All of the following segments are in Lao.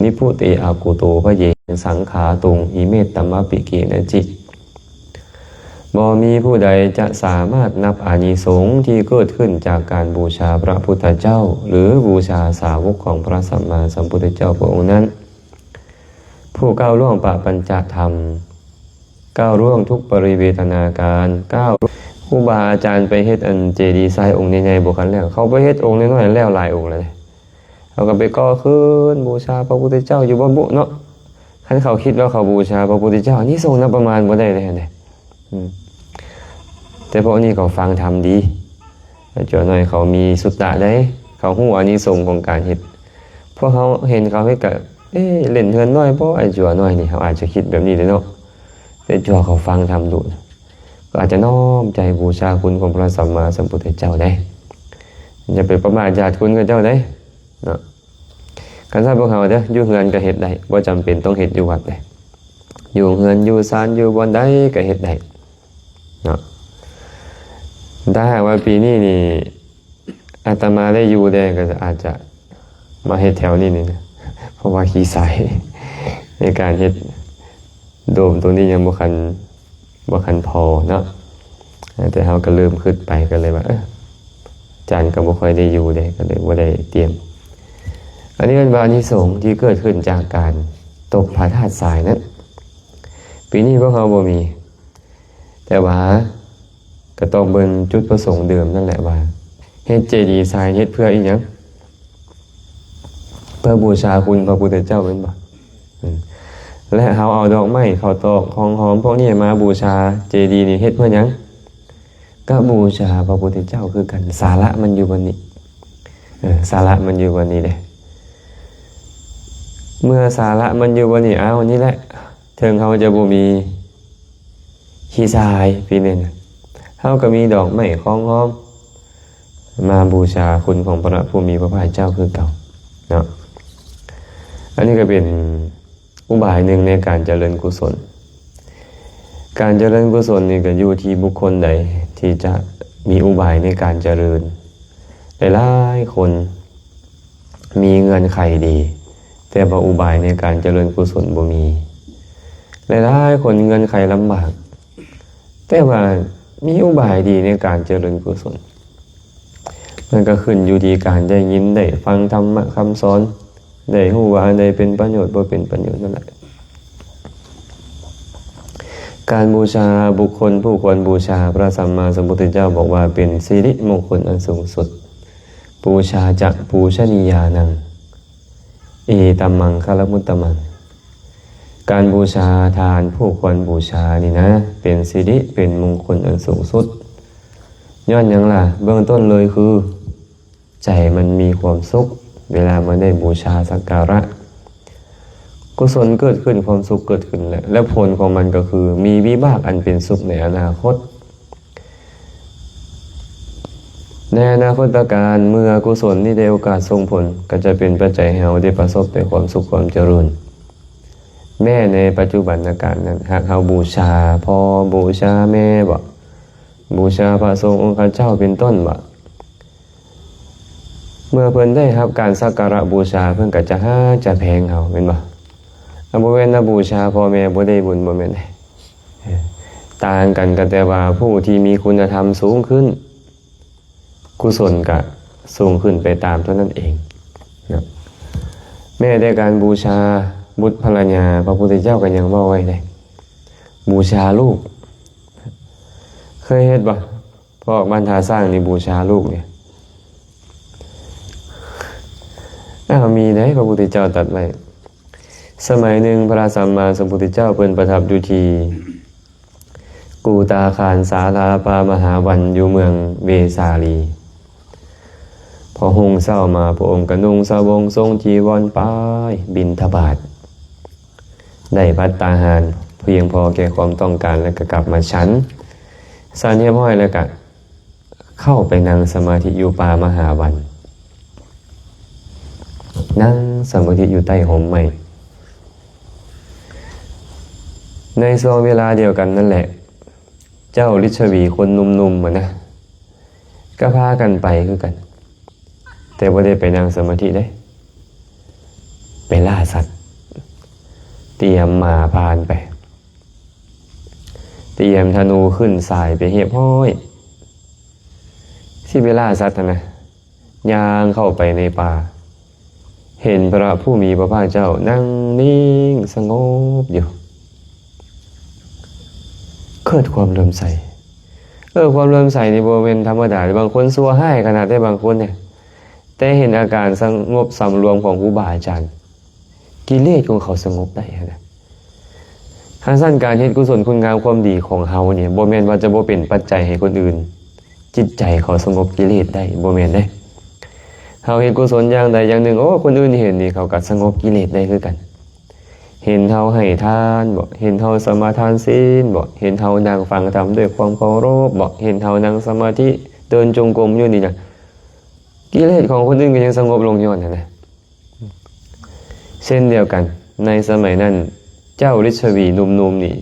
ນິພຸເຕ ອະກຸໂຕ ພະເຢ ສັງຂາຕຸງ ອິເມຕະມະປິ ເກນະຈິ. ບໍ່ມີຜູ້ໃດຈະສາມາດນັບອານິສົງທີ່ເກີດຂຶ້ນຈາກການບູຊາພະພຸດທະເຈົ້າ ຫຼື ບູຊາສາວົກຂອງພະສຳມາສຳພຸດທະເຈົ້າພະອົງນັ້ນ ຜູ້ກ້າວລ່ວງປະປັນຈະທຳ ກ້າວລ່ວງທຸກປະລິເວທະນາການ ກ້າວ ຄູບາອາຈານໄປເຮັດອັນເຈດີຊາຍອົງໃຫຍ່ໆບໍ່ທັນແລ້ວ ເຂົາໄປເຮັດອົງນ້ອຍໆແລ້ວຫຼາຍອົງແລ້ວເດ້ ເຂົາກໍໄປກໍ່ຄືນບູຊາພະພຸດທະເຈົ້າຢູ່ບໍ່ບຸເນາະ. ຄັນເຂົາຄິດວ່າເຂົາບູຊາພະພຸດທະເຈົ້າ ອານິສົງນັບປະມານບໍ່ໄດ້ເລີຍເດ້. ອືມ ແຕ່ພວກນີ້ເຂົາຟັງທຳດີ ຈົວນ້ອຍເຂົາມີສຸດຕະໃດ ເຂົາຮູ້ອານິສົງຂອງການເຮັດ. ພວກເຮົາເຫັນເຂົາເຮັດກະ ເອ ເຫຼັ້ນເຮືອນນ້ອຍບໍ ໄອ້ຈົວນ້ອຍນີ້ ເຮົາອາດຈະຄິດແບບນີ້ເດ້ເນາະ. ແຕ່ຈົວເຂົາຟັງທຳດຸ ກໍອາດຈະນ້ອມໃຈບູຊາຄຸນຂອງພະສຳມາສຳພຸດທະເຈົ້າໄດ໋. ຢ່າໄປປະໝາດຢາດຄຸນເຂົາເຈົ້າໄດ໋ເນາະ. ຄັນຊັ້ນພວກເຮົາເດີ ຢູ່ເຮືອນກໍເຮັດໄດ້ ບໍ່ຈຳເປັນຕ້ອງເຮັດຢູ່ວັດເດ້. ຢູ່ເຮືອນຢູ່ຊານຢູ່ບ່ອນໃດກໍເຮັດໄດ້ເນາະ. ຖ້າຫາກວ່າປີນີ້ນີ້ ອາດຕະມາໄດ້ຢູ່ແດ່ ກໍອາດຈະມາເຮັດແຖວນີ້ນີ້ນະ ເພາະວ່າຂີ້ຊາຍໃນການເຮັດໂດມຕົງນີ້ຍັງບໍ່ຄັນ ບໍ່ຄັນພໍເນາະ. ແຕ່ເຮົາກໍເລີ່ມຄິດໄປ ກໍເລີຍວ່າ ເອີ ອາຈານກໍບໍ່ຄ່ອຍໄດ້ຢູ່ເດ້ ກໍເລີຍບໍ່ໄດ້ຕຽມ. ອັນນີ້ເອີ້ນວ່າອານິສົງທີ່ເກີດຂຶ້ນຈາກການຕົບພະທາດຊາຍນັ້ນ ປີນີ້ພວກເຮົາບໍ່ມີ. ແຕ່ວ່າກໍຕ້ອງເບິ່ງຈຸດປະສົງເດີມນັ້ນແຫຼະວ່າ ເຮັດເຈດີຊາຍເຮັດເພື່ອອີ່ຫຍັງ? ເພື່ອບູຊາຄຸນພະພຸດທະເຈົ້າແມ່ນບໍ່? ອືມ ແລະ ເຮົາເອົາດອກໄມ້ ເຂົ້າຕອກ ຂອງຫອມພວກນີ້ມາບູຊາເຈດີນີ້ເຮັດເພື່ອຫຍັງ? ກໍບູຊາພະພຸດທະເຈົ້າຄືກັນ. ສາລະມັນຢູ່ບ່ອນນີ້ ເອີ ສາລະມັນຢູ່ບ່ອນນີ້ເດ້. ເມື່ອສາລະມັນຢູ່ບ່ອນນີ້ ອ້າວ ນີ້ແຫຼະ ເຖິງເຮົາຈະບໍ່ມີຂີ້ຊາຍປີນີ້ນະ ເຮົາກໍມີດອກໄມ້ຂອງຫອມມາບູຊາຄຸນຂອງພະຜູ້ມີພະພາກເຈົ້າຄືເກົ່າເນາະ. ອັນນີ້ກໍເປັນອຸບາຍໜຶ່ງໃນການຈະເລີນກຸສົນ. ການຈະເລີນກຸສົນນີ້ກໍຢູ່ທີ່ບຸກຄົນໃດທີ່ຈະມີອຸບາຍໃນການຈະເລີນ. ຫຼາຍໆຄົນ ມີເງື່ອນໄຂດີ ແຕ່ວ່າອຸບາຍໃນການຈະເລີນກຸສົນບໍ່ມີ. ຫຼາຍໆຄົນເງື່ອນໄຂລຳບາກ ແຕ່ວ່າມີອຸບາຍດີໃນການຈະເລີນກຸສົນ. ມັນກໍຂຶ້ນຢູ່ທີ່ການໄດ້ຍິນໄດ້ຟັງທຳມະຄຳສອນ ໄດ້ຮູ້ວ່າອັນໃດເປັນປະໂຫຍດ ບໍ່ເປັນປະໂຫຍດນັ້ນແຫຼະ. ການບູຊາບຸກຄົນຜູ້ຄວນບູຊາ ພະສຳມາສຳພຸດທະເຈົ້າບອກວ່າເປັນສິລິມົງຄົນອັນສູງສຸດ. ປູຊາຈະປູຊະນີຍານັງ ເອຕັມມັງຄະລະມຸດຕະມັງ. ການບູຊາທ່ານຜູ້ຄວນບູຊານີ້ນະ ເປັນສິລິ ເປັນມົງຄົນອັນສູງສຸດ. ຍ້ອນຫຍັງລະ? ເບື້ອງຕົ້ນເລີຍຄື ໃຈມັນມີຄວາມສຸກເວລາມັນໄດ້ບູຊາສັກກາລະ. ກຸສົນເກີດຂຶ້ນ ຄວາມສຸກເກີດຂຶ້ນແລ້ວ ແລະ ຜົນຂອງມັນກໍຄືມີວິບາກອັນເປັນສຸກໃນອະນາຄົດ. ໃນອະນາຄົດຕະການ ເມື່ອກຸສົນນີ້ໄດ້ໂອກາດສົ່ງຜົນ ກໍຈະເປັນປັດໄຈໃຫ້ເຮົາໄດ້ປະສົບແຕ່ຄວາມສຸກຄວາມຈະເລີນ. ແມ້ໃນປັດຈຸບັນນະການນັ້ນ ຫາກເຮົາບູຊາພໍ່ ບູຊາແມ່ບໍ ບູຊາພະສົງອົງຄະເຈົ້າເປັນຕົ້ນບໍ ເມື່ອເພິ່ນໄດ້ຮັບການສັກກາລະບູຊາ ເພິ່ນກໍຈະຮັກຈະແພງເຮົາແມ່ນບໍ່? ອາ ບໍ່ແມ່ນວ່າບູຊາພໍ່ແມ່ບໍ່ໄດ້ບຸນ ບໍ່ແມ່ນເດ້. ຕ່າງກັນກໍແຕ່ວ່າຜູ້ທີ່ມີຄຸນນະທຳສູງຂຶ້ນ ກຸສົນກະສູງຂຶ້ນໄປຕາມເທົ່ານັ້ນເອງເນາະ. ແມ້ແຕ່ການບູຊາບຸດພະລະຍາ ພະພຸດທະເຈົ້າກໍຍັງເວົ້າໄວ້ເດ້ ບູຊາລູກ. ເຄີຍເຮັດບໍ່? ພວກບ້ານທ່າຊ້າງນີ້ບູຊາລູກນີ້. ອ້າວ ມີເດ້ ພະພຸດທະເຈົ້າຕັດໄວ້. ສະໄໝໜຶ່ງ ພະສຳມາສຳພຸດທະເຈົ້າເພິ່ນປະທັບຢູ່ທີ່ ກູຕາຄານສາລາປ່າມະຫາວັນ ຢູ່ເມືອງເວສາລີ. ພໍຮຸ່ງເຊົ້າມາ ພະອົງກໍນຸ່ງສະບົງ ຊົງຈີວອນ ໄປບິນທະບາດ. ໄດ້ພັດຕາຫານພຽງພໍແກ່ຄວາມຕ້ອງການ ແລ້ວກໍກັບມາສັນ. ສັນຮຽບຮ້ອຍແລ້ວກໍເຂົ້າໄປນັ່ງສະມາທິຢູ່ປ່າມະຫາວັນ. ນັ່ງສະມາທິຢູ່ໃຕ້ຮົ່ມໄມ້. ໃນຊ່ວງເວລາດຽວກັນນັ້ນແຫຼະ ເຈົ້າລິດຊະວີຄົນໜຸ່ມໆ ຫັ້ນນະ ກໍພາກັນໄປຄືກັນ ແຕ່ບໍ່ໄດ້ໄປນັ່ງສະມາທິເດ້. ໄປລ່າສັດ, ຕຽມມ້າພານໄປ, ຕຽມທະນູຂຶ້ນສາຍໄປຮຽບຮ້ອຍ, ຊິໄປລ່າສັດຫັ້ນນະ. ຍ່າງເຂົ້າໄປໃນປ່າ, ເຫັນພະຜູ້ມີພະພາກເຈົ້ານັ່ງນິ່ງສະຫງົບຢູ່, ເກີດຄວາມເຫຼື້ອມໃສ. ເອີ ຄວາມເຫຼື້ອມໃສນີ້ບໍ່ແມ່ນທຳມະດາເດ້, ບາງຄົນຊົ່ວຮ້າຍຂະໜາດໃດບາງຄົນເດ, ແຕ່ເຫັນອາການສະຫງົບສຳລວມຂອງຄູບາອາຈານ, ກິເລດຂອງເຂົາສະຫງົບໄດ້ຫັ້ນນະ. ຄັນຊັ້ນການເຮັດກຸສົນຄຸນງາມຄວາມດີຂອງເຮົານີ້ ບໍ່ແມ່ນວ່າຈະບໍ່ເປັນປັດໄຈໃຫ້ຄົນອື່ນຈິດໃຈເຂົາສະຫງົບກິເລດໄດ້, ບໍ່ແມ່ນເດ້. ເຮົາເຮັດກຸສົນຢ່າງໃດຢ່າງໜຶ່ງ, ໂອ້ ຄົນອື່ນເຫັນນີ້ ເຂົາກໍສະຫງົບກິເລດໄດ້ຄືກັນ. ເຫັນເຮົາໃຫ້ທານບໍ, ເຫັນເຮົາສະມາທານສິນບໍ, ເຫັນເຮົານັ່ງຟັງທຳດ້ວຍຄວາມເຄົາລົບບໍ, ເຫັນເຮົານັ່ງສະມາທິ, ເດີນຈົງກົມຢູ່ນີ້ນະ, ກິເລດຂອງຄົນອື່ນກໍຍັງສະຫງົບລົງຍ້ອນຫັ້ນນະ. ເຊັ່ນດຽວກັນ, ໃນສະໄໝນັ້ນ ເຈົ້າລິດຊະວີໜຸ່ມໆນີ້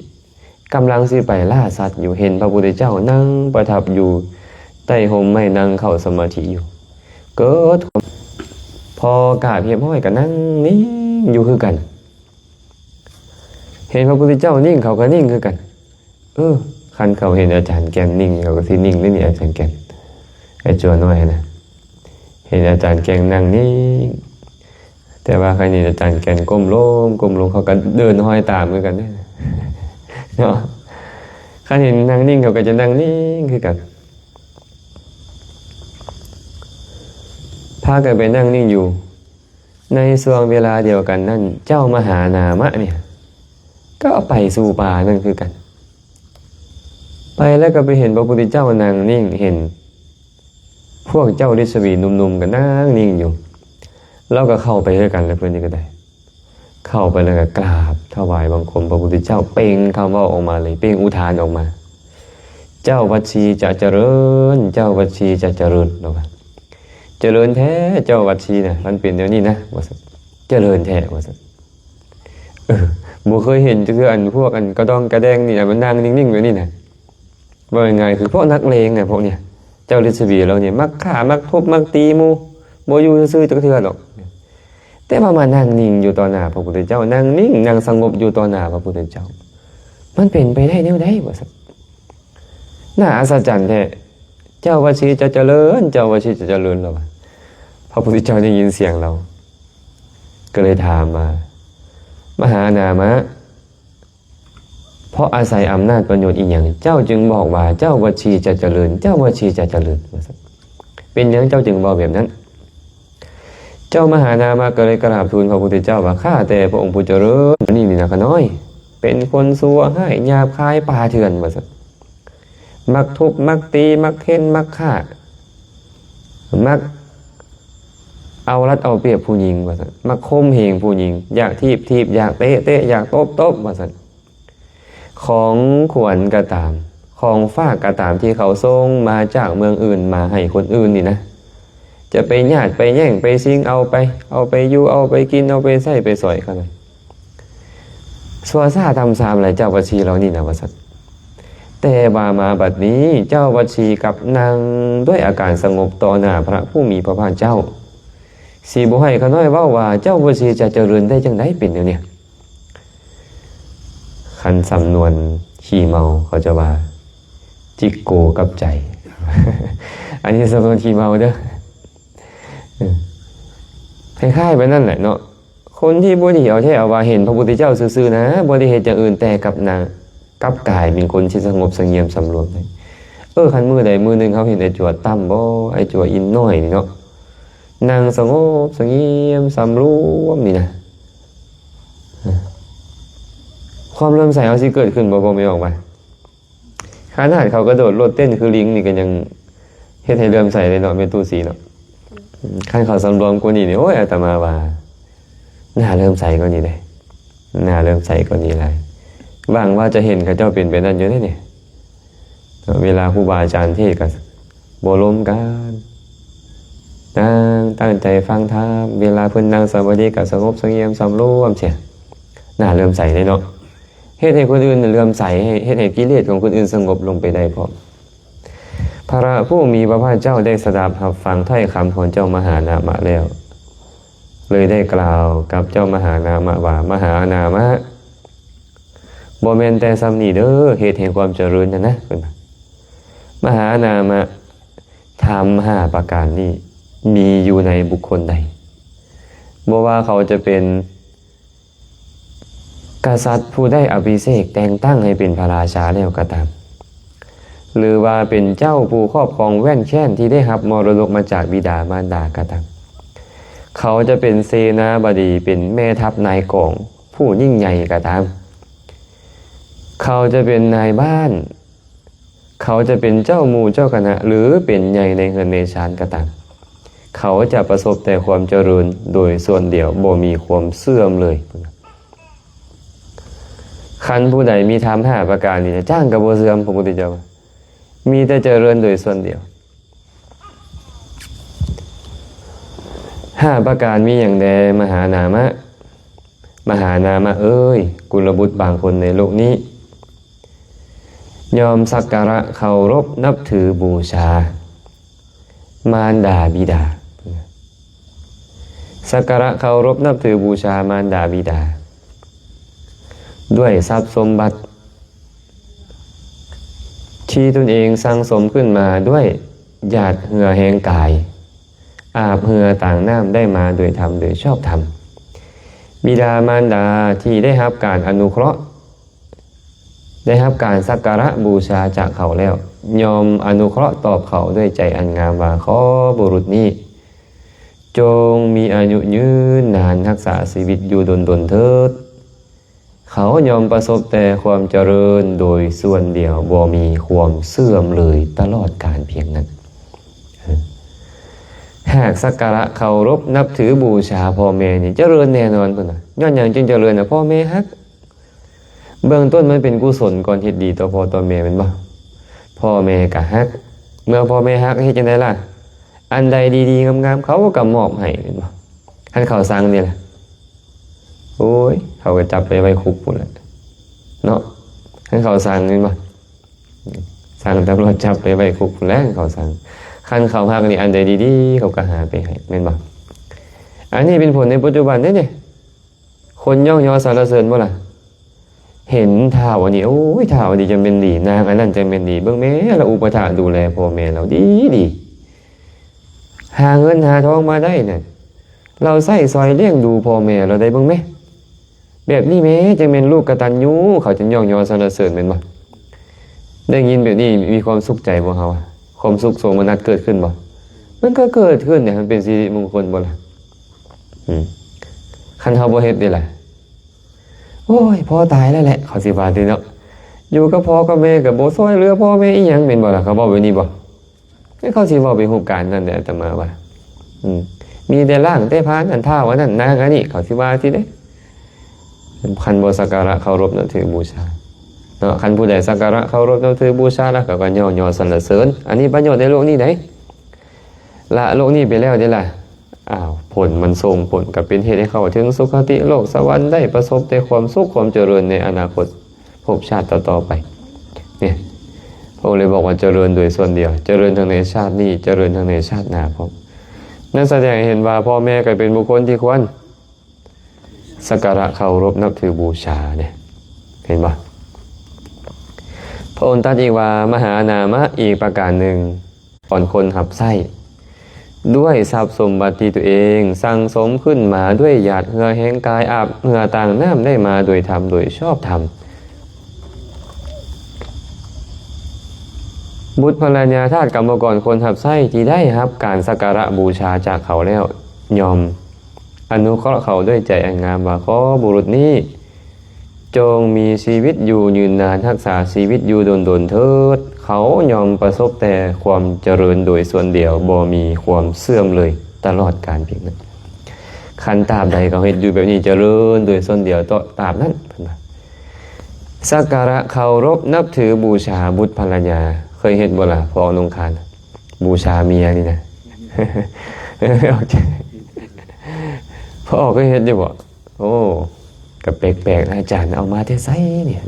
ກຳລັງຊິໄປລ່າສັດຢູ່, ເຫັນພະພຸດທະເຈົ້ານັ່ງປະທັບຢູ່ໃຕ້ຮົ່ມໄມ້, ນັ່ງເຂົ້າສະມາທິຢູ່. ເກີດ ພໍກາບຮຽບຮ້ອຍກໍນັ່ງນິ່ງຢູ່ຄືກັນ. ເຫັນພະພຸດທະເຈົ້ານິ່ງ, ເຂົາກໍນິ່ງຄືກັນ. ເອີ ຄັນເຂົາເຫັນອາຈານແກ່ນນິ່ງ ເຂົາກໍຊິນິ່ງເດ້ນີ້ ອາຈານແກ່ນ. ໄອ້ຈົວນ້ອຍນະ ເຫັນອາຈານແກ່ນນັ່ງນິ່ງ, ແຕ່ວ່າຄັນເຫັນອາຈານແກ່ນກົ້ມລົງ, ກົ້ມລົງ, ເຂົາກໍເດີນຮອຍຕາມຄືກັນເດ້ເນາະ. ຄັນເຫັນນັ່ງນິ່ງ ເຂົາກໍຈະນັ່ງນິ່ງຄືກັນ. ພາກັນໄປນັ່ງນິ່ງຢູ່. ໃນຊ່ວງເວລາດຽວກັນນັ້ນ ເຈົ້າມະຫານາມະນີ້ກໍໄປສູ່ປ່ານັ້ນຄືກັນ. ໄປແລ້ວກໍໄປເຫັນພະພຸດທະເຈົ້ານັ່ງນິ່ງ, ເຫັນພວກເຈົ້າລິດຊະວີໜຸ່ມໆກໍນັ່ງນິ່ງຢູ່. ລາວກໍເຂົ້າໄປຄືກັນແຫຼະ, ເພິ່ນນີ້ກໍໄດ້ ເຂົ້າໄປແລ້ວກໍກາບຖວາຍບັງຄົມພະພຸດທະເຈົ້າ, ເປັ່ງຄຳເວົ້າອອກມາເລີຍ, ເປັ່ງອຸທານອອກມາ, ເຈົ້າວັດຊີຈະຈະເລີນ, ເຈົ້າວັດຊີຈະຈະເລີນ, ລາວວ່າ. ຈະເລີນແທ້ເຈົ້າວັດຊີນະ, ມັນເປັນແນວນີ້ນະ ວ່າຊັ້ນ. ຈະເລີນແທ້ ວ່າຊັ້ນ. ເອີ ບໍ່ເຄີຍເຫັນຈັກເທື່ອ ອັນພວກອັນກະດອງກະແດງນີ້ ອັນມັນນັ່ງນິ່ງໆແບບນີ້ນະ. ເວົ້າງ່າຍໆ ຄືພວກນັກເລງນະ ພວກເນີ້ຍ. ເຈົ້າລິດຊະວີເຫຼົ່ານີ້ມັກຂ້າ ມັກທຸບ ມັກຕີໝູ່, ບໍ່ຢູ່ຊື່ໆຈັກເທື່ອດອກ. ແຕ່ວ່າມານັ່ງນິ່ງຢູ່ຕໍ່ໜ້າພະພຸດທະເຈົ້າ, ນັ່ງນິ່ງ ນັ່ງສະຫງົບຢູ່ຕໍ່ໜ້າພະພຸດທະເຈົ້າ, ມັນເປັນໄປໄດ້ແນວໃດ ວ່າຊັ້ນ. ໜ້າອັດສະຈັນແທ້. ເຈົ້າວັດຊີຈະຈະເລີນ, ເຈົ້າວັດຊີຈະຈະເລີນ, ລາວວ່າ. ພະພຸດທະເຈົ້າໄດ້ຍິນສຽງລາວ ກໍເລີຍຖາມວ່າ, ມະຫານາມະ, ເພາະອາໄສອຳນາດປະໂຫຍດອີ່ຫຍັງ ເຈົ້າຈຶ່ງບອກວ່າ ເຈົ້າວັດຊີຈະຈະເລີນ, ເຈົ້າວັດຊີຈະຈະເລີນ ວ່າຊັ້ນ. ເປັນຫຍັງເຈົ້າຈຶ່ງເວົ້າແບບນັ້ນ? ເຈົ້າມະຫານາມະກໍເລີຍກະລາບທູນພະພຸດທະເຈົ້າວ່າ, ຂ້າແຕ່ພະອົງຜູ້ຈະເລີນ, ນີ້ນີ້ນະຂ້ານ້ອຍ ເປັນຄົນຊົ່ວຮ້າຍ ຫຍາບຄາຍ ປ່າເຖື່ອນ ວ່າຊັ້ນ. ມັກທຸບ ມັກຕີ ມັກເຄັນ ມັກຂ້າ ມັກເອົາລັດເອົາປຽບຜູ້ຍິງ ວ່າຊັ້ນ, ມັກຂົ່ມເຫງຜູ້ຍິງ, ຢາກຖີບຖີບ, ຢາກເຕະເຕະ, ຢາກຕົບຕົບ ວ່າຊັ້ນ. ຂອງຂວັນກໍຕາມ, ຂອງຝາກກໍຕາມ ທີ່ເຂົາສົ່ງມາຈາກເມືອງອື່ນມາໃຫ້ຄົນອື່ນນີ້ນະ, ຈະໄປຍາດໄປແຍ່ງໄປຊິງເອົາໄປ, ເອົາໄປຢູ່ເອົາໄປກິນ, ເອົາໄປໃຊ້ໄປສອຍເຂົານັ້ນ. ຊົ່ວຊ້າຕ່ຳຊາມຫຼາຍເຈົ້າວັດຊີເຫຼົ່ານີ້ນະ ວ່າຊັ້ນ. ແຕ່ວ່າມາບັດນີ້ ເຈົ້າວັດຊີກັບນັ່ງດ້ວຍອາການສະຫງົບຕໍ່ໜ້າພະຜູ້ມີພະພາກເຈົ້າ. ຊິບໍ່ໃຫ້ຂ້ານ້ອຍເວົ້າວ່າ ເຈົ້າວັດຊີຈະຈະເລີນໄດ້ຈັ່ງໃດ ເປັນແນວນີ້. ຄັນສຳນວນຂີ້ເມົາເຂົາຈະວ່າ ຈິກໂກກັບໃຈ. ອັນນີ້ສຳນວນຂີ້ເມົາເດີ. ເອີ ຄ້າຍໆແບບນັ້ນແຫຼະເນາະ. ຄົນທີ່ບໍ່ດີເອົາແທ້ເອົາວ່າ ເຫັນພະພຸດທະເຈົ້າຊື່ໆນະ, ບໍ່ໄດ້ເຮັດຢ່າງອື່ນແຕ່ກັບນາ, ກັບກາຍເປັນຄົນທີ່ສະຫງົບສະຫງຽມສຳລວມ. ເອີ ຄັນມື້ໃດມື້ໜຶ່ງເຮົາເຫັນໄອ້ຈົວຕ່ຳບໍ, ໄອ້ຈົວອິນນ້ອຍນີ້ເນາະ, ນັ່ງສະຫງົບສະຫງຽມສຳລວມນີ້ນະ, ຄວາມເຫຼື້ອມໃສເຮົາຊິເກີດຂຶ້ນບໍ່? ບໍ່ແມ່ນອອກວ່າ ຂະໜາດເຂົາກະໂດດໂລດເຕັ້ນຄືລິງນີ້ກໍຍັງເຮັດໃຫ້ເຫຼື້ອມໃສເລີຍເນາະ ແມ່ຕູ້ສີເນາະ. ອືມ ຄັນເຂົາສຳລວມກວ່ານີ້ນີ້ ໂອ້ຍ ອາດຕະມາວ່າໜ້າເຫຼື້ອມໃສກວ່ານີ້ເດ້, ໜ້າເຫຼື້ອມໃສກວ່ານີ້ຫຼາຍ. ຫວັງວ່າຈະເຫັນເຂົາເຈົ້າເປັນແບບນັ້ນຢູ່ເດ້ນີ້. ເວລາຄູບາອາຈານເທດກໍ ບໍ່ລົມກັນ, ນັ່ງຕັ້ງໃຈຟັງທຳ, ເວລາເພິ່ນນັ່ງສະມາທິກໍສະຫງົບສະຫງຽມສຳລວມເສຍ, ໜ້າເຫຼື້ອມໃສເດ້ເນາະ, ເຮັດໃຫ້ຄົນອື່ນເຫຼື້ອມໃສ, ເຮັດໃຫ້ກິເລດຂອງຄົນອື່ນສະຫງົບລົງໄປໄດ້ພ້ອມ. ພະຜູ້ມີພະພາກເຈົ້າໄດ້ສະດັບຮັບຟັງຖ້ອຍຄຳຂອງເຈົ້າມະຫານາມະແລ້ວ, ເລີຍໄດ້ກ່າວກັບເຈົ້າມະຫານາມະວ່າ ມະຫານາມະ ບໍ່ແມ່ນແຕ່ສ່ຳນີ້ເດີ ເຫດແຫ່ງຄວາມຈະເລີນຫັ້ນນະ ເພິ່ນວ່າ ມະຫານາມະ ທຳຫ້າປະການນີ້ມີຢູ່ໃນບຸກຄົນໃດ ບໍ່ວ່າເຂົາຈະເປັນ ກະສັດຜູ້ໄດ້ອະພິເສກແຕ່ງຕັ້ງໃຫ້ເປັນພະລາຊາແລ້ວກໍຕາມ ຫຼືວ່າເປັນເຈົ້າຜູ້ຄອບຄອງແວ່ນແຄ້ນທີ່ໄດ້ຮັບມໍລະດົກມາຈາກບິດາມານດາກໍຕາມ, ເຂົາຈະເປັນເສນາບໍດີ ເປັນແມ່ທັບນາຍກອງຜູ້ຍິ່ງໃຫຍ່ກໍຕາມ, ເຂົາຈະເປັນນາຍບ້ານ ເຂົາຈະເປັນເຈົ້າໝູ່ເຈົ້າຄະນະ ຫຼື ເປັນໃຫຍ່ໃນເຮືອນໃນຊານກໍຕາມ, ເຂົາຈະປະສົບແຕ່ຄວາມຈະເລີນໂດຍສ່ວນດຽວ ບໍ່ມີຄວາມເສື່ອມເລີຍ. ຄັນຜູ້ໃດມີທຳຫ້າປະການນີ້ນະ ຈ້າງກໍບໍ່ເສື່ອມ, ພະພຸດທະເຈົ້າວ່າ ມີແຕ່ຈະເລີນໂດຍສ່ວນດຽວ. ຫ້າປະການມີຫຍັງແດ່ ມະຫານາມະ? ມະຫານາມະເອີຍ, ກຸລະບຸດບາງຄົນໃນໂລກນີ້ ຍອມສັກກາລະເຄົາລົບນັບຖືບູຊາມານດາບິດາ, ສັກກາລະເຄົາລົບນັບຖືບູຊາມານດາບິດາ ດ້ວຍຊັບສົມບັດ ທີ່ຕົນເອງສັ່ງສົມຂຶ້ນມາດ້ວຍຢາດເຫື່ອແຮງກາຍ, ອາບເຫື່ອຕາງນ້ຳໄດ້ມາໂດຍທຳໂດຍຊອບທຳ. ບິດາມານດາທີ່ໄດ້ຮັບການອະນຸເຄາະ ໄດ້ຮັບການສັກກາລະບູຊາຈາກເຂົາແລ້ວ, ຍອມອະນຸເຄາະຕອບເຂົາດ້ວຍໃຈອັນງາມວ່າ, ຂໍບຸລຸດນີ້ ຈົ່ງມີອາຍຸຍືນນານ, ຮັກສາຊີວິດຢູ່ດົນໆເທີດ. ເຂົາຍ່ອມປະສົບແຕ່ຄວາມຈະເລີນໂດຍສ່ວນດຽວ, ບໍ່ມີຄວາມເສື່ອມເລີຍຕະຫຼອດການພຽງນັ້ນ. ຫາກສັກກາລະເຄົາລົບນັບຖືບູຊາພໍ່ແມ່ນີ້ຈະເລີນແນ່ນອນພຸ້ນນະ. ຍ້ອນຫຍັງຈຶ່ງຈະເລີນນະ? ພໍ່ແມ່ຮັກ. ເບື້ອງຕົ້ນມັນເປັນກຸສົນກ່ອນ, ເຮັດດີຕໍ່ພໍ່ຕໍ່ແມ່ແມ່ນບໍ່? ພໍ່ແມ່ກໍຮັກ. ເມື່ອພໍ່ແມ່ຮັກເຮັດຈັ່ງໃດລະ? ອັນໃດດີໆງາມໆ ເຂົາກໍມອບໃຫ້ແມ່ນບໍ່? ຄັນເຂົາຊັງນີ້ລະ ໂອ້ຍ ເຂົາກໍຈັບໄປໄວ້ຄຸກພຸ້ນແຫຼະເນາະ. ຄັນເຂົາຊັງແມ່ນບໍ່? ສັ່ງຕຳຫຼວດຈັບໄປໄວ້ຄຸກພຸ້ນແຫຼະ ຄັນເຂົາສັ່ງ. ຄັນເຂົາຮັກນີ້ ອັນໃດດີໆ ເຂົາກໍຫາໄປໃຫ້ແມ່ນບໍ່? ອັນນີ້ເປັນຜົນໃນປັດຈຸບັນເດ້ນີ້. ຄົນຍ້ອງຍໍສັນລະເສີນບໍ່ລະ? ເຫັນທ້າວອັນນີ້ ໂອ້ຍ ທ້າວອັນນີ້ຈັ່ງແມ່ນດີ, ນາງອັນນັ້ນຈັ່ງແມ່ນດີ, ເບິ່ງແມ້ລະອຸປະຖາກດູແລພໍ່ແມ່ລາວດີໆ, ຫາເງິນຫາທອງມາໄດ້ນັ້ນ ລາວໃຊ້ຊ່ອຍລ້ຽງດູພໍ່ແມ່ລາວໄດ້, ເບິ່ງແມ້ ແບບນີ້ແມ້ ຈັ່ງແມ່ນລູກກະຕັນຍູ, ເຂົາຈຶ່ງຍ້ອງຍໍສັນລະເສີນແມ່ນບໍ່? ໄດ້ຍິນແບບນີ້ມີຄວາມສຸກໃຈບໍ່ເຮົາ? ຄວາມສຸກໂສມະນັດເກີດຂຶ້ນບໍ່? ມັນກໍເກີດຂຶ້ນແຫຼະ, ມັນເປັນສິລິມົງຄົນບໍ່ລະ? ອືມ ຄັນເຮົາບໍ່ເຮັດເດລະ? ໂອ້ຍ ພໍ່ຕາຍແລ້ວແຫຼະ ເຂົາຊິວ່າຕິເນາະ, ຢູ່ກັບພໍ່ກັບແມ່ກໍບໍ່ຊ່ວຍເຫຼືອພໍ່ແມ່ອີ່ຫຍັງ ແມ່ນບໍ່ລະ? ເຂົາເວົ້າແບບນີ້ບໍ່? ແລ້ວເຂົາຊິເວົ້າໄປຮູບການນັ້ນແຫຼະ ອາດຕະມາວ່າ. ອືມ ມີແຕ່ລ້າງແຕ່ຜານ ອັນທ້າວອັນນັ້ນນາງອັນນີ້ ເຂົາຊິວ່າຊິເດ້. ຄັນບໍ່ສັກກາລະເຄົາລົບນັບຖືບູຊາເນາະ, ຄັນຜູ້ໃດສັກກາລະເຄົາລົບນັບຖືບູຊາແລ້ວ ເຂົາກໍຍ້ອງຍໍສັນລະເສີນ. ອັນນີ້ປະໂຫຍດໃນໂລກນີ້ໃດ໋, ລະໂລກນີ້ໄປແລ້ວເດ້ລະ. ອ້າວ ຜົນມັນສົ່ງຜົນ ກໍເປັນເຫດໃຫ້ເຂົ້າເຖິງສຸຄະຕິໂລກສະຫວັນໄດ້, ປະສົບແຕ່ຄວາມສຸກຄວາມຈະເລີນໃນອະນາຄົດ ພົບຊາດຕໍ່ໆໄປ. ນີ້ ພະອົງເລີຍບອກວ່າ ຈະເລີນໂດຍສ່ວນດຽວ, ຈະເລີນທັງໃນຊາດນີ້, ຈະເລີນທັງໃນຊາດໜ້າພ້ອມ. ນັ້ນສະແດງໃຫ້ເຫັນວ່າ ພໍ່ແມ່ກໍເປັນບຸກຄົນທີ່ຄວນສັກກາລະເຄົາລົບນັບຖືບູຊາເດ້. ເຫັນບໍ່? ພະອົງຕັດອີກວ່າ ມະຫານາມະ ອີກປະການໜຶ່ງ ສອນຄົນຮັບໃຊ້ ດ້ວຍຊັບສົມບັດທີ່ຕົວເອງສັ່ງສົມຂຶ້ນມາດ້ວຍຢາດເຫື່ອແຮງກາຍ, ອາບເຫື່ອຕາງນ້ຳໄດ້ມາໂດຍທຳໂດຍຊອບທຳ. ບຸດພັນລະຍາທາດກຳມະກອນຄົນຮັບໃຊ້ທີ່ໄດ້ຮັບການສັກກາລະບູຊາຈາກເຂົາແລ້ວ ຍ່ອມອະນຸເຄາະເຂົາດ້ວຍໃຈອັນງາມວ່າ, ຂໍບຸລຸດນີ້ ຈົ່ງມີຊີວິດຢູ່ຍືນນານ, ຮັກສາຊີວິດຢູ່ດົນໆເທີດ. ເຂົາຍ່ອມປະສົບແຕ່ຄວາມຈະເລີນໂດຍສ່ວນດຽວ, ບໍ່ມີຄວາມເສື່ອມເລີຍຕະຫຼອດການພຽງນັ້ນ. ຄັນຕາບໃດເຂົາເຮັດຢູ່ແບບນີ້ ຈະເລີນໂດຍສ່ວນດຽວຕາບນັ້ນ, ເພິ່ນວ່າ. ສັກກາລະເຄົາລົບນັບຖືບູຊາບຸດພັນລະຍາ, ເຄີຍເຮັດບໍ່ລະ ພໍ່ນ້ອງຄານ? ບູຊາເມຍນີ້ນະ. ໂອເຄ. ພໍ່ເຄີຍເຮັດຢູ່ບໍ່? ໂອ້ ກໍແປກໆນະ ອາຈານເອົາມາແຕ່ໃສນີ້?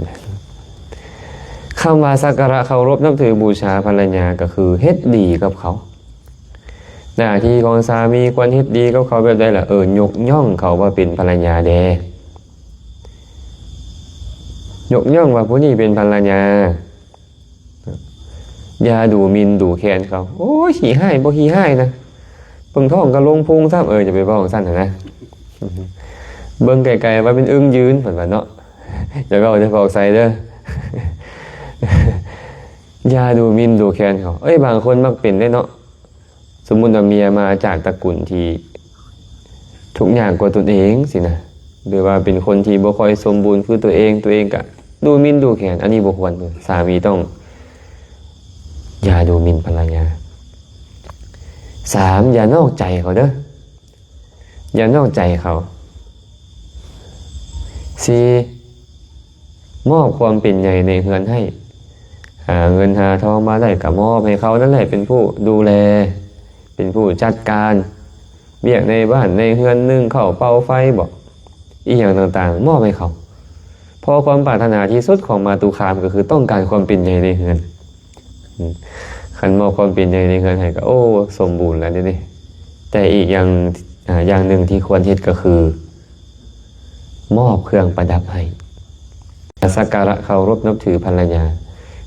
ຄຳວ່າສັກກາລະເຄົາລົບນັບຖືບູຊາພັນລະຍາ ກໍຄືເຮັດດີກັບເຂົາ. ໃນ ໜ້າທີ່ຂອງສາມີຄວນເຮັດດີກັບເຂົາແບບໃດລະ? ເອີ ຍົກຍ້ອງເຂົາວ່າເປັນພັນລະຍາແດ່ ຍົກຍ້ອງວ່າຜູ້ນີ້ເປັນພັນລະຍາ. ຢ່າດູໝິ່ນດູແຄນເຂົາ. ໂອ້ຍ ຂີ້ຮ້າຍບໍ່ຂີ້ຮ້າຍນະ ເບິ່ງທ້ອງກໍລົງພຸງຊ້ຳ. ເອີ ຢ່າໄປເວົ້າຈັ່ງຊັ້ນຫັ້ນນະ ເບິ່ງໄກໆວ່າເປັນອຶ່ງຢືນ ເພິ່ນວ່າເນາະ. ຢ່າເວົ້າ ຢ່າເວົ້າໃສ່ເດີ ຢ່າດູໝິ່ນດູແຄນເຂົາ. ເອີຍ ບາງຄົນມັກເປັນເດ້ເນາະ ສົມມຸດວ່າເມຍມາຈາກຕະກຸນທີ່ທຸກຍາກກວ່າຕົນເອງຊີ້ນະ ຫຼືວ່າເປັນຄົນທີ່ບໍ່ຄ່ອຍສົມບູນຄືຕົວເອງ ຕົວເອງກະດູໝິ່ນດູແຄນ ອັນນີ້ບໍ່ຄວນ. ສາມີຕ້ອງຢ່າດູໝິ່ນພັນລະຍາ. ສາມ ຢ່ານອກໃຈເຂົາເດີ ຢ່ານອກໃຈເຂົາ. ສີ່ ມອບຄວາມເປັນໃຫຍ່ໃນເຮືອນໃຫ້ ຫາເງິນຫາທອງມາໄດ້ກໍມອບໃຫ້ເຂົານັ້ນແຫຼະ ເປັນຜູ້ດູແລ ເປັນຜູ້ຈັດການວຽກໃນບ້ານໃນເຮືອນ ໜຶ້ງເຂົ້າເປົ່າໄຟບໍ ອີ່ຫຍັງຕ່າງໆ ມອບໃຫ້ເຂົາ. ເພາະຄວາມປາດຖະໜາທີ່ສຸດຂອງມາຕຸຄາມກໍຄືຕ້ອງການຄວາມເປັນໃຫຍ່ໃນເຮືອນ. ຄັນມອບຄວາມເປັນໃຫຍ່ໃນເຮືອນໃຫ້ກໍ ໂອ້ ສົມບູນແລ້ວເດນີ້. ແຕ່ອີກຢ່າງ ອາ ຢ່າງໜຶ່ງທີ່ຄວນເຮັດກໍຄື ມອບເຄື່ອງປະດັບໃຫ້ ສັກກາລະເຄົາລົບນັບຖືພັນລະຍາ.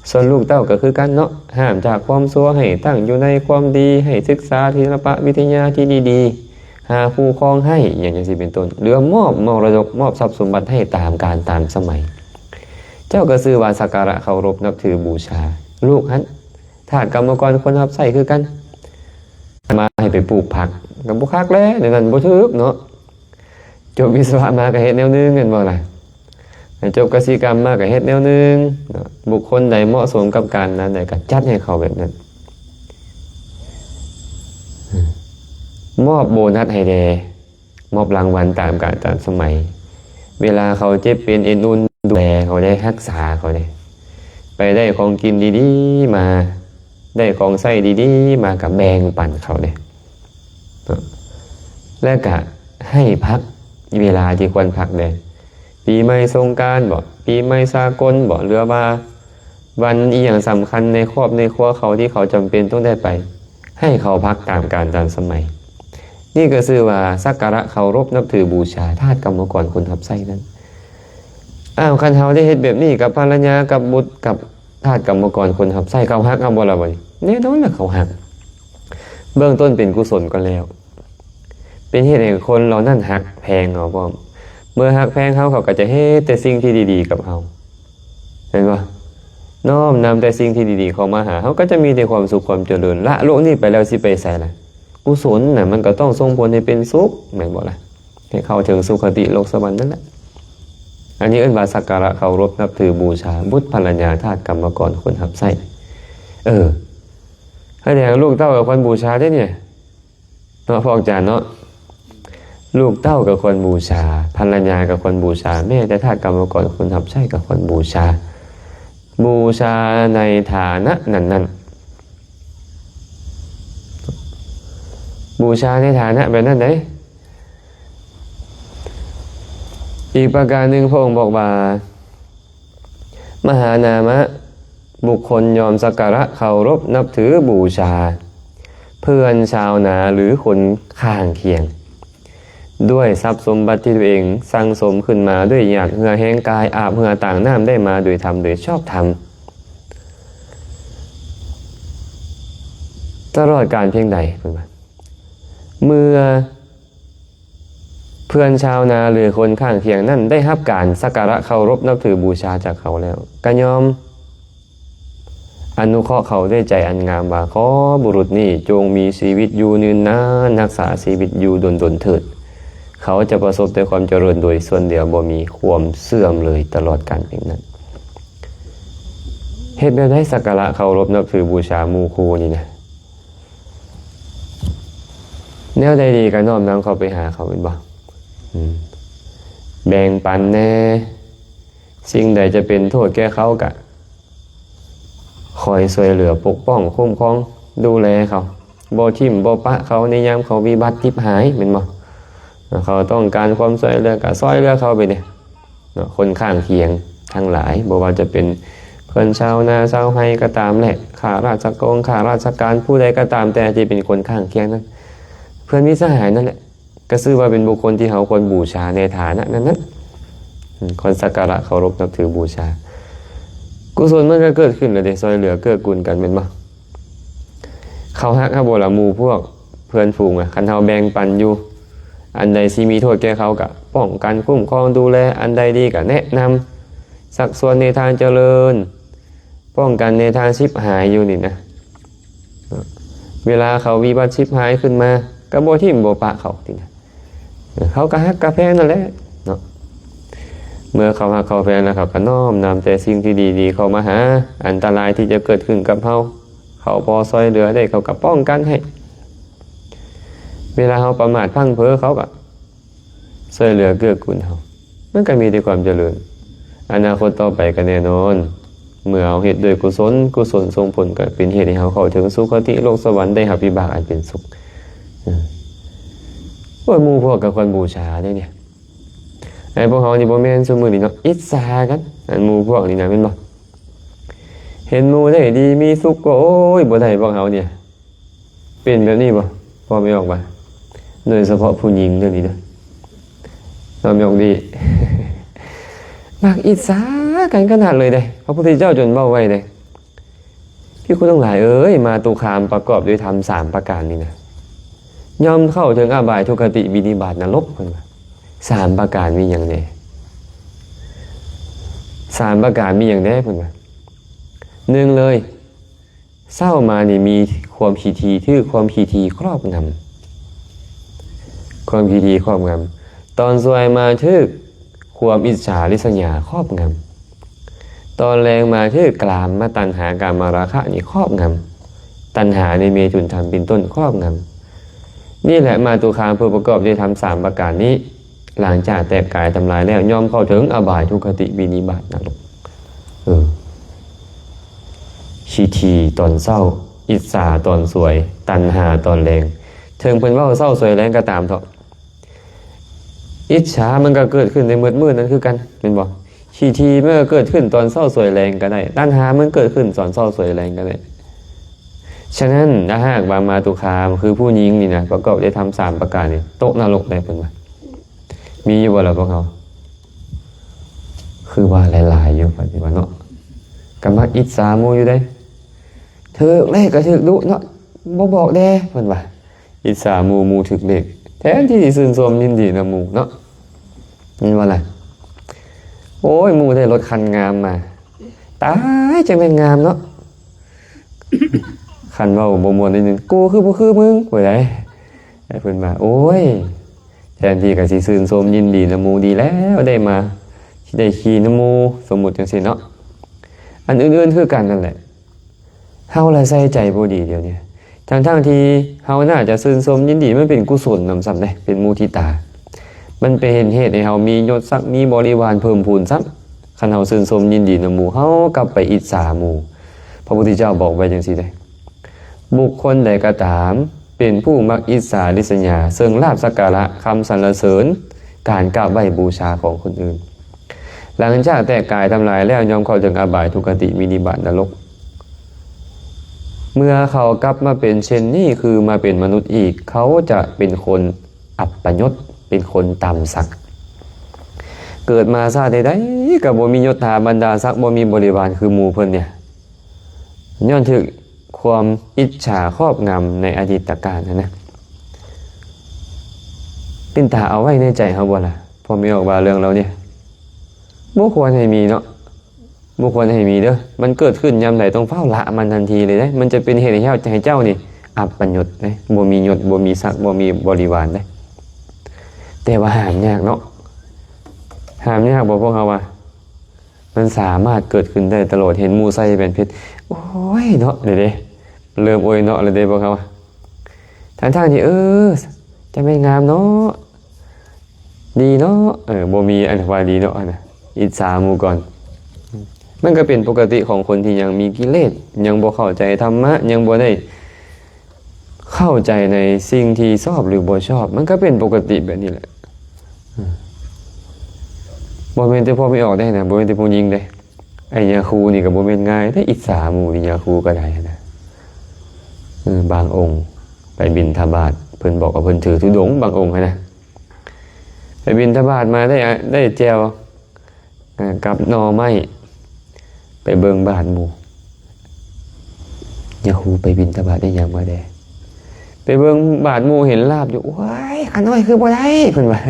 ສ່ວນລູກເຕົ້າກໍຄືກັນເນາະ ຫ້າມຈາກຄວາມຊົ່ວ ໃຫ້ຕັ້ງຢູ່ໃນຄວາມດີ ໃຫ້ສຶກສາສິລະປະວິທະຍາທີ່ດີໆ ຫາຄູ່ຄອງໃຫ້ ອີ່ຫຍັງຈັ່ງຊີ້ເປັນຕົ້ນ ຫຼືວ່າມອບມໍລະດົກ ມອບຊັບສົມບັດໃຫ້ຕາມການຕາມສະໄໝ. ເຈົ້າກໍຊື່ວ່າສັກກາລະເຄົາລົບນັບຖືບູຊາ. ລູກຫັ້ນ ທາດກຳມະກອນຄົນຮັບໃຊ້ຄືກັນ ມາໃຫ້ໄປປູກຜັກ ກໍບໍ່ຄັກແຫຼະ ແນວນັ້ນບໍ່ຖືກເນາະ. ຈົບວິສະວະມາກໍເຮັດແນວໜຶ່ງ ແມ່ນບໍ່ລະ? ຈົບກະສິກຳມາກໍເຮັດແນວໜຶ່ງເນາະ. ບຸກຄົນໃດເໝາະສົມກັບການນັ້ນໃດກໍຈັດໃຫ້ເຂົາແບບນັ້ນ. ມອບໂບນັດໃຫ້ແດ່ ມອບລາງວັນຕາມການຕາມສະໄໝ. ເວລາເຂົາເຈັບເປັນເອັນອຸ່ນ ດູແລເຂົາໄດ້ ຮັກສາເຂົາໄດ້ ໄປໄດ້ຂອງກິນດີໆມາ ໄດ້ຂອງໃຊ້ດີໆມາ ກໍແບ່ງປັນເຂົາເດ້ເນາະ. ແລະກະໃຫ້ພັກເວລາທີ່ຄວນພັກແດ່ ປີໃໝ່ສົງການບໍ ປີໃໝ່ສາກົນບໍ ຫຼືວ່າວັນອີ່ຫຍັງສຳຄັນໃນຄອບໃນຄົວເຂົາ ທີ່ເຂົາຈຳເປັນຕ້ອງໄດ້ໄປ ໃຫ້ເຂົາພັກຕາມການຕາມສະໄໝ. ນີ້ກໍຊື່ວ່າສັກກາລະເຄົາລົບນັບຖືບູຊາທາດກຳມະກອນຄົນຮັບໃຊ້ນັ້ນ. ອ້າວ ຄັນເຮົາໄດ້ເຮັດແບບນີ້ກັບພັນລະຍາ ກັບບຸດ ກັບທາດກຳມະກອນຄົນຮັບໃຊ້ ເຂົາຮັກເຮົາບໍ່ລະບັດນີ້? ແນ່ນອນລະເຂົາຮັກ. ເບື້ອງຕົ້ນເປັນກຸສົນກ່ອນແລ້ວ ເປັນເຫດໃຫ້ຄົນເຫຼົ່ານັ້ນຮັກແພງເຮົາພ້ອມ. ເມື່ອຮັກແພງເຮົາ ເຂົາກໍຈະເຮັດແຕ່ສິ່ງທີ່ດີໆກັບເຮົາ ແມ່ນບໍ່? ນ້ອມນຳແຕ່ສິ່ງທີ່ດີໆເຂົ້າມາຫາເຮົາ ກໍຈະມີແຕ່ຄວາມສຸກຄວາມຈະເລີນ. ລະໂລກນີ້ໄປແລ້ວຊິໄປໃສລະ? ກຸສົນນະ ມັນກໍຕ້ອງສົ່ງຜົນໃຫ້ເປັນສຸກ ແມ່ນບໍ່ລະ? ໃຫ້ເຂົ້າເຖິງສຸຄະຕິໂລກສະຫວັນນັ້ນແຫຼະ. ອັນນີ້ເອີ້ນວ່າສັກກາລະເຄົາລົບນັບຖືບູຊາບຸດພັນລະຍາທາດກຳມະກອນຄົນຮັບໃຊ້. ເອີ ໃຫ້ແດ່ ລູກເຕົ້າກໍຄວນບູຊາເດ້ນີ້ເນາະ ພວກອາຈານເນາະ. ລູກເຕົ້າກໍຄວນບູຊາ ພັນລະຍາກໍຄວນບູຊາ ແມ້ແຕ່ທາດກຳມະກອນຄົນຮັບໃຊ້ກໍຄວນບູຊາ. ບູຊາໃນຖານະນັ້ນໆ ບູຊາໃນຖານະແບບນັ້ນໃດ. ອີກປະການໜຶ່ງ ພະອົງບອກວ່າ ມະຫານາມະ ບຸກຄົນຍ່ອມສັກກາລະເຄົາລົບນັບຖືບູຊາ ເພື່ອນຊາວນາ ຫຼື ຄົນຂ້າງຄຽງ ດ້ວຍຊັບສົມບັດທີ່ຕົວເອງສັ່ງສົມຂຶ້ນມາດ້ວຍຫຍາດເຫື່ອແຮງກາຍ ອາບເຫື່ອຕາງນ້ຳໄດ້ມາໂດຍທຳ ໂດຍຊອບທຳ ຕະຫຼອດການພຽງໃດ ເພິ່ນວ່າ ເມື່ອ ເພື່ອນຊາວນາ ຫຼື ຄົນຂ້າງຄຽງນັ້ນ ໄດ້ຮັບການສັກກາລະເຄົາລົບນັບຖືບູຊາຈາກເຂົາແລ້ວ ກະຍອມອະນຸເຄາະເຂົາດ້ວຍໃຈອັນງາມວ່າ ຂໍບຸລຸດນີ້ຈົ່ງມີຊີວິດຢູ່ຍືນນານ, ຮັກສາຊີວິດຢູ່ດົນໆເຖີດ. ເຂົາຈະປະສົບແຕ່ຄວາມຈະເລີນໂດຍສ່ວນດຽວ, ບໍ່ມີຄວາມເສື່ອມເລີຍຕະຫຼອດການເປັນນັ້ນ. ເຮັດແບບໃດ? ສັກກາລະເຄົາລົບນັບຖືບູຊາໝູ່ຄູ່ນີ້ນະ. ແນວໃດດີກໍນ້ອມນຳເຂົ້າໄປຫາເຂົາແມ່ນບໍ່? ອືມ ແບ່ງປັນແດ່. ສິ່ງໃດຈະເປັນໂທດແກ່ເຂົາກະຄອຍຊ່ວຍເຫຼືອປົກປ້ອງຄຸ້ມຄອງດູແລເຂົາ. ບໍ່ຖິ້ມບໍ່ປະເຂົາໃນຍາມເຂົາວິບັດທິບຫາຍແມ່ນບໍ່? ເຂົາຕ້ອງການຄວາມຊ່ວຍເຫຼືອກະຊ່ອຍເຫຼືອເຂົາໄປເດ້. ເນາະ ຄົນຂ້າງຄຽງທັງຫຼາຍ ບໍ່ວ່າຈະເປັນເພື່ອນຊາວນາຊາວໄຮ່ກໍຕາມແຫຼະ, ຂ້າລາຊະກອງ ຂ້າລາຊະການ ຜູ້ໃດກໍຕາມແຕ່ທີ່ເປັນຄົນຂ້າງຄຽງນັ້ນ ເພື່ອນມິດສະຫາຍນັ້ນແຫຼະ ກໍຊື່ວ່າເປັນບຸກຄົນທີ່ເຮົາຄວນບູຊາໃນຖານະນັ້ນໆ ຄວນສັກກາລະເຄົາລົບນັບຖືບູຊາ. ກຸສົນມັນກໍເກີດຂຶ້ນແລ້ວເດ ຊ່ອຍເຫຼືອເກື້ອກູນກັນແມ່ນບໍ່? ເຂົາຮັກເຮົາບໍ່ລະ ໝູ່ພວກເພື່ອນຝູງອະ? ຄັນເຮົາແບ່ງປັນຢູ່ ອັນໃດຊິມີໂທດແກ່ເຂົາກໍປ້ອງກັນຄຸ້ມຄອງດູແລ, ອັນໃດດີກໍແນະນຳ ຊັກຊວນໃນທາງຈະເລີນ ປ້ອງກັນໃນທາງຊິບຫາຍຢູ່ນີ້ນະ. ເວລາເຂົາວິບັດຊິບຫາຍຂຶ້ນມາ ກໍບໍ່ຖິ້ມບໍ່ປະເຂົາຕິນະ. ເຂົາກໍຮັກກໍແພງນັ້ນແຫຼະເນາະ. ເມື່ອເຂົາຮັກເຂົາແພງແລ້ວ ເຂົາກໍນ້ອມນຳແຕ່ສິ່ງທີ່ດີໆເຂົ້າມາຫາ. ອັນຕະລາຍທີ່ຈະເກີດຂຶ້ນກັບເຮົາ ເຂົາພໍຊ່ອຍເຫຼືອໄດ້ ເຂົາກໍປ້ອງກັນໃຫ້. ເວລາເຮົາປະໝາດພລັ້ງເຜີ ເຂົາກໍ ຊ່ວຍເຫຼືອເກື້ອກູນເຮົາ ມັນກໍມີແຕ່ຄວາມຈະເລີນ. ອະນາຄົດຕໍ່ໄປກໍແນ່ນອນ ເມື່ອເຮົາເຮັດດ້ວຍກຸສົນ, ກຸສົນສົ່ງຜົນກໍເປັນເຫດໃຫ້ເຮົາເຂົ້າເຖິງສຸຄະຕິໂລກສະຫວັນ ໄດ້ຮັບວິບາກອັນເປັນສຸກ. ເອີ ໂອ້ຍ ໝູ່ພວກກໍຄວນບູຊາເດ້ນີ້. ໄອ້ພວກເຮົານີ້ບໍ່ແມ່ນຊຸມື້ນີ້ເນາະ ອິດສາກັນ ອັນໝູ່ພວກນີ້ນະ ແມ່ນບໍ່? ເຫັນໝູ່ໄດ້ດີມີສຸກກໍ ໂອ້ຍ ບໍ່ໄດ້ພວກເຮົານີ້. ເປັນແບບນີ້ບໍ່ ພໍ່ແມ່ອອກວ່າ? ໂດຍສະເພາະຜູ້ຍິງເທື່ອນີ້ເດີ ພໍ່ແມ່ອອກດີ ມັກອິດສາກັນຂະໜາດເລີຍເດ້. ພະພຸດທະເຈົ້າຈົນເວົ້າໄວ້ເດ້ ພິກຂຸທັງຫຼາຍເອີຍ ມາຕຸຄາມປະກອບດ້ວຍທຳສາມປະການນີ້ນະ ຍ່ອມເຂົ້າເຖິງອະບາຍ ທຸກຄະຕິ ວິນິບາດ ນະລົກ ເພິ່ນວ່າ. ສາມປະການມີຫຍັງແດ່? ສາມປະການມີຫຍັງແດ່? ເພິ່ນວ່າ ໜຶ່ງເລີຍ ເຊົ້າມານີ້ມີຄວາມຂີ້ຖີ່ ຖືກຄວາມຂີ້ຖີ່ຄອບງຳ ຄວາມຂີ້ຖີ່ຄອບງຳ. ຕອນສວຍມາຖືກຄວາມອິດສາລິດສະຫຍາຄອບງຳ. ຕອນແລງມາຖືກກາມມະຕັນຫາ ກາມະລາຄະນີ້ຄອບງຳ. ຕັນຫາໃນເມຖຸນທຳເປັນຕົ້ນຄອບງຳ. ນີ້ແຫຼະມາຕຸຄາມ ເພື່ອປະກອບດ້ວຍທຳສາມປະການນີ້ ຫຼັງຈາກແຕກກາຍທຳລາຍແລ້ວ ຍ່ອມເຂົ້າເຖິງອະບາຍ ທຸກຄະຕິ ວິນິບາດ ນະລົກ. ເອີ ຂີ້ຖີ່ຕອນເຊົ້າ ອິດສາຕອນສວຍ ຕັນຫາຕອນແລງ. ເຖິງເພິ່ນເວົ້າເຊົ້າສວຍແລງກໍຕາມເຖາະ ອິດສາມັນກໍເກີດຂຶ້ນໃນມືດມື້ນັ້ນຄືກັນ ແມ່ນບໍ່? ຂີ້ຖີ່ມັນກໍເກີດຂຶ້ນຕອນເຊົ້າສວຍແລງກໍໄດ້ ຕັນຫາມັນເກີດຂຶ້ນຕອນເຊົ້າສວຍແລງກໍໄດ້. ສະນັ້ນ ຖ້າຫາກວ່າມາຕຸຄາມ ຄືຜູ້ຍິງນີ້ນະ ປະກອບດ້ວຍທຳສາມປະການນີ້ ຕົກນະລົກໄດ້ ເພິ່ນວ່າ. ມີຢູ່ບໍ່ລະພວກເຮົາ? ຄືວ່າຫຼາຍໆຢູ່ ປະຕິບັດເນາະ ກໍມັກອິດສາໝູ່ຢູ່ເດ້. ຖືກເລກກໍຖືກດຸເນາະ ບໍ່ບອກແດ່ ເພິ່ນວ່າ. ອິດສາໝູ່ ໝູ່ຖືກເລກ ແທນທີ່ຊິຊື່ນຊົມຍິນດີນຳໝູ່ເນາະ ແມ່ນບໍ່ລະ? ໂອ້ຍ ໝູ່ໄດ້ລົດຄັນງາມມາ ຕາຍ ຈັ່ງແມ່ນງາມເນາະ. ຄັນເວົ້າບໍ່ມ່ວນໜ້ອຍໜຶ່ງ ກູຄືບໍ່ຄືມຶງ ຜູ້ໃດ ໃຫ້ເພິ່ນວ່າ ໂອ້ຍ ແທນທີ່ກໍຊິຊື່ນຊົມຍິນດີນຳໝູ່ ດີແລ້ວໄດ້ມາ ຊິໄດ້ຂີ່ນຳໝູ່ ສົມມຸດຈັ່ງຊີ້ເນາະ. ອັນອື່ນໆຄືກັນນັ້ນແຫຼະ ເຮົາລະໃສ່ໃຈບໍ່ດີດຽວນີ້ ທັງໆທີ່ເຮົາໜ້າຈະຊື່ນຊົມຍິນດີ ມັນເປັນກຸສົນນຳຊ້ຳເດ້ ເປັນມຸທິຕາ ມັນເປັນເຫດໃຫ້ເຮົາມີຍົດສັກ ມີບໍລິວານເພີ່ມພູນຊ້ຳ. ຄັນເຮົາຊື່ນຊົມຍິນດີນຳໝູ່ ເຮົາກັບໄປອິດສາໝູ່. ພະພຸດທະເຈົ້າບອກໄວ້ຈັ່ງຊີ້ເດ້ ບຸກຄົນໃດກໍຕາມ ເປັນຜູ້ມັກອິດສາລິດສະຫຍາ ເຊິ່ງລາບສັກກາລະ ຄຳສັນລະເສີນ ການກາບໄຫວ້ບູຊາຂອງຄົນອື່ນ ຫຼັງຈາກແຕກກາຍທຳລາຍແລ້ວ ຍ່ອມເຂົ້າເຖິງອະບາຍ ທຸກຄະຕິ ວິນິບາດ ນະລົກ. ເມື່ອເຂົາກັບມາເປັນເຊັ່ນນີ້ ຄືມາເປັນມະນຸດອີກ ເຂົາຈະເປັນຄົນອັບປະຍົດ ເປັນຄົນຕ່ຳສັກ ເກີດມາຊາດໃດໆກໍບໍ່ມີຍົດຖາບັນດາສັກ ບໍ່ມີບໍລິວານຄືໝູ່ເພິ່ນນີ້ ຍ້ອນຖືກຄວາມອິດສາຄອບງຳໃນອະດີດຕະການຫັ້ນນະ. ເປັນຕາເອົາໄວ້ໃນໃຈເຮົາບໍ່ລະ ພໍ່ແມ່ອອກວ່າ ເລື່ອງເຫຼົ່ານີ້ ບໍ່ຄວນໃຫ້ມີເນາະ ບໍ່ຄວນໃຫ້ມີເດີ. ມັນເກີດຂຶ້ນຍາມໃດ ຕ້ອງຟ້າວລະມັນທັນທີເລີຍເດ້. ມັນຈະເປັນເຫດໃຫ້ເຈົ້າ ໃຫ້ເຈົ້ານີ້ອັບປະຍົດເດ້ ບໍ່ມີຍົດ ບໍ່ມີສັກ ບໍ່ມີບໍລິວານເດ້. ແຕ່ວ່າຫ້າມຍາກເນາະ ຫ້າມຍາກບໍ່ພວກເຮົາວ່າ? ມັນສາມາດເກີດຂຶ້ນໄດ້ຕະຫຼອດ. ເຫັນໝູ່ໃສ່ແຫວນເພັດ ໂອ້ຍເນາະ ເດ້ ເລີ່ມໂອ້ຍເນາະແລ້ວເດ້ພວກເຮົາ. ທັງໆທີ່ ເອີ ຈະແມ່ນງາມເນາະ ດີເນາະ ເອີ ບໍ່ມີອັນວ່າດີເນາະຫັ້ນນະ ອິດສາໝູ່ກ່ອນ. ມັນກໍເປັນປົກກະຕິຂອງຄົນທີ່ຍັງມີກິເລດ ຍັງບໍ່ເຂົ້າໃຈທຳມະ ຍັງບໍ່ໄດ້ເຂົ້າໃຈໃນສິ່ງທີ່ຊອບ ຫຼື ບໍ່ຊອບ. ມັນກໍເປັນປົກກະຕິແບບນີ້ແຫຼະ. ບໍ່ແມ່ນແຕ່ພວກແມ່ອອກເດ້ນະ ບໍ່ແມ່ນແຕ່ຜູ້ຍິງເດ້. ໄອ້ຍາຄູນີ້ກໍບໍ່ແມ່ນງ່າຍເດ້ ອິດສາໝູ່ນີ້ ຍາຄູກໍໄດ້ນະ. ເອີ ບາງອົງໄປບິນທະບາດ ໄປ ພິ່ນບອກວ່າເພິ່ນຖືທຸດົງບາງອົງຫັ້ນນະ. ໄປບິນທະບາດມາໄດ້ ໄດ້ແຈ່ວ ອ່າ ກັບໜໍ່ໄມ້ ໄປເບິ່ງບາດໝູ່. ຍາຄູໄປບິນທະບາດໄດ້ຫຍັງມາແດ່? ໄປເບິ່ງບາດໝູ່ເຫັນລາບຢູ່. ໂອ້ຍ ຂ້ານ້ອຍຄືບໍ່ໄດ້ ເພິ່ນວ່າ.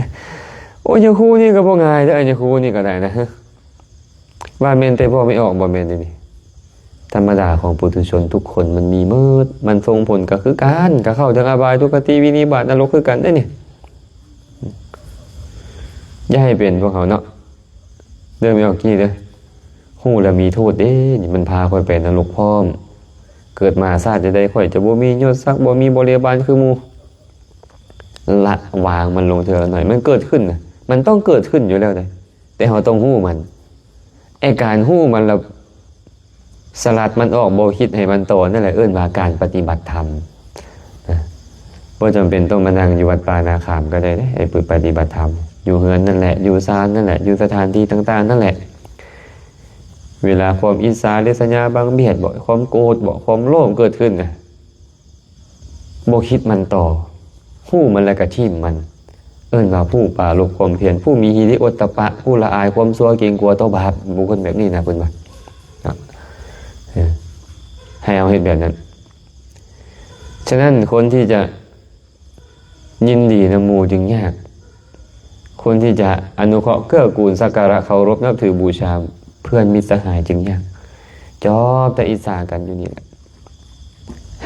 ໂອ້ຍ ຍາຄູນີ້ກໍບໍ່ງ່າຍເດີ້ ຍາຄູນີ້ກໍໄດ້ນະ. ວ່າແມ່ນແຕ່ເວົ້າໄມ່ອອກ ບໍ່ແມ່ນເດ້ນີ້. ທຳມະດາຂອງປຸຖຸຊົນທຸກຄົນມັນມີໝົດ, ມັນສົ່ງຜົນກໍຄືກັນ, ກໍເຂົ້າເຖິງອະບາຍທຸກຄະຕິວິນິບາດນະລົກຄືກັນເດ້ນີ້. ຢ່າໃຫ້ເປັນພວກເຮົາເນາະ. ເດີ ແມ່ອອກກີ້ເດີ ຮູ້ແລ້ວມີໂທດເດ້ນີ້, ມັນພາຂ້ອຍໄປນະລົກພ້ອມ. ເກີດມາຊາດໃດໆ ຂ້ອຍຈະບໍ່ມີຍົດສັກ ບໍ່ມີບໍລິວານຄືໝູ່. ລະວາງມັນລົງເທື່ອລະໜ້ອຍ. ມັນເກີດຂຶ້ນນະ, ມັນຕ້ອງເກີດຂຶ້ນຢູ່ແລ້ວເດ້. ແຕ່ເຮົາຕ້ອງຮູ້ມັນ. ໄອ້ການຮູ້ມັນແລ້ວສະຫຼັດມັນອອກ, ບໍ່ຄິດໃຫ້ມັນຕໍ່, ນັ້ນແຫຼະເອີ້ນວ່າການປະຕິບັດທຳນະ. ບໍ່ຈຳເປັນຕ້ອງມານັ່ງຢູ່ວັດປ່ານາຄາມກໍໄດ້ເດ້ ໄອ້ປະຕິບັດທຳ. ຢູ່ເຮືອນນັ້ນແຫຼະ, ຢູ່ສານນັ້ນແຫຼະ, ຢູ່ສະຖານທີ່ຕ່າງໆນັ້ນແຫຼະ. ເວລາຄວາມອິດສາລິດສະຍາບັງບຽດບໍ ຄວາມໂກດບໍ ຄວາມໂລບເກີດຂຶ້ນນະ, ບໍ່ຄິດມັນຕໍ່, ຮູ້ມັນແລ້ວກໍຖິ້ມມັນ. ເອີ້ນວ່າຜູ້ປາລົບຄວາມພຽນ, ຜູ້ມີຫິລິໂອດຕະປະ, ຜູ້ລະອາຍຄວາມຊົ່ວ, ເກງກົວຕໍ່ບາບ. ບຸກຄົນແບບນີ້ນະ ເພິ່ນວ່າເນາະ. ເອີ ໃຫ້ເຮົາເຮັດແບບນັ້ນ. ສະນັ້ນ ຄົນທີ່ຈະຍິນດີນຳໝູ່ຈຶ່ງຍາກ. ຄົນທີ່ຈະອະນຸເຄາະເກື້ອກູນ ສັກກາລະເຄົາລົບນັບຖືບູຊາເພື່ອນມິດສະຫາຍຈຶ່ງຍາກ. ຈອບແຕ່ອິດສາກັນຢູ່ນີ້ແຫຼະ.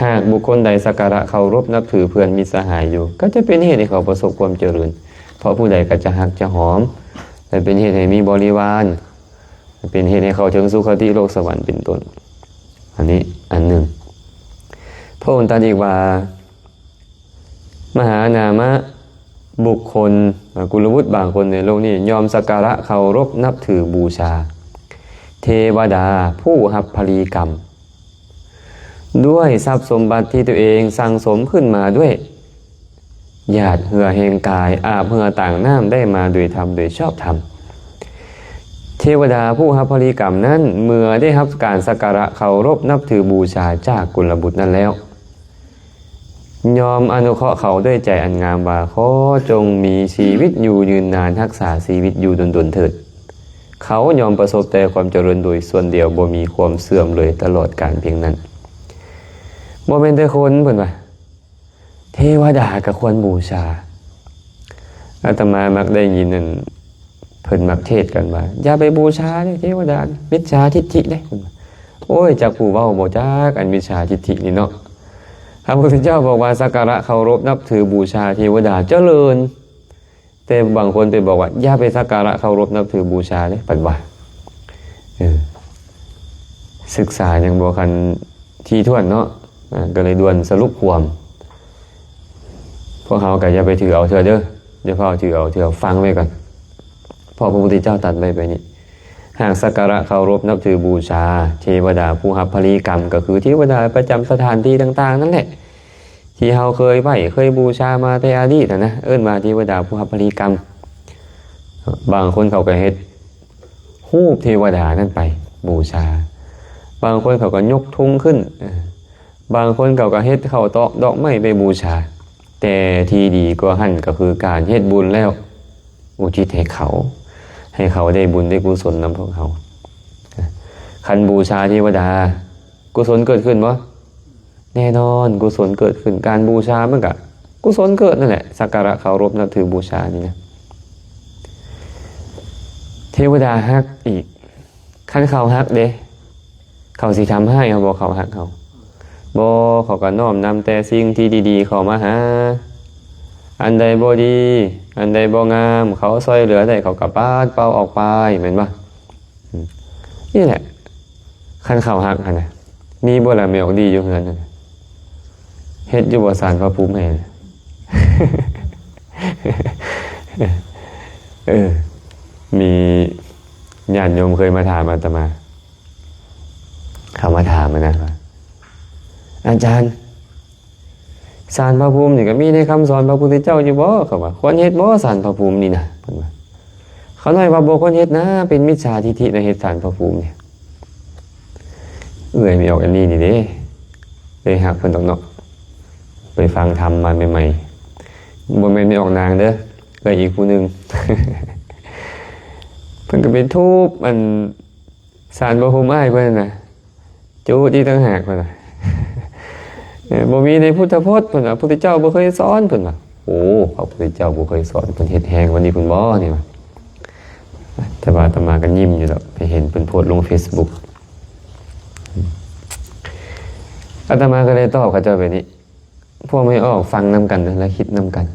ຫາກບຸກຄົນໃດສັກກາລະເຄົາລົບນັບຖືເພື່ອນມິດສະຫາຍຢູ່, ກໍຈະເປັນເຫດໃຫ້ເຂົາປະສົບຄວາມຈະເລີນ, ເພາະຜູ້ໃດກໍຈະຮັກຈະຫອມ ແລະ ເປັນເຫດໃຫ້ມີບໍລິວານ, ເປັນເຫດໃຫ້ເຂົ້າເຖິງສຸຄະຕິໂລກສະຫວັນເປັນຕົ້ນ. ອັນນີ້ອັນໜຶ່ງ. ພະອົງຕັດອີກວ່າ ມະຫານາມະບຸກຄົນ ກຸລະບຸດບາງຄົນໃນໂລກນີ້ ຍອມສັກກາລະເຄົາລົບນັບຖືບູຊາເທວະດາຜູ້ຮັບພະລີກຳ ດ້ວຍຊັບສົມບັດທີ່ຕົວເອງສັ່ງສົມຂຶ້ນມາດ້ວຍຫຍາດເຫື່ອແຮງກາຍ ອາບເຫື່ອຕາງນ້ຳໄດ້ມາໂດຍທຳ ໂດຍຊອບທຳ. ເທວະດາຜູ້ຮັບພະລີກຳນັ້ນ ເມື່ອໄດ້ຮັບການສັກກາລະເຄົາລົບນັບຖືບູຊາຈາກກຸລະບຸດນັ້ນແລ້ວ ຍອມອະນຸເຄາະເຂົາດ້ວຍໃຈອັນງາມວ່າ ຂໍຈົ່ງມີຊີວິດຢູ່ຍືນນານ, ຮັກສາຊີວິດຢູ່ດົນໆເຖີດ. ເຂົາຍອມປະສົບແຕ່ຄວາມຈະເລີນໂດຍສ່ວນດຽວ, ບໍ່ມີຄວາມເສື່ອມເລີຍຕະຫຼອດການພຽງນັ້ນ. ບໍ່ແມ່ນແຕ່ຄົນ, ເພິ່ນວ່າ ເທວະດາກໍຄວນບູຊາ. ອາດຕະມາມັກໄດ້ຍິນນັ້ນ ເພິ່ນມັກເທດກັນວ່າ ຢ່າໄປບູຊາເດ້ເທວະດາ, ມິດສາທິດຖິເດ້. ໂອ້ຍ ຈັກຜູ້ເວົ້າບໍ່ຈັກ ອັນມິດສາທິດຖິນີ້ເນາະ. ພະພຸດທະເຈົ້າບອກວ່າ ສັກກາລະເຄົາລົບນັບຖືບູຊາເທວະດາຈະເລີນ, ແຕ່ບາງຄົນໄປບອກວ່າ ຢ່າໄປສັກກາລະເຄົາລົບນັບຖືບູຊາເດ້ ເພິ່ນວ່າ. ເອີ ສຶກສາຍັງບໍ່ທັນຖີ່ຖ້ວນເນາະ. ອ່າ ກໍເລີຍດ່ວນສະຫຼຸບຄວາມ. ພວກເຮົາກໍຢ່າໄປຖືເອົາເທື່ອເດີ, ຢ່າຟ້າວຖືເອົາເທື່ອ, ຟັງໄວ້ກ່ອນ. ເພາະພະພຸດທະເຈົ້າຕັດໄວ້ແບບນີ້, ຫາກສັກກາລະເຄົາລົບນັບຖືບູຊາເທວະດາຜູ້ຮັບພະລີກຳ, ກໍຄືເທວະດາປະຈຳສະຖານທີ່ຕ່າງໆນັ້ນແຫຼະ ທີ່ເຮົາເຄີຍໄຫວ້ເຄີຍບູຊາມາແຕ່ອະດີດຫັ້ນນະ, ເອີ້ນວ່າເທວະດາຜູ້ຮັບພະລີກຳ. ບາງຄົນເຂົາກໍເຮັດ ຮູບເທວະດານັ້ນໄປບູຊາ, ບາງຄົນເຂົາກໍຍົກທຸງຂຶ້ນ, ເອີ ບາງຄົນເຂົາກໍເຮັດເຂົ້າຕອກດອກໄມ້ໄປບູຊາ. ແຕ່ທີ່ດີກວ່າຫັ້ນກໍຄືການເຮັດບຸນແລ້ວອຸທິດໃຫ້ເຂົາ, ໃຫ້ເຂົາໄດ້ບຸນໄດ້ກຸສົນນຳພວກເຮົາ. ຄັນບູຊາເທວະດາ, ກຸສົນເກີດຂຶ້ນບໍ່? ແນ່ນອນ ກຸສົນເກີດຂຶ້ນ, ການບູຊາມັນກະກຸສົນເກີດນັ້ນແຫຼະ, ສັກກາລະເຄົາລົບນັບຖືບູຊານີ້ນະ. ເທວະດາຮັກອີກ, ຄັນເຂົາຮັກເດ ເຂົາຊິທຳຮ້າຍເຮົາບໍ່? ເຂົາຮັກເຮົາບໍ່? ເຂົາກໍນ້ອມນຳແຕ່ສິ່ງທີ່ດີໆເຂົ້າມາຫາ, ອັນໃດບໍ່ດີ ອັນໃດບໍ່ງາມ ເຂົາຊ່ອຍເຫຼືອໄດ້ ເຂົາກໍປາດເປົ່າອອກໄປ ແມ່ນບໍ່? ນີ້ແຫຼະ ຄັນເຂົາຮັກຫັ້ນນະ ມີບໍ່ລະແມ່ອອກດີຢູ່ເຮືອນຫັ້ນນະ? ເຮັດຢູ່ບໍ່ສານພະພູມໃຫ້? ເອີ ມີຍາດໂຍມເຄີຍມາຖາມອາດຕະມາ, ເຂົາມາຖາມນະວ່າ ອາຈານ ສານພະພູມນີ້ກໍມີໃນຄຳສອນພະພຸດທະເຈົ້າຢູ່ບໍ່? ເຂົາວ່າ ຄວນເຮັດບໍ່ສານພະພູມນີ້ນະ? ເພິ່ນວ່າ ຂ້ານ້ອຍວ່າບໍ່ຄວນເຮັດນະ, ເປັນມິດສາທິດຖິນະ ເຮັດສານພະພູມນີ້. ເອື້ອຍແມ່ອອກອັນນີ້ນີ້ເດ້ ໄດ້ຮັກເພິ່ນດອກເນາະ, ໄປຟັງທຳມາໃໝ່ ບໍ່ແມ່ນແມ່ອອກນາງເດີ້ ເອື້ອຍອີກຜູ້ໜຶ່ງ. ເພິ່ນກໍໄປທຸບອັນສານພະພູມອ້າຍເພິ່ນນະ ຈຸດອີກຕ່າງຫາກເພິ່ນວ່າ. ເອີ ບໍ່ມີໃນພຸດທະພົດເພິ່ນວ່າ ພຸດທະເຈົ້າບໍ່ເຄີຍສອນເພິ່ນວ່າ. ໂອ້ ພະພຸດທະເຈົ້າບໍ່ເຄີຍສອນ ເພິ່ນເຮັດແຮງປານນີ້ພຸ້ນບໍ່ນີ້ວ່າ. ແຕ່ວ່າອາດຕະມາກໍຍິ້ມຢູ່ດອກ ໄປເຫັນເພິ່ນໂພສລົງເຟສບຸກ. ອາດຕະມາກໍເລີຍຕອບເຂົາເຈົ້າແບບນີ້ ພວກແມ່ອອກຟັງນຳກັນ ແລະ ຄິດນຳກັນ.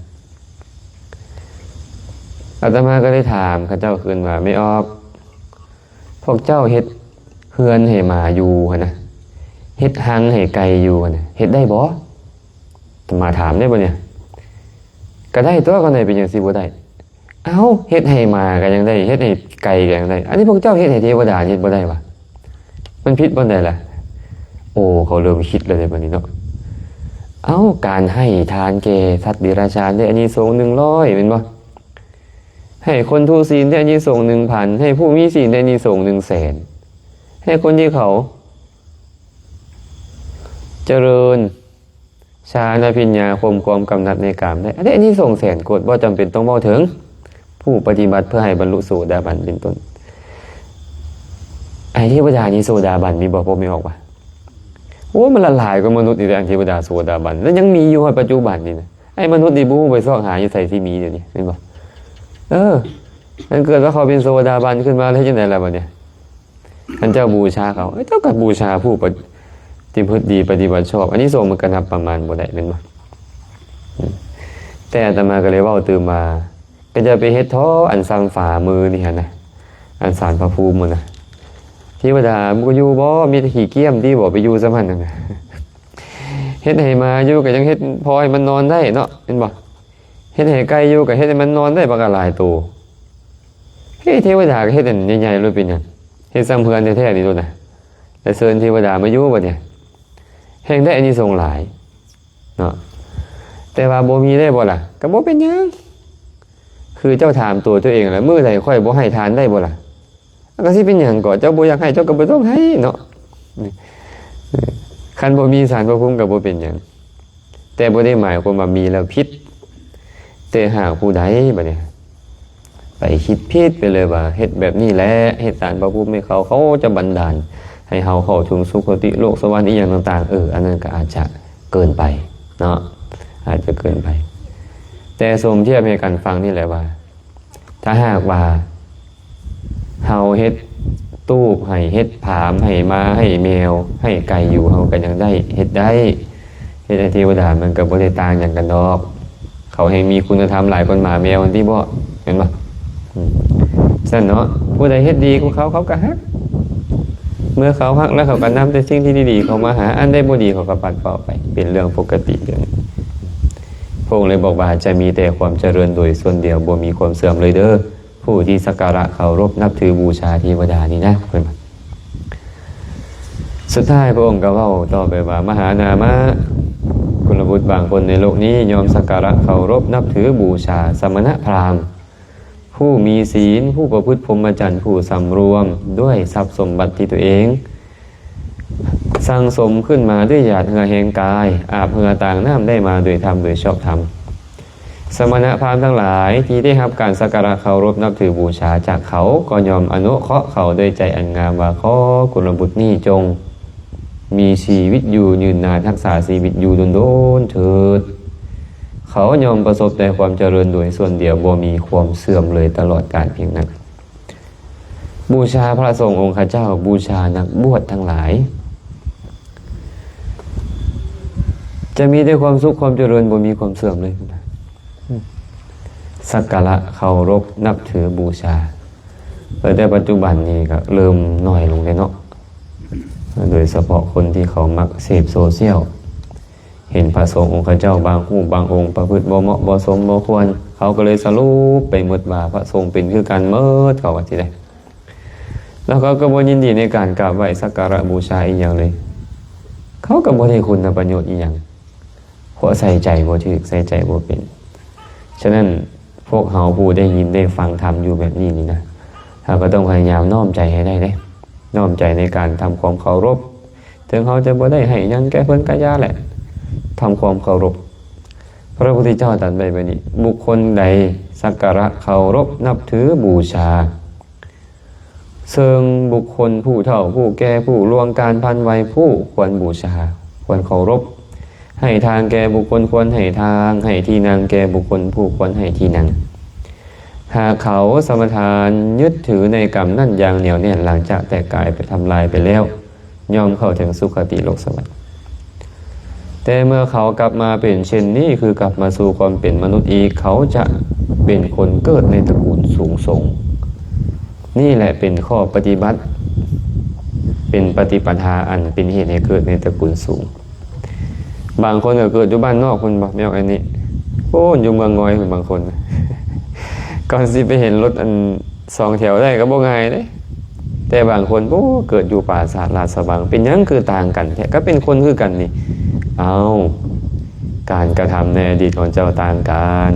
ອາດຕະມາກໍເລີຍຖາມເຂົາເຈົ້າຄືນວ່າ ແມ່ອອກ ພວກເຈົ້າເຮັດເຮືອນໃຫ້ໝາຢູ່ຫັ້ນນະ ເຮັດຮັງໃຫ້ໄກ່ຢູ່ຫັ້ນນະ ເຮັດໄດ້ບໍ່? ອາດຕະມາຖາມເດ້ບັດນີ້. ກໍໄດ້ຕົວະ ກໍໄດ້ ເປັນຫຍັງຊິບໍ່ໄດ້? ເອົ້າ ເຮັດໃຫ້ໝາກໍຍັງໄດ້ ເຮັດໃຫ້ໄກ່ກໍຍັງໄດ້ ອັນນີ້ພວກເຈົ້າເຮັດໃຫ້ເທວະດາ ເຮັດບໍ່ໄດ້ຫວາ? ມັນຜິດບ່ອນໃດລະ? ໂອ້ ເຂົາເລີ່ມຄິດແລ້ວເດ້ບັດນີ້ເນາະ. ເອົ້າ ການໃຫ້ທານແກ່ສັດເດຍລະຊານໄດ້ອານິສົງໜຶ່ງຮ້ອຍແມ່ນບໍ່? ໃຫ້ຄົນທຸສິນໄດ້ອານິສົງໜຶ່ງພັນ ໃຫ້ຜູ້ມີສິນໄດ້ອານິສົງໜຶ່ງແສນ ໃຫ້ຄົນທີ່ເຂົາຈະເລີນ ຊານອະພິນຍາ ຂົ່ມຂວາມກຳໜັດໃນກາມໄດ້ ອັນນີ້ ອັນນີ້ສົງແສນໂກດ ບໍ່ຈຳເປັນຕ້ອງເວົ້າເຖິງຜູ້ປະຕິບັດເພື່ອໃຫ້ບັນລຸໂສດາບັນເປັນຕົ້ນ. ໄອ້ເທວະດານີ້ໂສດາບັນມີບໍ່? ພວກແມ່ອອກວ່າ ໂອ້ ມັນລະຫຼາຍກວ່າມະນຸດອີກເດ້ ອັນເທວະດາໂສດາບັນ ແລ້ວຍັງມີຢູ່ຮອດປັດຈຸບັນນີ້ນະ. ໄອ້ມະນຸດນີ້ບໍ່ຮູ້ໄປຊອກຫາຢູ່ໃສຊິມີດຽວນີ້ ແມ່ນບໍ່? ເອີ ມັນເກີດວ່າເຂົາເປັນໂສດາບັນຂຶ້ນມາແລ້ວ ເຮັດຈັ່ງໃດລະບັດນີ້? ຄັນເຈົ້າບູຊາເຂົາ ເຈົ້າກໍບູຊາຜູ້ປະຕິບັດດີ ປະຕິບັດຊອບ ອານິສົງມັນກໍນັບປະມານບໍ່ໄດ້ແມ່ນບໍ່? ແຕ່ອາດຕະມາກໍເລີຍເວົ້າຕື່ມວ່າ ກໍຢ່າໄປເຮັດເຖາະ ອັນຊ່ຳຝາມືນີ້ຫັ້ນນະ ອັນສານພະພູມຫັ້ນນະ ເທວະດາມັນກໍຢູ່ບໍ່? ມີແຕ່ຂີ້ກ້ຽມຕິບໍ່ ໄປຢູ່ຊ່ຳຫັ້ນນະ. ເຮັດໃຫ້ໝາຢູ່ກໍຍັງເຮັດພໍໃຫ້ມັນນອນໄດ້ເນາະ ແມ່ນບໍ່? ເຮັດໃຫ້ໄກ່ຢູ່ກໍເຮັດໃຫ້ມັນນອນໄດ້ບັກຫຼາຍໂຕ. ເຮັດເທວະດາກໍເຮັດອັນໃຫຍ່ໆໂລດ ເປັນຫຍັງ? ເຮັດຊ່ຳເຮືອນແທ້ໆນີ້ໂລດນະ ແລ້ວເຊີນເທວະດາມາຢູ່ບັດນີ້ ແຮ່ງໄດ້ອານິສົງຫຼາຍເນາະ. ແຕ່ວ່າບໍ່ມີໄດ້ບໍ່ລະ? ກໍບໍ່ເປັນຫຍັງ. ຄືເຈົ້າຖາມຕົວເຈົ້າເອງລະ ມື້ໃດຂ້ອຍບໍ່ໃຫ້ທານໄດ້ບໍ່ລະ? ກໍຊິເປັນຫຍັງເກາະ? ເຈົ້າບໍ່ຢາກໃຫ້ ເຈົ້າກໍບໍ່ຕ້ອງໃຫ້ເນາະ. ຄັນບໍ່ມີສານພະພູມກໍບໍ່ເປັນຫຍັງ ແຕ່ບໍ່ໄດ້ໝາຍຄວາມວ່າມີແລ້ວຜິດ. ແຕ່ຫາກຜູ້ໃດບັດນີ້ ໄປຄິດຜິດໄປເລີຍວ່າ ເຮັດແບບນີ້ແຫຼະ ເຮັດສານພະພູມໃຫ້ເຂົາ ເຂົາຈະບັນດານໃຫ້ເຮົາເຂົ້າເຖິງສຸຄະຕິໂລກສະຫວັນອີ່ຫຍັງຕ່າງໆ ເອີ ອັນນັ້ນກໍອາດຈະເກີນໄປເນາະ ອາດຈະເກີນໄປ. ແຕ່ສົມທຽບໃຫ້ກັນຟັງນີ້ແຫຼະວ່າ ຖ້າຫາກວ່າເຮົາເຮັດຕູບໃຫ້ ເຮັດຜາມໃຫ້ ໝາໃຫ້ແມວໃຫ້ ໄກ່ຢູ່ ເຮົາກໍຍັງໄດ້ ເຮັດໄດ້. ເຮັດໃຫ້ເທວະດາມັນກໍບໍ່ໄດ້ຕ່າງຫຍັງກັນດອກ. ເຂົາແຮ່ງມີຄຸນນະທຳຫຼາຍກວ່າໝາແມວຫັ້ນຕິເບາະ ແມ່ນບໍ່? ອືມ ຊັ້ນເນາະ ຜູ້ໃດເຮັດດີກວ່າເຂົາ ເຂົາກໍຮັກ. ເມື່ອເຂົາຮັກແລ້ວ ເຂົາກໍນຳແຕ່ສິ່ງທີ່ດີໆເຂົ້າມາຫາ ອັນໃດບໍ່ດີເຂົາກໍປັດເປົ່າໄປ ເປັນເລື່ອງປົກກະຕິເລື່ອງ. ພະອົງເລີຍບອກວ່າ ຈະມີແຕ່ຄວາມຈະເລີນໂດຍສ່ວນດຽວ ບໍ່ມີຄວາມເສື່ອມເລີຍເດີ້ ຜູ້ທີ່ສັກກາລະເຄົາລົບນັບຖືບູຊາເທວະດານີ້ນະ ເພິ່ນວ່າ. ສຸດທ້າຍພະອົງກໍເວົ້າຕໍ່ໄປວ່າ ມະຫານາມະ ກຸນລະບຸດບາງຄົນໃນໂລກນີ້ ຍ່ອມສັກກາລະເຄົາລົບນັບຖືບູຊາສະມະນະພຣາມ ຜູ້ມີສິນ ຜູ້ປະພຶດພົມມະຈັນ ຜູ້ສຳລວມດ້ວຍຊັບສົມບັດທີ່ຕົວເອງ ສັ່ງສົມຂຶ້ນມາດ້ວຍຫຍາດເຫື່ອແຮງກາຍ ອາບເຫື່ອຕາງນ້ຳໄດ້ມາໂດຍທຳໂດຍຊອບທຳ. ສະມະນະພາມທັງຫຼາຍທີ່ໄດ້ຮັບການສັກກາລະເຄົາລົບນັບຖືບູຊາຈາກເຂົາ ກໍຍ່ອມອະນຸເຄາະເຂົາດ້ວຍໃຈອັນງາມວ່າ ຂໍກຸນລະບຸດນີ້ຈົ່ງມີຊີວິດຢູ່ຍືນນານ ຮັກສາຊີວິດຢູ່ດົນໆເຖີດ. ເຂົາຍ່ອມປະສົບແຕ່ຄວາມຈະເລີນໂດຍສ່ວນດຽວ ບໍ່ມີຄວາມເສື່ອມເລີຍຕະຫຼອດການພຽງນັ້ນ. ບູຊາພະສົງອົງຄະເຈົ້າ ບູຊານັກບວດທັງຫຼາຍ ຈະມີແຕ່ຄວາມສຸກຄວາມຈະເລີນ ບໍ່ມີຄວາມເສື່ອມເລີຍ. ສັກກາລະເຄົາລົບນັບຖືບູຊາ ເອີ ແຕ່ປັດຈຸບັນນີ້ກໍເລີ່ມໜ້ອຍລົງແລ້ວເນາະ ໂດຍສະເພາະຄົນທີ່ເຂົາມັກເສບໂຊຊຽວ ເຫັນພະສົງອົງຄະເຈົ້າບາງຮູບບາງອົງປະພຶດບໍ່ເໝາະບໍ່ສົມບໍ່ຄວນ ເຂົາກໍເລີຍສະຫຼຸບໄປໝົດວ່າ ພະສົງເປັນຄືກັນໝົດ ເຂົາວ່າຊີ້ເດ້. ແລ້ວເຂົາກໍບໍ່ຍິນດີໃນການກາບໄຫວ້ສັກກາລະບູຊາອີ່ຫຍັງເລີຍ ເຂົາກໍບໍ່ໄດ້ຄຸນນະປະໂຫຍດອີ່ຫຍັງ ເພາະໃສ່ໃຈບໍ່ຖືກ ໃສ່ໃຈບໍ່ເປັນ. ສະນັ້ນ ພວກເຮົາຜູ້ໄດ້ຍິນໄດ້ຟັງທຳຢູ່ແບບນີ້ນີ້ນະ ເຮົາກໍຕ້ອງພະຍາຍາມນ້ອມໃຈໃຫ້ໄດ້ເດ້ ນ້ອມໃຈໃນການທຳຄວາມເຄົາລົບ ເຖິງເຮົາຈະບໍ່ໄດ້ໃຫ້ຫຍັງແກ່ເພິ່ນກໍຢ່າແຫຼະ ທຳຄວາມເຄົາລົບ. ພ ພະພຸດທະເຈົ້າຕັດໄວ້ແບບນີ້, ບຸກຄົນໃດສັກກາລະເຄົາລົບນັບຖືບູຊາ ເຊິ່ງບຸກຄົນຜູ້ເຖົ້າຜູ້ແກ່ຜູ້ລ່ວງການຜ່ານໄວຜູ້ຄວນບູຊາ, ຄວນເຄົາລົບ, ໃຫ້ທາງແກ່ບຸກຄົນຄວນໃຫ້ທາງ, ໃຫ້ທີ່ນັ່ງແກ່ບຸກຄົນຜູ້ຄວນໃຫ້ທີ່ນັ່ງ. ຫາກເຂົາສະມາທານຍຶດຖືໃນກຳນັ້ນຢ່າງໜຽວແໜ້ນ, ຫຼັງຈາກແຕກກາຍໄປທຳລາຍໄປແລ້ວ, ຍ່ອມເຂົ້າເຖິງສຸຄະຕິໂລກສະຫວັດ. ແຕ່ເມື່ອເຂົາກັບມາເປັນເຊັ່ນນີ້, ຄືກັບມາສູ່ຄວາມເປັນມະນຸດອີກ, ເຂົາຈະເປັນຄົນເກີດໃນຕະກູນສູງສົ່ງ. ນີ້ແຫຼະເປັນຂໍ້ປະຕິບັດ, ເປັນປະຕິປະທາອັນເປັນເຫດໃຫ້ເກີດໃນຕະກູນສູງ. ບາງຄົນກໍເກີດຢູ່ບ້ານນອກພຸ້ນບໍ່ ແມ່ນອັນນີ້, ໂອ້ ຢູ່ເມືອງງອຍພຸ້ນບາງຄົນ. ກ່ອນຊິໄປເຫັນລົດອັນ ສອງແຖວໄດ້ກໍບໍ່ງ່າຍເດ້. ແຕ່ບາງຄົນ ໂອ້ ເກີດຢູ່ປາສາດລາດຊະບັງ, ເປັນຫຍັງຄືຕ່າງກັນແທ້? ກໍເປັນຄົນຄືກັນນີ້. ເອົ້າ, ການກະທຳໃນອະດີດຂອງເຈົ້າຕ່າງກັນ.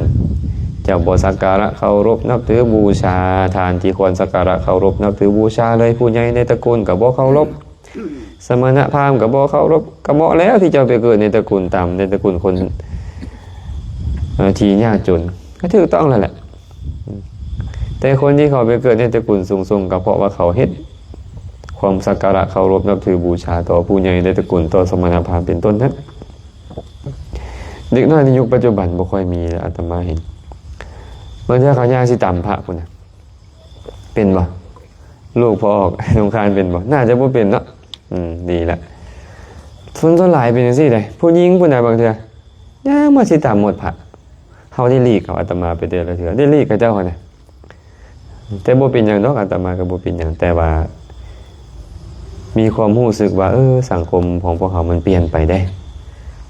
ເຈົ້າບໍ່ສັກກາລະເຄົາລົບນັບຖືບູຊາທ່ານທີ່ຄວນສັກກາລະເຄົາລົບນັບຖືບູຊາເລີຍ, ຜູ້ໃຫຍ່ໃນຕະກູນກໍບໍ່ເຄົາລົບ. ສະມະນະພາມກໍບໍ່ເຄົາລົບ, ກໍເໝາະແລ້ວທີ່ເຈົ້າໄປເກີດໃນຕະກູນຕ່ຳ, ໃນຕະກູນຄົນ ເອີ ທີ່ຍາກຈົນ, ກໍຖືກຕ້ອງແລ້ວແຫຼະ. ແຕ່ຄົນທີ່ເຂົາໄປເກີດໃນຕະກູນສູງສົ່ງ ກໍເພາະວ່າເຂົາເຮັດຄວາມສັກກາລະເຄົາລົບນັບຖືບູຊາຕໍ່ຜູ້ໃຫຍ່ໃນຕະກູນ, ຕໍ່ສະມະນະພາມເປັນຕົ້ນນັ້ນ. ເດັກນ້ອຍໃນຍຸກປັດຈຸບັນບໍ່ຄ່ອຍມີແລ້ວ, ອາດຕະມາເຫັນ. ບາງເທື່ອເຂົາຍ່າງຊິຕຳພະພຸ້ນນະ, ເປັນບໍ່? ລູກພໍ່ອອກສົງຄານເປັນບໍ່? ໜ້າຈະບໍ່ເປັນເນາະ. ອືມ ດີລະ. ຄົນສ່ວນຫຼາຍເປັນຈັ່ງຊີ້ເດ້, ຜູ້ຍິງພຸ້ນນະ ບາງເທື່ອຍ່າງມາຊິຕຳໝົດພະ. ເຮົາໄດ້ຫຼີກເອົາອາດຕະມາໄປແຕ່ລະເທື່ອ, ໄດ້ຫຼີກເຂົາເຈົ້າຫັ້ນນະ. ແຕ່ບໍ່ເປັນຫຍັງດອກ, ອາດຕະມາກໍບໍ່ເປັນຫຍັງ, ແຕ່ວ່າມີຄວາມຮູ້ສຶກວ່າ ເອີ ສັງຄົມຂອງພວກເຮົາມັນປ່ຽນໄປເດ້.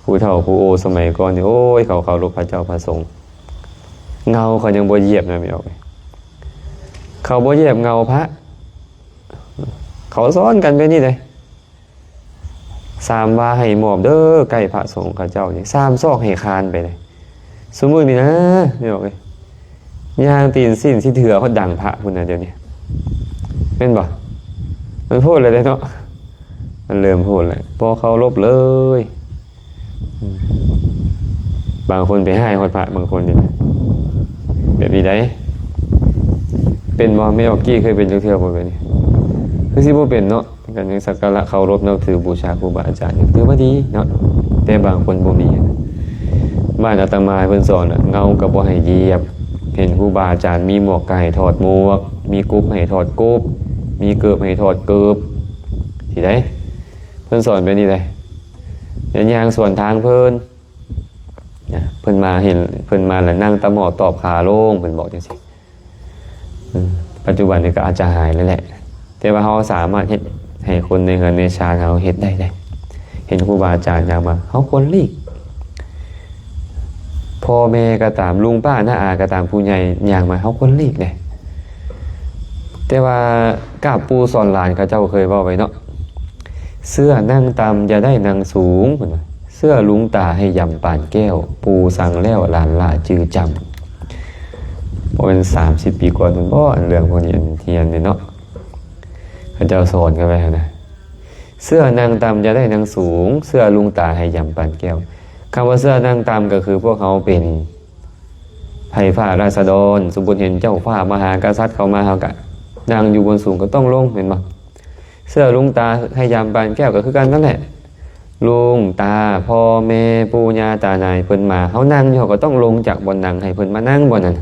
ຜູ້ເຖົ້າຜູ້ໂອສະໄໝກ່ອນນີ້ ໂອ້ຍ ເຂົາເຄົາລົບພະເຈົ້າພະສົງ, ເງົາເຂົາຍັງບໍ່ຢຽບນະ, ແມ່ນອອກ. ເຂົາບໍ່ຢຽບເງົາພະ, ເຂົາສອນກັນແບບນີ້ເດ້. ສາມວາໃຫ້ໝອບເດີ ໃກ້ພະສົງເຂົາເຈົ້ານີ້, ສາມຊອກໃຫ້ຄານໄປເດ້. ຊຸມື້ນີ້ນະ ແມ່ນອອກເອີຍ, ຍ່າງຕີນສິ້ນຊິເຖືອຮອດດັງພະພຸ້ນນະ ດຽວນີ້ ແມ່ນບໍ່? ມັນໂພດແລ້ວເດ້ເນາະ, ມັນເລີ່ມໂພດແລ້ວ, ບໍ່ເຄົາລົບເລີຍ. ອືມ ບາງຄົນໄປຮ້າຍຮອດພະບາງຄົນນີ້ນະ, ແບບນີ້ໃດ໋. ເປັນບໍ່? ແມ່ອອກກີ້ເຄີຍເປັນຈັກເທື່ອບໍ່ແບບນີ້? ຄືຊິບໍ່ເປັນເນາະ, ການຍັງສັກກາລະເຄົາລົບນັບຖືບູຊາຄູບາອາຈານ ຖືວ່າດີເນາະ, ແຕ່ບາງຄົນບໍ່ມີ. ບ້ານອາດຕະມາເພິ່ນສອນນະ, ເງົາກໍບໍ່ໃຫ້ຢຽບ, ເຫັນຄູບາອາຈານມີໝວກກໍໃຫ້ຖອດໝວກ, ມີກຸບໃຫ້ຖອດກຸບ, ມີເກີບໃຫ້ຖອດເກີບ, ຊີ້ໃດ໋. ເພິ່ນສອນແບບນີ້ໃດ໋, ຢ່າຍ່າງສວນທາງເພິ່ນ. ນະ ເພິ່ນມາເຫັນ ເພິ່ນມາແລ້ວນັ່ງຕະໝໍ້ຕອບຂາລົງ, ເພິ່ນບອກຈັ່ງຊີ້. ອືມ ປັດຈຸບັນນີ້ກໍອາດຈະຫາຍແລ້ວແຫຼະ, ແຕ່ວ່າເຮົາສາມາດເຮັດໃຫ້ຄົນໃນເຮືອນໃນຊານເຮົາເຮັດໄດ້ເດ້. ເຫັນຄູບາອາຈານຍ່າງມາ ເຮົາຄວນຫຼີກ, ພໍ່ແມ່ກໍຕາມ ລຸງປ້ານ້າອາກໍຕາມ ຜູ້ໃຫຍ່ຍ່າງມາ ເຮົາຄວນຫຼີກເດ້. ແຕ່ວ່າກາບປູ່ສອນຫຼານ ເຂົາເຈົ້າເຄີຍເວົ້າໄວ້ເນາະ, ເຊື່ອນັ່ງຕ່ຳ ຢ່າໄດ້ນັ່ງສູງ ເພິ່ນວ່າ. ເຊື່ອລຸງຕາໃຫ້ຢຳປານແກ້ວ, ປູ່ສັ່ງແລ້ວຫຼານຫຼ້າຈື່ຈຳ. ບໍ່ແມ່ນສາມສິບປີກ່ອນພຸ້ນບໍ ອັນເລື່ອງພວກນີ້ ອັນຮຽນນີ້ເນາະ, ເຂົາເຈົ້າສອນກັນໄວ້ຫັ້ນນະ. ເຊື່ອນັ່ງຕ່ຳ ຢ່າໄດ້ນັ່ງສູງ, ເຊື່ອລຸງຕາໃຫ້ຢຳປານແກ້ວ. ຄຳວ່າເຊື່ອນັ່ງຕ່ຳ ກໍຄືພວກເຮົາເປັນໄພຟ້າລາຊະດອນ, ສົມມຸດເຫັນເຈົ້າຟ້າມະຫາກະສັດເຂົ້າມາ ເຮົາກະນັ່ງຢູ່ບົນສູງ ກໍຕ້ອງລົງ ແມ່ນບໍ່? ເຊື່ອລຸງຕາໃຫ້ຢຳປານແກ້ວກໍຄືກັນນັ້ນແຫຼະ. ລຸງ ຕາ ພໍ່ແມ່ ປູ່ຍ່າຕານາຍເພິ່ນມາ, ເຮົານັ່ງຢູ່ ເຮົາກໍຕ້ອງລົງຈາກບ່ອນນັ່ງໃຫ້ເພິ່ນມານັ່ງບ່ອນນັ້ນ.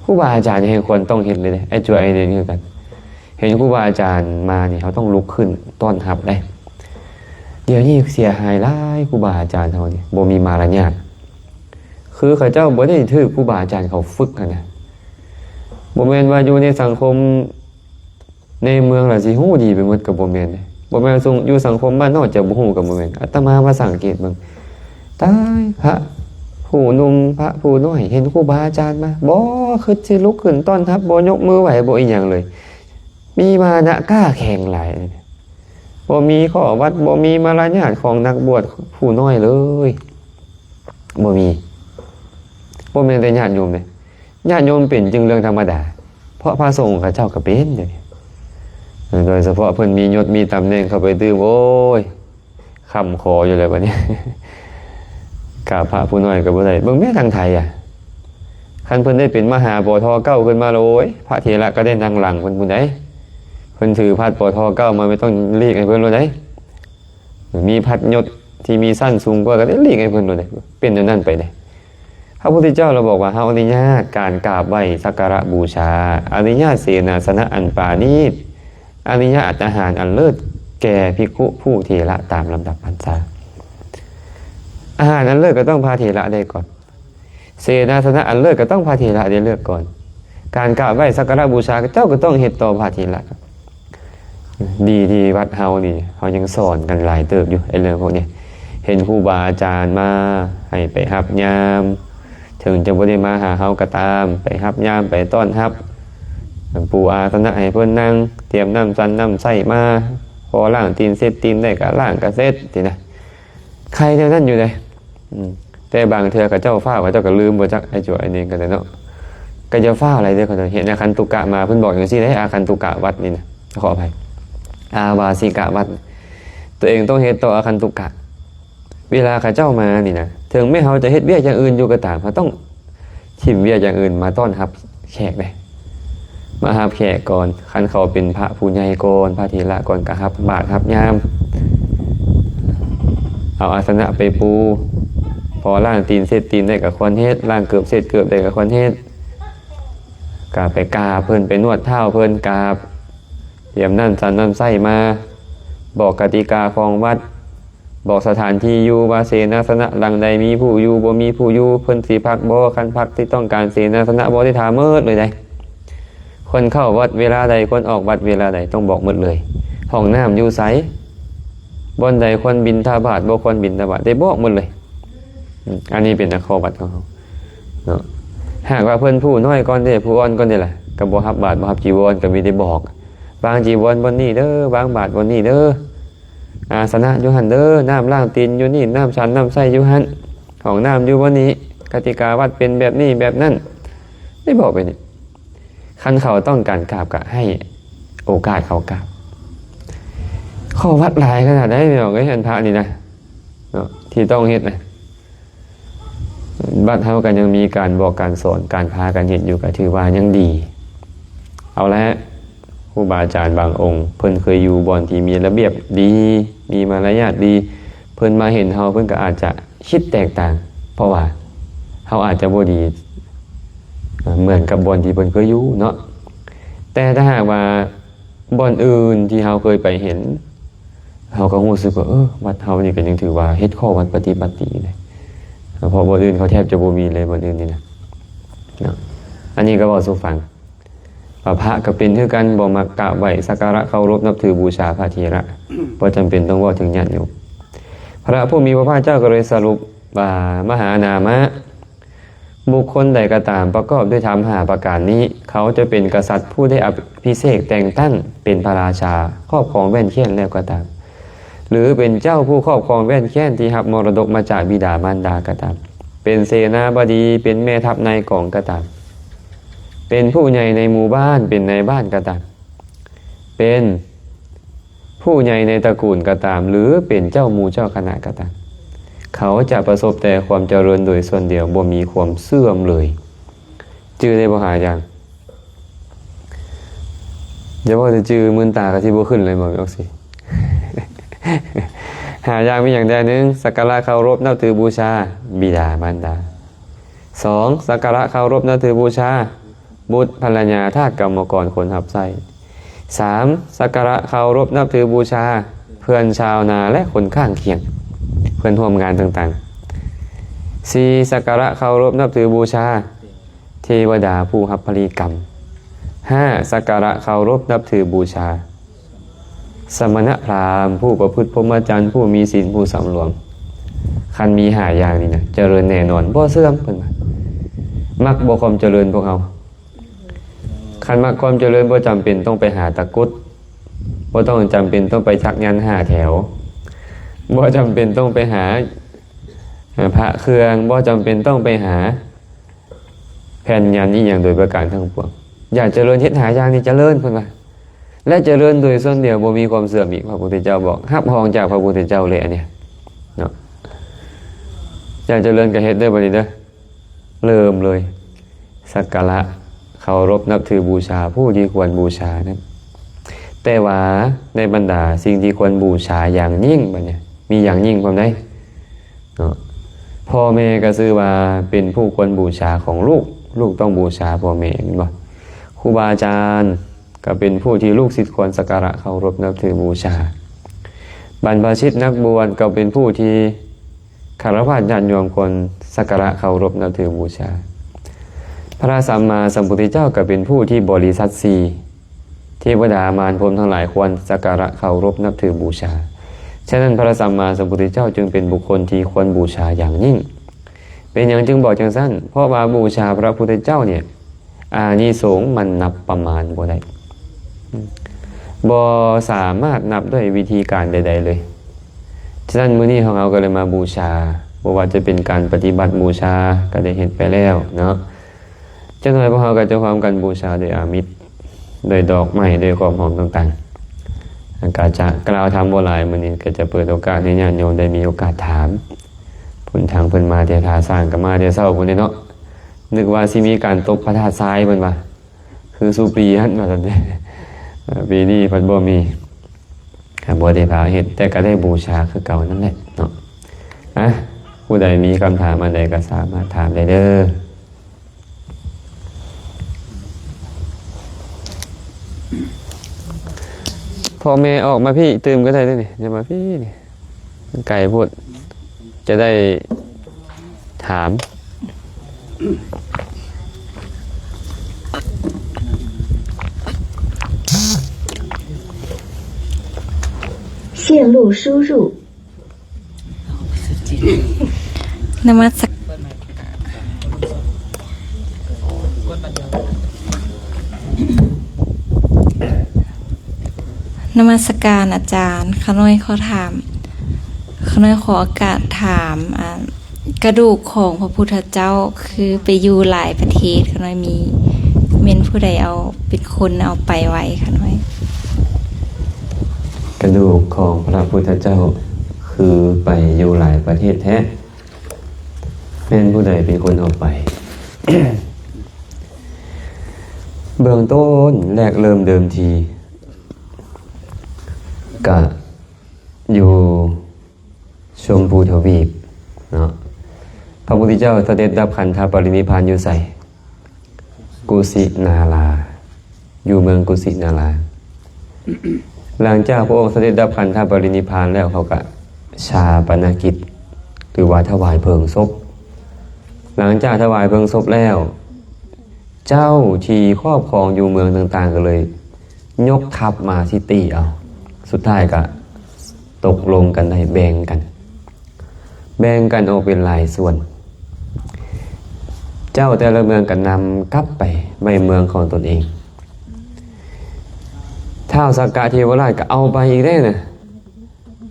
ຄູບາອາຈານນີ້ໃຫ້ຄວນຕ້ອງເຮັດເລີຍເດ້, ໄອ້ຈົວໄອ້ເນນຄືກັນ. ເຫັນຄູບາອາຈານມານີ້ ເຮົາຕ້ອງລຸກຂຶ້ນຕ້ອນຮັບໄດ໋. ດຽວນີ້ເສຍຫາຍຫຼາຍ, ຄູບາອາຈານເຮົານີ້ບໍ່ມີມາລະຍາດ. ຄືເຂົາເຈົ້າບໍ່ໄດ້ຖືກຄູບາອາຈານເຂົາຝຶກຫັ້ນນະ. ບໍ່ແມ່ນວ່າຢູ່ໃນສັງຄົມ ໃນເມືອງລະຊິຮູ້ດີໄປໝົດກໍບໍ່ແມ່ນເດ້. ບໍ່ແມ່ນຢູ່ສັງຄົມບ້ານນອກຈະບໍ່ຮູ້ກໍບໍ່ແມ່ນ. ອາດຕະມາມາສັງເກດເບິ່ງ, ຕາຍ ພະຜູ້ໜຸ່ມ ພະຜູ້ນ້ອຍ ເຫັນຄູບາອາຈານມາ ບໍ່ຄິດຊິລຸກຂຶ້ນຕ້ອນຮັບ, ບໍ່ຍົກມືໄຫວ້ ບໍ່ອີ່ຫຍັງເລີຍ. ມີມານະກ້າແຂງຫຼາຍ, ບໍ່ມີຂໍ້ວັດ, ບໍ່ມີມາລະຍາດຂອງນັກບວດຜູ້ນ້ອຍເລີຍ. ບໍ່ມີ. ບໍ່ແມ່ນແຕ່ຍາດໂຍມເດ້. ຍາດໂຍມເປັນຈຶ່ງເລື່ອງທຳມະດາ, ເພາະພະສົງເຂົາເຈົ້າກໍເປັນດຽວນີ້. ໂດຍສະເພາະເພິ່ນມີຍົດມີຕຳແໜ່ງເຂົ້າໄປຕື່ມ, ໂອ້ຍ ຄ້ຳຄໍຢູ່ແລ້ວບັດນີ້. ກາບພະຜູ້ນ້ອຍກໍບໍ່ໄດ້. ເບິ່ງແມ້ທາງໄທອະ ຄັນເພິ່ນໄດ້ເປັນມະຫາ ປທ ເກົ້າ ຂຶ້ນມາແລ້ວ ໂອ້ຍ ພະເຖລະກໍໄດ້ນັ່ງຫຼັງເພິ່ນພຸ້ນໃດ໋. ເພິ່ນຖືພັດ ປທ ເກົ້າ ມາ ໄມ່ຕ້ອງຫຼີກໃຫ້ເພິ່ນໂລດໃດ໋. ມີພັດຍົດທີ່ມີຊັ້ນສູງກວ່າ ກໍໄດ້ຫຼີກໃຫ້ເພິ່ນໂລດໃດ໋. ເປັນແນວນັ້ນໄປເດ້. ພະພຸດທະເຈົ້າລາວບອກວ່າ ເຮົາອະນຸຍາດການກາບໄຫວ້ສັກກາລະບູຊາ, ອະນຸຍາດເສນາສະນະອັນປານີດ, ອະນຸຍາດອາຫານອັນເລີດແກ່ພິກຂຸຜູ້ເຖລະຕາມລຳດັບພັນສາ. ອາຫານອັນເລີດກໍຕ້ອງພະເຖລະໄດ້ກ່ອນ, ເສນາສະນະອັນເລີດກໍຕ້ອງພະເຖລະໄດ້ເລືອກກ່ອນ. ການກາບໄຫວ້ສັກກາລະບູຊາ ເຈົ້າກໍຕ້ອງເຮັດຕໍ່ພະເຖລະ. ດີທີ່ວັດເຮົານີ້ ເຮົາຍັງສອນກັນຫຼາຍເຕີບຢູ່ ໄອ້ເລື່ອງພວກນີ້. ເຫັນຄູບາອາຈານມາ ໃຫ້ໄປຮັບຍາມ, ເຖິງຈະບໍ່ໄດ້ມາຫາເຮົາກໍຕາມ, ໄປຮັບຍາມ, ໄປຕ້ອນຮັບ, ປູອາສະນະໃຫ້ເພິ່ນນັ່ງ, ຕຽມນ້ຳສັນນ້ຳໃຊ້ມາ, ພໍລ້າງຕີນເຊັດຕີນໄດ້ກໍລ້າງກໍເຊັດ, ຊີ້ນະ. ໄຄແນວນັ້ນຢູ່ເດ້. ອືມ ແຕ່ບາງເທື່ອເຂົາເຈົ້າຟ້າວ ເຂົາເຈົ້າກໍລືມບໍ່ຈັກ ໄອ້ຈົວໄອ້ເນງກໍໄດ້ເນາະ. ກໍຢ່າຟ້າວຫຼາຍເດີ້ ເຂົາເຈົ້າເຮັດອາຄັນຕຸກະມາ ເພິ່ນບອກຈັ່ງຊີ້ເດ້ ອາຄັນຕຸກະວັດນີ້ນະ ຂໍອະໄພ ອາວາສິກະວັດ ຕົວເອງຕ້ອງເຮັດຕໍ່ອາຄັນຕຸກະ. ເວລາເຂົາເຈົ້າມານີ້ນະ ເຖິງແມ້ເຮົາຈະເຮັດວຽກຢ່າງອື່ນຢູ່ກໍຕາມ ເຮົາຕ້ອງ ຖິ້ມວຽກຢ່າງອື່ນມາຕ້ອນຮັບແຂກເດ້ ມາຮັບແຂກກ່ອນ. ຄັນເຂົາເປັນພະຜູ້ໃຫຍ່ກ່ອນ ພະເຖລະກ່ອນ ກໍຮັບບາດຮັບຍາມ ເອົາອາສະນະໄປປູ. ພໍລ້າງຕີນເຊັດຕີນໄດ້ກໍຄວນເຮັດ, ລ້າງເກີບເຊັດເກີບໄດ້ກໍຄວນເຮັດ. ກໍໄປກາບເພິ່ນ, ໄປນວດເທົ້າເພິ່ນ, ກາບ, ຕຽມນ້ຳສັນນ້ຳໃຊ້ມາ, ບອກກະຕິກາຂອງວັດ, ບອກສະຖານທີ່ຢູ່ວ່າເສນາສະນະຫຼັງໃດມີຜູ້ຢູ່ ບໍ່ມີຜູ້ຢູ່, ເພິ່ນຊິພັກບໍ່, ຄັນພັກທີ່ຕ້ອງການເສນາສະນະບໍ່ ໄດ້ຖາມໝົດເລີຍໃດ໋. ຄົນເຂົ້າວັດເວລາໃດ, ຄົນອອກວັດເວລາໃດ, ຕ້ອງບອກໝົດເລີຍ. ຫ້ອງນ້ຳຢູ່ໃສ, ບ່ອນໃດຄວນບິນທະບາດ, ບໍ່ຄວນບິນທະບາດ, ໄດ້ບອກໝົດເລີຍ. ອືມ ອັນນີ້ເປັນຂໍ້ວັດຂອງເຮົາເນາະ. ຫາກວ່າເພິ່ນຜູ້ນ້ອຍກ່ອນເດ້, ຜູ້ອ່ອນກ່ອນເດ້ລະ, ກໍບໍ່ຮັບບາດ, ບໍ່ຮັບຈີວອນ, ກໍມີແຕ່ບອກ, ວາງຈີວອນບ່ອນນີ້ເດີ, ວາງບາດບ່ອນນີ້ເດີ. ອາສະນະຢູ່ຫັ້ນເດີ, ນ້ຳລ້າງຕີນຢູ່ນີ້, ນ້ຳສັນນ້ຳໃຊ້ຢູ່ຫັ້ນ, ຫ້ອງນ້ຳຢູ່ບ່ອນນີ້, ກະຕິກາວັດເປັນແບບນີ້ແບບນັ້ນ, ໄດ້ບອກໄປນີ້. ຄັນເຂົາຕ້ອງການກາບກໍໃຫ້ໂອກາດເຂົາກາບ. ຂໍ້ວັດຫຼາຍຂະໜາດໃດພີ່ນ້ອງເອີຍ, ອັນພະນີ້ນະເນາະ ທີ່ຕ້ອງເຮັດນະ. ວັດເຮົາກໍຍັງມີການບອກການສອນ, ການພາກັນເຮັດຢູ່ ກໍຖືວ່າຍັງດີ. ເອົາລະ ຄູບາອາຈານບາງອົງ ເພິ່ນເຄີຍຢູ່ບ່ອນທີ່ມີລະບຽບດີ, ມີມາລະຍາດດີ, ເພິ່ນມາເຫັນເຮົາ ເພິ່ນກໍອາດຈະຄິດແຕກຕ່າງ, ເພາະວ່າເຮົາອາດຈະບໍ່ດີເໝືອນກັບບ່ອນທີ່ເພິ່ນເຄີຍຢູ່ເນາະ. ແຕ່ຖ້າຫາກວ່າບ່ອນອື່ນທີ່ເຮົາເຄີຍໄປເຫັນ, ເຮົາກໍຮູ້ສຶກວ່າ ເອີ ວັດເຮົານີ້ກໍຍັງຖືວ່າເຮັດຂໍ້ວັດປະຕິບັດດີເດ້. ເພາະບ່ອນອື່ນເຂົາແທບຈະບໍ່ມີເລີຍ, ບ່ອນອື່ນນີ້ນະເນາະ. ອັນນີ້ກໍເວົ້າສູ່ຟັງ. ວ່າພະກໍເປັນຄືກັນ, ບໍ່ມັກກາບໄຫວ້ສັກກາລະເຄົາລົບນັບຖືບູຊາພະເຖລະ, ບໍ່ຈຳເປັນຕ້ອງເວົ້າເຖິງຍາດໂຍມ. ພະຜູ້ມີພະພາກເຈົ້າກໍເລີຍສະຫຼຸບວ່າ ມະຫານາມະ, ບຸກຄົນໃດກໍຕາມປະກອບດ້ວຍທຳຫ້າປະການນີ້, ເຂົາຈະເປັນກະສັດຜູ້ໄດ້ອະພິເສກແຕ່ງຕັ້ງເປັນພະລາຊາ, ຄອບຄອງແວ່ນແຄ້ນແລ້ວກໍຕາມ, ຫຼື ເປັນເຈົ້າຜູ້ຄອບຄອງແວ່ນແຄ້ນທີ່ຮັບມໍລະດົກມາຈາກບິດາມານດາກໍຕາມ, ເປັນເສນາບໍດີ, ເປັນແມ່ທັບນາຍກອງກໍຕາມ, ເປັນຜູ້ໃຫຍ່ໃນໝູ່ບ້ານ, ເປັນນາຍບ້ານກໍຕາມ, ເປັນຜູ້ໃຫຍ່ໃນຕະກູນກໍຕາມ, ຫຼື ເປັນເຈົ້າໝູ່ເຈົ້າຄະນະກໍຕາມ, ເຂົາຈະປະສົບແຕ່ຄວາມຈະເລີນໂດຍສ່ວນດຽວ, ບໍ່ມີຄວາມເສື່ອມເລີຍ. ຈື່ໄດ້ບໍ່ ຫ້າຢ່າງ? ຢ່າເວົ້າແຕ່ຈື່, ມື່ນຕາກໍຊິບໍ່ຂຶ້ນເລີຍ, ບອກຈັ່ງຊີ້. ຫ້າຢ່າງມີຫຍັງແດ່? ໜຶ່ງ ສັກກາລະເຄົາລົບນັບຖືບູຊາບິດາມານດາ. ສອງ ສັກກາລະເຄົາລົບນັບຖືບູຊາບຸດພັນລະຍາ ທາດກຳມະກອນ ຄົນຮັບໃຊ້. ສາມ ສັກກາລະເຄົາລົບນັບຖືບູຊາເພື່ອນຊາວນາ ແລະ ຄົນຂ້າງຄຽງ, ເພື່ອນຮ່ວມງານຕ່າງໆ. ສີ່ ສັກກາລະເຄົາລົບນັບຖືບູຊາເທວະດາຜູ້ຮັບຜະລິດກຳ. ຫ້າ ສັກກາລະເຄົາລົບນັບຖືບູຊາ ສະມະນະພາມ ຜູ້ປະພຶດພົມມະຈັນ ຜູ້ມີສິນ ຜູ້ສຳລວມ. ຄັນມີຫ້າຢ່າງນີ້ນະ ຈະເລີນແນ່ນອນ ບໍ່ເສື່ອມ ເພິ່ນວ່າ. ມັກບໍ່ຄວາມຈະເລີນພວກເຮົາ? ຄັນມັກຄວາມຈະເລີນ ບໍ່ຈຳເປັນຕ້ອງໄປຫາຕະກຸດ, ບໍ່ຕ້ອງຈຳເປັນຕ້ອງໄປສັກຍັນຫ້າແຖວ, ບໍ່ຈຳເປັນຕ້ອງໄປຫາ ເອີ ພະເຄື່ອງ, ບໍ່ຈຳເປັນຕ້ອງໄປຫາ ແຜ່ນຍັນອີ່ຫຍັງໂດຍປະການທັງປວງ. ຢາກຈະເລີນເຮັດຫ້າຢ່າງນີ້ຈະເລີນ ເພິ່ນວ່າ, ແລະ ຈະເລີນໂດຍສ່ວນດຽວ ບໍ່ມີຄວາມເສື່ອມອີກ. ພະພຸດທະເຈົ້າບອກ ຮັບຮອງຈາກພະພຸດທະເຈົ້າເລີຍ ອັນເນີ້ຍເນາະ. ຢາກຈະເລີນກໍເຮັດເດີບັດນີ້ເດີ. ເລີ່ມເລີຍ ສັກກາລະເຄົາລົບນັບຖືບູຊາຜູ້ທີ່ຄວນບູຊານັ້ນ. ແຕ່ວ່າໃນບັນດາສິ່ງທີ່ຄວນບູຊາຢ່າງຍິ່ງບັດນີ້ ມີຢ່າງຍິ່ງພ້ອມໃດ໋ເນາະ. ພໍ່ແມ່ກໍຊື່ວ່າເປັນຜູ້ຄວນບູຊາຂອງລູກ, ລູກຕ້ອງບູຊາພໍ່ແມ່ແມ່ນບໍ່? ຄູບາອາຈານ ກໍເປັນຜູ້ທີ່ລູກສິດຄວນສັກກາລະເຄົາລົບນັບຖືບູຊາ. ບັນພະຊິດນັກບວດກໍເປັນຜູ້ທີ່ຄາລະວະຍາດໂຍມຄວນສັກກາລະເຄົາລົບນັບຖືບູຊາ. ພະສຳມາສຳພຸດທະເຈົ້າກໍເປັນຜູ້ທີ່ບໍລິສັດສີ່ ເທວະດາມານພົມທັງຫຼາຍຄວນສັກກາລະເຄົາລົບນັບຖືບູຊາ. ສະນັ້ນ ພະສຳມາສຳພຸດທະເຈົ້າຈຶ່ງເປັນບຸກຄົນທີ່ຄວນບູຊາຢ່າງຍິ່ງ. ເປັນຫຍັງຈຶ່ງບອກຈັ່ງຊັ້ນ? ເພາະວ່າບູຊາພະພຸດທະເຈົ້ານີ້ ອານິສົງມັນນັບປະມານບໍ່ໄດ້ ບໍ່ສາມາດນັບດ້ວຍວິທີການໃດໆເລີຍ. ສະນັ້ນ ມື້ນີ້ເຮົາກໍເລີຍມາບູຊາ ບໍ່ວ່າຈະເປັນການປະຕິບັດບູຊາກໍໄດ້ເຮັດໄປແລ້ວເນາະ. ຈັກໜ້ອຍພວກເຮົາກໍຈະຮ່ວມກັນບູຊາໂດຍອາມິດ, ໂດຍດອກໄມ້, ໂດຍຂອງຫອມຕ່າງໆ. ກໍຈະກ່າວທຳບໍ່ຫຼາຍ, ມື້ນີ້ກໍຈະເປີດໂອກາດໃຫ້ຍາດໂຍມໄດ້ມີໂອກາດຖາມ. ພຸ້ນທາງເພິ່ນມາແຕ່ທ່າຊ້າງ ກໍມາແຕ່ເຊົ້າພຸ້ນເດ້ເນາະ. ນຶກວ່າຊິມີການຕົບພະທາດຊາຍ ເພິ່ນວ່າ ຄືສູ່ປີຫັ້ນວ່າຊັ້ນເດ. ເອີ ປີນີ້ເພິ່ນບໍ່ມີ ກໍບໍ່ໄດ້ພາເຮັດ ແຕ່ກໍໄດ້ບູຊາຄືເກົ່ານັ້ນແຫຼະເນາະ. ອະ ຜູ້ໃດມີຄຳຖາມອັນໃດກໍສາມາດຖາມໄດ້ເດີ. ພໍ່ແມ່ອອກມາພີ້ຕື່ມກໍໄດ້ເດ້ນີ້ ຢ່າມາພີ້ນີ້ ມັນໄກໂພດ ຈະໄດ້ຖາມ. 线路输入。 ນະມັດສະ ນະມັດສະການອາຈານ. ຂ້ານ້ອຍຂໍຖາມ ຂ້ານ້ອຍຂໍໂອກາດຖາມ ອັນ ກະດູກຂອງພະພຸດທະເຈົ້າຄືໄປຢູ່ຫຼາຍປະເທດ ຂ້ານ້ອຍມີ ແມ່ນຜູ້ໃດເອົາ ເປັນຄົນເອົາໄປໄວ້ ຂ້ານ້ອຍ? ກະດູກຂອງພະພຸດທະເຈົ້າຄືໄປຢູ່ຫຼາຍປະເທດແທ້ ແມ່ນຜູ້ໃດເປັນຄົນເອົາໄປ? ເບື້ອງຕົ້ນແລກເລີ່ມເດີມທີ ກະຢູ່ ຊົມພູທະວີບເນາະ. ພະພຸດທະເຈົ້າສະເດັດດັບຂັນທະປະລິນິບພານຢູ່ໃສ? ກຸສິນາລາ, ຢູ່ເມືອງກຸສິນາລາ. ຫຼັງຈາກພະອົງສະເດັດດັບຂັນທະປະລິນິບພານແລ້ວ ເຂົາກະຊາປະນະກິດ ຫຼືວ່າຖວາຍເພີງສົບ. ຫຼັງຈາກຖວາຍເພີງສົບແລ້ວ ເຈົ້າທີ່ຄອບຄອງຢູ່ເມືອງຕ່າງໆ ກໍເລີຍຍົກທັບມາຊິຕີເອົາ. ສຸດທ້າຍກະຕົກລົງກັນໄດ້ແບ່ງກັນ, ແບ່ງກັນອອກເປັນຫຼາຍສ່ວນ. ເຈົ້າແຕ່ລະເມືອງກໍນຳກັບໄປໄວ້ເມືອງຂອງຕົນເອງ. ທ້າວສັກກະເທວະລາດກໍເອົາໄປອີກເດ້ນະ.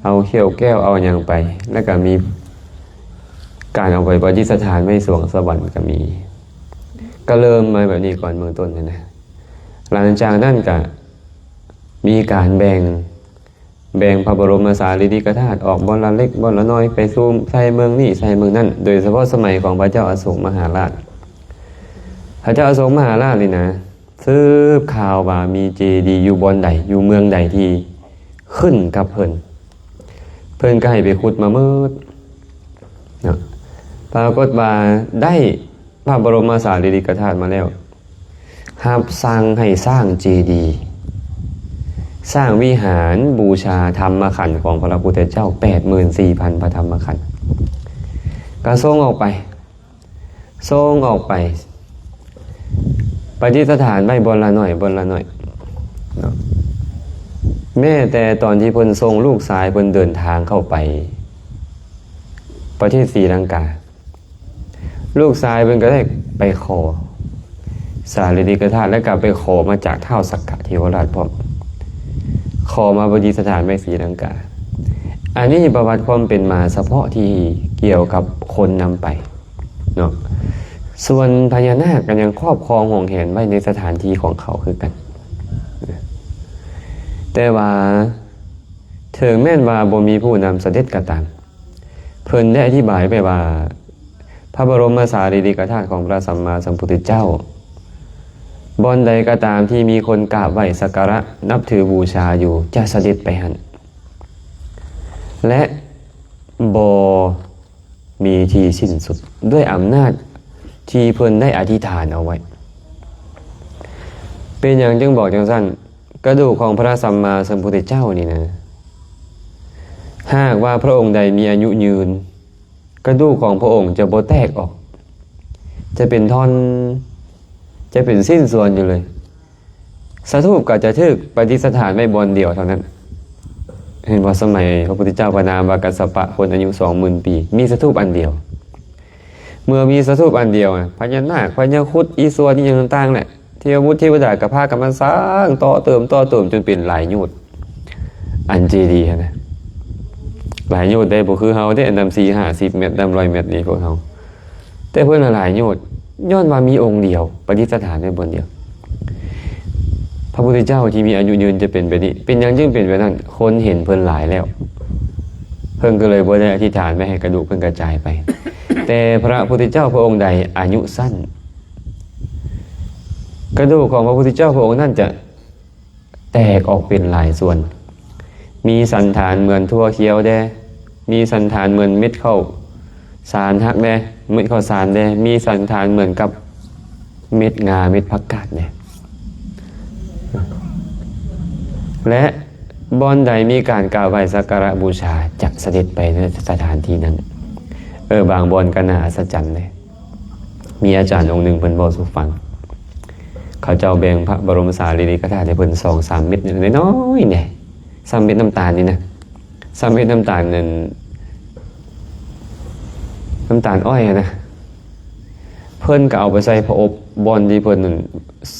ເອົາເຂົ້າແກ້ວເອົາຫຍັງໄປ ແລ້ວກໍມີການເອົາໄປປະດິດສະຖານໄວ້ສວງສະຫວັນກໍມີ. ກໍເລີ່ມມາແບບນີ້ກ່ອນເບື້ອງຕົ້ນຫັ້ນນະ. ຫຼັງຈາກນັ້ນກໍມີການແບ່ງ, ແບ່ງພະບໍລົມສາລີລິກະທາດອອກບ່ອນລະເລັກບ່ອນລະນ້ອຍ ໄປສູ່ໃສ່ເມືອງນີ້ໃສ່ເມືອງນັ້ນ, ໂດຍສະເພາະສະໄໝຂອງພະເຈົ້າອະໂສກມະຫາລາດ. ພະເຈົ້າອະໂສກມະຫາລາດນີ້ນະ ສືບຂ່າວວ່າມີເຈດີຢູ່ບ່ອນໃດ ຢູ່ເມືອງໃດທີ່ຂຶ້ນກັບເພິ່ນ ເພິ່ນກໍໃຫ້ໄປຂຸດມາໝົດເນາະ. ປາກົດວ່າໄດ້ພະບໍລົມສາລີລິກະທາດມາແລ້ວ ຮັບສັ່ງໃຫ້ສ້າງເຈດີ ສ້າງວິຫານບູຊາທຳມະຂັນຂອງພະພຸດທະເຈົ້າ ແປດໝື່ນສີ່ພັນພະທຳມະຂັນ ກໍສົ່ງອອກໄປ ສົ່ງອອກໄປປະດິດສະຖານໄວ້ບ່ອນລະໜ້ອຍ ບ່ອນລະໜ້ອຍເນາະ. ແມ້ແຕ່ຕອນທີ່ເພິ່ນສົ່ງລູກຊາຍເພິ່ນເດີນທາງເຂົ້າໄປປະເທດສີລັງກາ, ລູກຊາຍເພິ່ນກໍໄດ້ໄປຂໍສາລີລິກະທາດ ແລະ ກໍໄປຂໍມາຈາກທ້າວສັກກະເທວະລາດພ້ອມ, ຂໍມາປະດິດສະຖານໄວ້ສີລັງກາ. ອັນນີ້ປະຫວັດຄວາມເປັນມາສະເພາະທີ່ກ່ຽວກັບຄົນນຳໄປ ເນາະ. ສ່ວນພະຍານາກກໍຍັງຄອບຄອງຫວງແຫນໄວ້ໃນສະຖານທີ່ຂອງເຂົາຄືກັນ. ແຕ່ວ່າເຖິງແມ່ນວ່າບໍ່ມີຜູ້ນຳສະເດັດກໍຕາມ, ເພິ່ນໄດ້ອະທິບາຍໄປວ່າ ພະບໍລົມສາລີລິກະທາດຂອງພະສຳມາສຳພຸດທະເຈົ້າ. ບ່ອນໃດກໍຕາມທີ່ມີຄົນກາບໄຫວ້ສັກກາລະນັບຖືບູຊາຢູ່ ຈະສະເດັດໄປຫັ້ນ ແລະ ບໍ່ມີທີ່ສິ້ນສຸດ ດ້ວຍອຳນາດທີ່ເພິ່ນໄດ້ອະທິຖານເອົາໄວ້. ເປັນຫຍັງຈຶ່ງບອກຈັ່ງຊັ້ນ? ກະດູກຂອງພະສຳມາສຳພຸດທະເຈົ້ານີ້ນະ ຫາກວ່າພະອົງໃດມີອາຍຸຍືນ ກະດູກຂອງພະອົງຈະບໍ່ແຕກອອກ, ຈະເປັນທ່ອນ, ຈະເປັນຊິ້ນສ່ວນຢູ່ເລີຍ. ສະຖູບກໍຈະຖືກປະດິດສະຖານໄວ້ບ່ອນດຽວເທົ່ານັ້ນ. ເຫັນບໍ່? ສະໄໝພະພຸດທະເຈົ້າພະນາມວ່າກັດສະປະ ຄົນອາຍຸສອງໝື່ນປີ ມີສະຖູບອັນດຽວ. ເມື່ອມີສະຖູບອັນດຽວ ພະຍານາກ ພະຍາຄຸດ ອີສວນ ອີຫຍັງຕ່າງໆແຫຼະ ເທວະບຸດເທວະດາກໍພາກັນມາສ້າງຕໍ່ເຕີມ ຕໍ່ເຕີມຈົນເປັນຫຼາຍໂຍດ ອັນເຈດີຫັ້ນນະ. ຫຼາຍໂຍດໄດ້ ບໍ່ຄືເຮົາເດ້ ອັນດຳສີ່ຫ້າສິບແມັດ ດຳຮ້ອຍແມັດນີ້ພວກເຮົາ. ແຕ່ເພິ່ນຫຼາຍໂຍດ ຍ້ອນວ່າມີອົງດຽວ ປະດິດສະຖານໄວ້ບ່ອນດຽວ. ພະພຸດທະເຈົ້າທີ່ມີອາຍຸຍືນຈະເປັນແບບນີ້. ເປັນຫຍັງຈຶ່ງເປັນແບບນັ້ນ? ຄົນເຫັນເພິ່ນຫຼາຍແລ້ວ ເພິ່ນກໍເລີຍບໍ່ໄດ້ອະທິຖານໄວ້ໃຫ້ກະດູກເພິ່ນກະຈາຍໄປ. ແຕ່ພະພຸດທະເຈົ້າພະອົງໃດອາຍຸສັ້ນ ກະດູກຂອງພະພຸດທະເຈົ້າພະອົງນັ້ນຈະແຕກອອກເປັນຫຼາຍສ່ວນ, ມີສັນຖານເໝືອນຖົ່ວຂຽວແດ່, ມີສັນຖານເໝືອນເມັດເຂົ້າສານຫັກແດ່, ເມັດເຂົ້າສານແດ່, ມີສັນຖານເໝືອນກັບເມັດງາ ເມັດຜັກກາດແດ່. ແລະ ບ່ອນໃດມີການກາບໄຫວ້ສັກກາລະບູຊາ ຈະສະເດັດໄປໃນສະຖານທີ່ນັ້ນ. ເອີ ບາງບ່ອນກໍໜ້າອັດສະຈັນເດ້. ມີອາຈານອົງໜຶ່ງເພິ່ນເວົ້າສູ່ຟັງ, ເຂົາເຈົ້າແບ່ງພະບໍລົມສາລີລິກະທາດໃຫ້ເພິ່ນສອງສາມເມັດ ນ້ອຍໆເດ້, ສ່ຳເມັດນ້ຳຕານນີ້ນະ, ສ່ຳເມັດນ້ຳຕານນັ້ນ ນ້ຳຕານອ້ອຍຫັ້ນນະ. ເພິ່ນກໍເອົາໄປໃສ່ຜະອົບ ບ່ອນທີ່ເພິ່ນນັ້ນ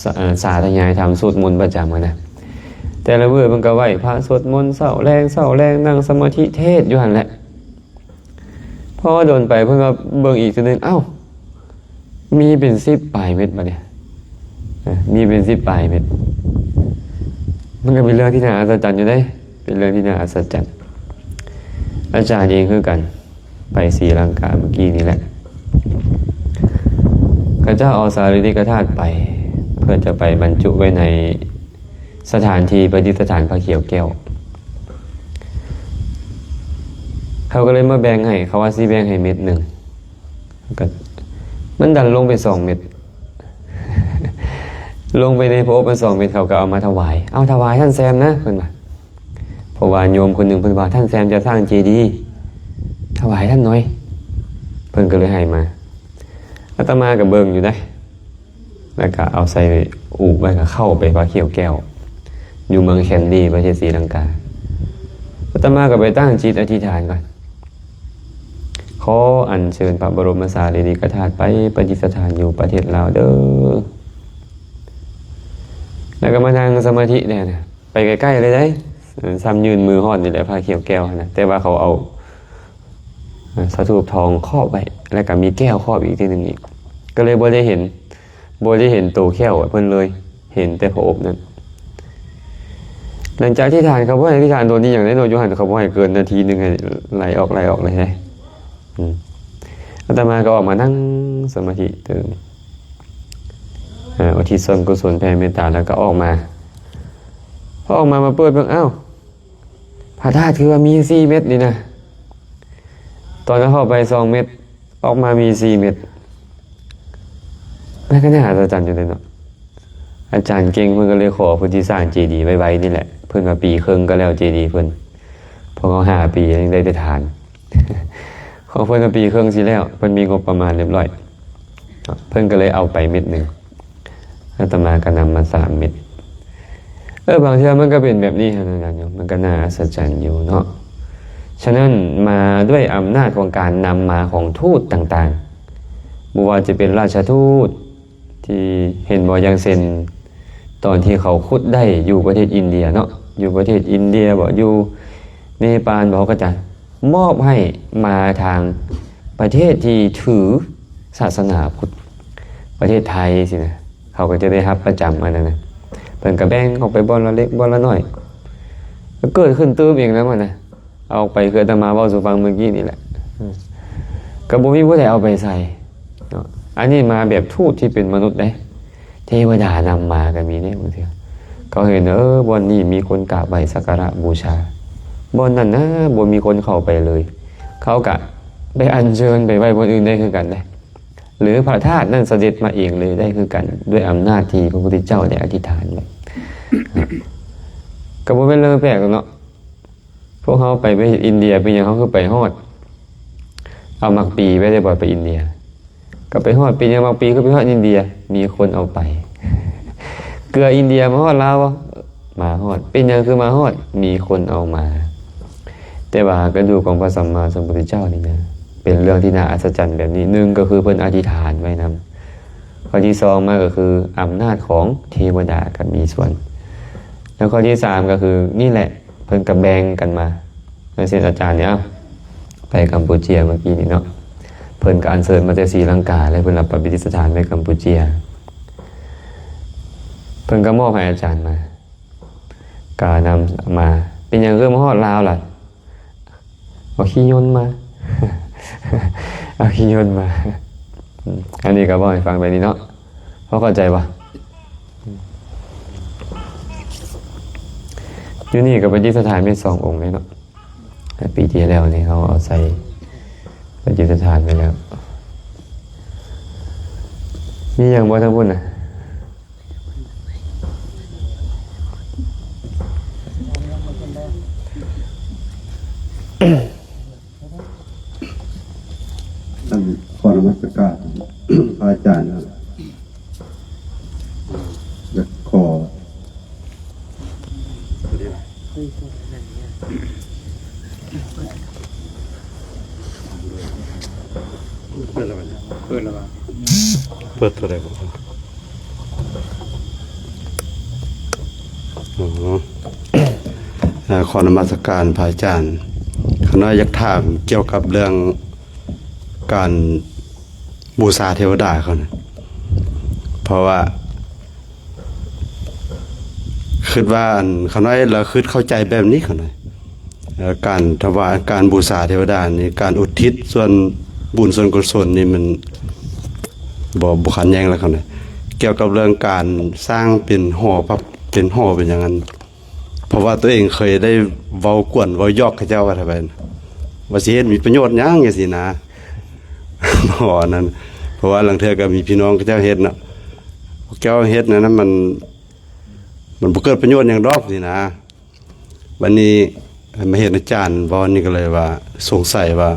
ສາ ສາທະຍາຍທຳ ສວດມົນປະຈຳຫັ້ນນະ. ແຕ່ລະມື້ເພິ່ນກໍໄຫວ້ພະ ສວດມົນເຊົ້າແລງ ເຊົ້າແລງ ນັ່ງສະມາທິເທດຢູ່ຫັ້ນແຫຼະ. ພໍດົນໄປເພິ່ນກໍເບິ່ງອີກເທື່ອໜຶ່ງ, ເອົ້າ ມີເປັນສິບປາຍເມັດບາດນີ້, ເອີ ມີເປັນສິບປາຍເມັດ. ມັນກໍເປັນເລື່ອງທີ່ໜ້າອັດສະຈັນຢູ່ເດ້, ເປັນເລື່ອງທີ່ໜ້າອັດສະຈັນ. ອາຈານເອງຄືກັນ ໄປສີລັງກາເມື່ອກີ້ນີ້ແຫຼະ, ເຂົາເຈົ້າເອົາສາລີລິກະທາດໄປ ເພື່ອຈະໄປບັນຈຸໄວ້ໃນ ສະຖານທີ່ປະດິດສະຖານພະຂຽວແກ້ວ. ເຂົາກໍເລີຍມາແບ່ງໃຫ້, ເຂົາວ່າຊິແບ່ງໃຫ້ເມັດໜຶ່ງ, ກໍ ມັນດັນລົງໄປສອງເມັດ, ລົງໄປໃນຜະອົບມັນສອງເມັດ, ເຂົາກໍເອົາມາຖວາຍ, ເອົາ ຖວາຍທ່ານແຊມນະ ເພິ່ນວ່າ. ເພາະວ່າໂຍມຄົນໜຶ່ງເພິ່ນວ່າ ທ່ານແຊມຈະສ້າງເຈດີ ຖວາຍທ່ານໜ້ອຍ, ເພິ່ນກໍເລີຍໃຫ້ມາ. ອາດຕະມາກໍເບິ່ງຢູ່ເດ້. ແລ້ວກະເອົາໃສ່ອູກໄວ້ ກະເຂົ້າໄປພະຂຽວແກ້ວ ຢູ່ເມືອງແຄນດີ ປະເທດສີລັງກາ. ອາດຕະມາກໍໄປຕັ້ງຈິດອະທິຖານກ່ອນ, ຂໍອັນເຊີນພະບໍລົມສາລີລິກະທາດໄປປະດິດສະຖານຢູ່ປະເທດລາວເດີ້. ແລ້ວກໍມານັ່ງສະມາທິແດ່ນະ, ໄປໃກ້ໆເລີຍເດ້, ສ່ຳຍື່ນມືຮອດນີ້ແຫຼະ ພະຂຽວແກ້ວຫັ້ນນະ, ແຕ່ວ່າເຂົາເອົາ ສະຖູບທອງຄອບໄວ້ ແລ້ວກໍມີແກ້ວຄອບອີກທີໜຶ່ງອີກ, ກໍເລີຍບໍ່ໄດ້ເຫັນ ບໍ່ໄດ້ເຫັນໂຕແຂ້ວເພິ່ນເລີຍ, ເຫັນແຕ່ພະອົບນັ້ນ. ຫຼັງຈາກອະທິຖານ ເຂົາບໍ່ໃຫ້ອະທິຖານໂດນອີ່ຫຍັງເດ້ເນາະ, ຢູ່ຫັ້ນເຂົາບໍ່ໃຫ້ເກີນນາທີໜຶ່ງ ໃຫ້ໄຫຼອອກ ໄຫຼອອກເລີຍເດ້. ອາດຕະມາກໍອອກມານັ່ງສະມາທິຕື່ມ ອາ ອຸທິດສ່ວນກຸສົນ ແຜ່ເມດຕາ ແລ້ວກໍອອກມາ. ພໍອອກມາ ມາເປີດເບິ່ງ ອ້າວ ພະທາດຄືວ່າມີສີ່ເມັດນີ້ນະ, ຕອນເຮົາເຂົ້າໄປສອງເມັດ ອອກມາມີສີ່ເມັດ. ມັນກໍໜ້າອັດສະຈັນຢູ່ເດ້ເນາະ. ອາຈານເກັ່ງເພິ່ນກໍເລີຍຂໍເພິ່ນຊິສ້າງເຈດີໄວໆນີ້ແຫຼະ, ເພິ່ນວ່າປີເຄິ່ງກໍແລ້ວເຈດີເພິ່ນ, ພວກເຮົາຫ້າປີຍັງໄດ້ແຕ່ຖານ. ຂອງເພິ່ນວ່າປີເຄິ່ງຊິແລ້ວ, ເພິ່ນມີງົບປະມານລຽບລ້ອຍ, ເພິ່ນກໍເລີຍເອົາໄປເມັດໜຶ່ງ. ອາດຕະມາກໍນຳມາສາມເມັດ. ເອີ ບາງເທື່ອມັນກໍເປັນແບບນີ້ຫັ້ນນະໂຍມ, ມັນກໍໜ້າອັດສະຈັນຢູ່ເນາະ. ສະນັ້ນ ມາດ້ວຍອຳນາດຂອງການນຳມາຂອງທູດຕ່າງໆ, ບໍ່ວ່າຈະເປັນລາຊະທູດທີ່ເຫັນບໍ່, ຢ່າງເຊັ່ນ ຕອນທີ່ເຂົາຂຸດໄດ້ຢູ່ປະເທດອິນເດຍເນາະ, ຢູ່ປະເທດອິນເດຍບໍ, ຢູ່ເນປານບໍ, ເຂົາກໍຈະ ມອບໃຫ້ມາທາງປະເທດທີ່ຖືສາສະໜາພຸດ, ປະເທດໄທຊີ້ນະ, ເຂົາກໍຈະໄດ້ຮັບປະຈຳອັນນັ້ນນະ. ເພິ່ນກໍແບ່ງອອກໄປບ່ອນລະເລັກບ່ອນລະນ້ອຍ, ກໍເກີດຂຶ້ນຕື່ມອີກນຳຫັ້ນນະ. ເອົາໄປ ຄືອາດຕະມາເວົ້າສູ່ຟັງເມື່ອກີ້ນີ້ແຫຼະ, ກໍບໍ່ມີຜູ້ໃດເອົາໄປໃສ່. ເນາະ. ອັນນີ້ມາແບບທູດທີ່ເປັນມະນຸດເດ້ ເທວະດານຳມາກໍມີເດ້ບາງເທື່ອ. ເຂົາເຫັນ ເອີ ບ່ອນນີ້ມີຄົນກາບໄຫວ້ສັກກາລະບູຊາ, ບ່ອນນັ້ນນະ ບໍ່ມີຄົນເຂົ້າໄປເລີຍ, ເຂົາກະໄປອັນເຊີນໄປໄວ້ບ່ອນອື່ນໄດ້ຄືກັນເດ້. ຫຼືພະທາດນັ້ນສະເດັດມາເອງເລີຍໄດ້ຄືກັນ ດ້ວຍອຳນາດທີ່ພະພຸດທະເຈົ້າໄດ້ອະທິຖານໄວ້. ກໍບໍ່ແມ່ນເລື່ອງແປກດອກເນາະ. ພວກເຮົາໄປປະເທດອິນເດຍ ເປັນຫຍັງເຮົາຄືໄປຮອດ? ເອົາໝາກປີໄປໄດ້ບໍ່? ໄປອິນເດຍ ກໍໄປຮອດ. ເປັນຫຍັງໝາກປີຄືໄປຮອດອິນເດຍ? ມີຄົນເອົາໄປ. ເກືອອິນເດຍມາຮອດລາວບໍ່? ມາຮອດ. ເປັນຫຍັງຄືມາຮອດ? ມີຄົນເອົາມາ. ແຕ່ວ່າກະດູກຂອງພະສຳມາສຳພຸດທະເຈົ້ານີ້ນະ ເປັນເລື່ອງທີ່ໜ້າອັດສະຈັນແບບນີ້. ໜຶ່ງກໍຄືເພິ່ນອະທິຖານໄວ້ນຳ. ຂໍ້ທີສອງມາກໍຄືອຳນາດຂອງເທວະດາກໍມີສ່ວນ. ແລ້ວຂໍ້ທີສາມກໍຄືນີ້ແຫຼະ ເພິ່ນກໍແບ່ງກັນມາ. ຢ່າງເຊັ່ນອາຈານນີ້ ເອົາ ໄປກຳປູເຈຍເມື່ອກີ້ນີ້ເນາະ, ເພິ່ນກໍອັນເຊີນມາແຕ່ສີລັງກາ ແລ້ວເພິ່ນເອົາໄປປະດິດສະຖານໄວ້ກຳປູເຈຍ. ເພິ່ນກໍມອບໃຫ້ອາຈານມາ ກະນຳມາ. ເປັນຫຍັງຄືມາຮອດລາວລະ? ເອົາຂີ່ຍົນມາ ເອົາຂີ່ຍົນມາ. ອືມ ອັນນີ້ກໍເວົ້າໃຫ້ຟັງແບບນີ້ເນາະ, ພໍເຂົ້າໃຈບໍ່? ຢູ່ນີ້ກໍປະດິດສະຖານເປັນສອງອົງເລີຍເນາະ. ແຕ່ປີທີ່ແລ້ວນີ້ເຮົາເອົາໃສ່ປະດິດສະຖານໄປແລ້ວ. ມີຫຍັງບໍ່ທາງພຸ້ນນະ? ອັນ ຂໍນະມັດສະການພະອາຈານ ຢາກຂໍ ເປີດແລ້ວ ເປີດແລ້ວ ເປີດເທົ່າໃດບໍ່? ອໍ ເອີ ຂໍນະມັດສະການພະອາຈານ. ຂ້ານ້ອຍຢາກຖາມກ່ຽວກັບເລື່ອງການບູຊາເທວະດາເຂົານະ ເພາະວ່າຄິດວ່າ ອັນ ຂ້ານ້ອຍລະຄິດເຂົ້າໃຈແບບນີ້ ຂ້ານ້ອຍ ເອີ ການຖວາຍ ການບູຊາເທວະດານີ້ ການອຸທິດສ່ວນບຸນສ່ວນກຸສົນນີ້ ມັນບໍ່ ບໍ່ຂັດແຍ້ງລະ ຂ້ານ້ອຍ. ກ່ຽວກັບເລື່ອງການສ້າງເປັນຫໍພັກ ເປັນຫໍເປັນຫຍັງນັ້ນ ເພາະວ່າຕົວເອງເຄີຍໄດ້ເວົ້າກວນເວົ້າຢອກເຂົາເຈົ້າວ່າ ຖ້າໄປ ວ່າຊິເຮັດມີປະໂຫຍດຫຍັງ ຈັ່ງຊີ້ນະ. ເພາະວ່ານັ້ນ ເພາະວ່າລາງເທື່ອກໍມີພີ່ນ້ອງເຂົາເຈົ້າເຮັດເນາະ, ພວກເຈົ້າເຮັດນັ້ນນະ ມັນ ມັນບໍ່ເກີດປະໂຫຍດຫຍັງດອກ ຊີ້ນະ. ບັດນີ້ມາເຫັນອາຈານເວົ້ານີ້ ກໍເລີຍວ່າສົງໄສວ່າ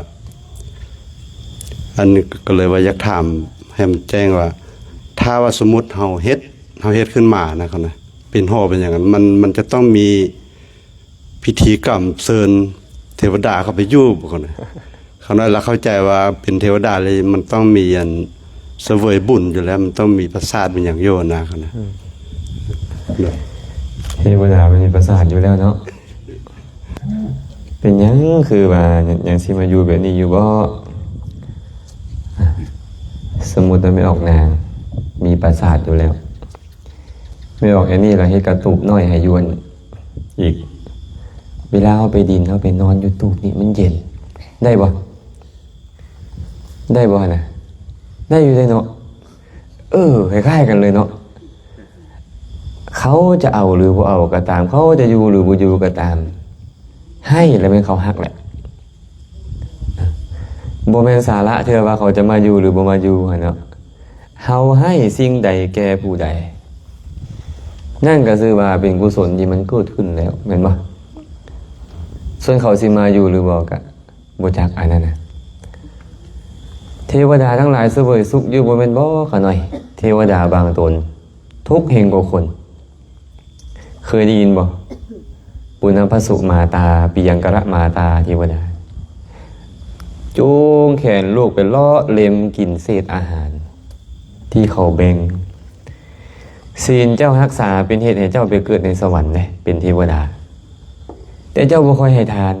ອັນນີ້ກໍເລີຍວ່າຢາກຖາມໃຫ້ມັນແຈ້ງວ່າ ຖ້າວ່າສົມມຸດເຮົາເຮັດ ເຮົາເຮັດຂຶ້ນມານະ ເຂົານະ ເປັນຫໍເປັນຫຍັງ ມັນ ມັນຈະຕ້ອງມີພິທີກຳເຊີນເທວະດາເຂົ້າໄປຢູ່ບໍ່ ເຂົານະ? ເຂົານ້ອຍລະເຂົ້າໃຈວ່າເປັນເທວະດາເລີຍ ມັນຕ້ອງມີອັນສະເຫວີຍບຸນຢູ່ແລ້ວ ມັນຕ້ອງມີປາສາດມີຫຍັງຢູ່ນະ ເຂົານະ. ອືມ ໂດຍ ເທວະດາມັນມີປາສາດຢູ່ແລ້ວເນາະ. ເປັນຫຍັງຄືວ່າ ຍັງ ຍັງຊິມາຢູ່ແບບນີ້ຢູ່ບໍ່? ສົມມຸດວ່າແມ່ອອກນາງມີປາສາດຢູ່ແລ້ວ ແມ່ອອກແອນນີ້ລະເຮັດກະຕູບນ້ອຍໃຫ້ຢູ່ຫັ້ນອີກ. ເວລາເຮົາໄປດິນ ເຮົາໄປນອນຢູ່ຕູບນີ້ມັນເຢັນ ໄດ້ບໍ່? ໄດ້ບໍ່ຫັ້ນນະ? ໄດ້ຢູ່ເດ້ເນາະ. ເອີ ຄ້າຍໆກັນເລີຍເນາະ. ເຂົາຈະເອົາຫຼືບໍ່ເອົາກໍຕາມ, ເຂົາຈະຢູ່ຫຼືບໍ່ຢູ່ກໍຕາມ, ໃຫ້ລະແມ່ນເຂົາຮັກແຫຼະ. ບໍ່ແມ່ນສາລະເທື່ອວ່າເຂົາຈະມາຢູ່ຫຼືບໍ່ມາຢູ່ຫັ້ນເນາະ. ເຮົາໃຫ້ສິ່ງໃດແກ່ຜູ້ໃດ, ນັ້ນກໍຊື່ວ່າເປັນກຸສົນທີ່ມັນເກີດຂຶ້ນແລ້ວ ແມ່ນບໍ່? ສ່ວນເຂົາຊິມາຢູ່ຫຼືບໍ່ກະ ບໍ່ຈັກອັນນັ້ນນະ. ເທວະດາທັງຫຼາຍສະເຫວີຍສຸກຢູ່ບໍ່ແມ່ນບໍ່ຂະນ້ອຍ? ເທວະດາບາງຕົນທຸກເຮັງກວ່າຄົນ. ເຄີຍໄດ້ຍິນບໍ່? ປຸນນະພະສຸມາຕາ, ປິຍັງກະລະມາຕາ ເທວະດາຈູງແຂນລູກໄປເລາະເລັມກິນເສດອາຫານທີ່ເຂົາແບ່ງ. ສິນເຈົ້າຮັກສາເປັນເຫດໃຫ້ເຈົ້າໄປເກີດໃນສະຫວັນເດ້ ເປັນເທວະດາ, ແຕ່ເຈົ້າບໍ່ຄ່ອຍໃຫ້ທານ.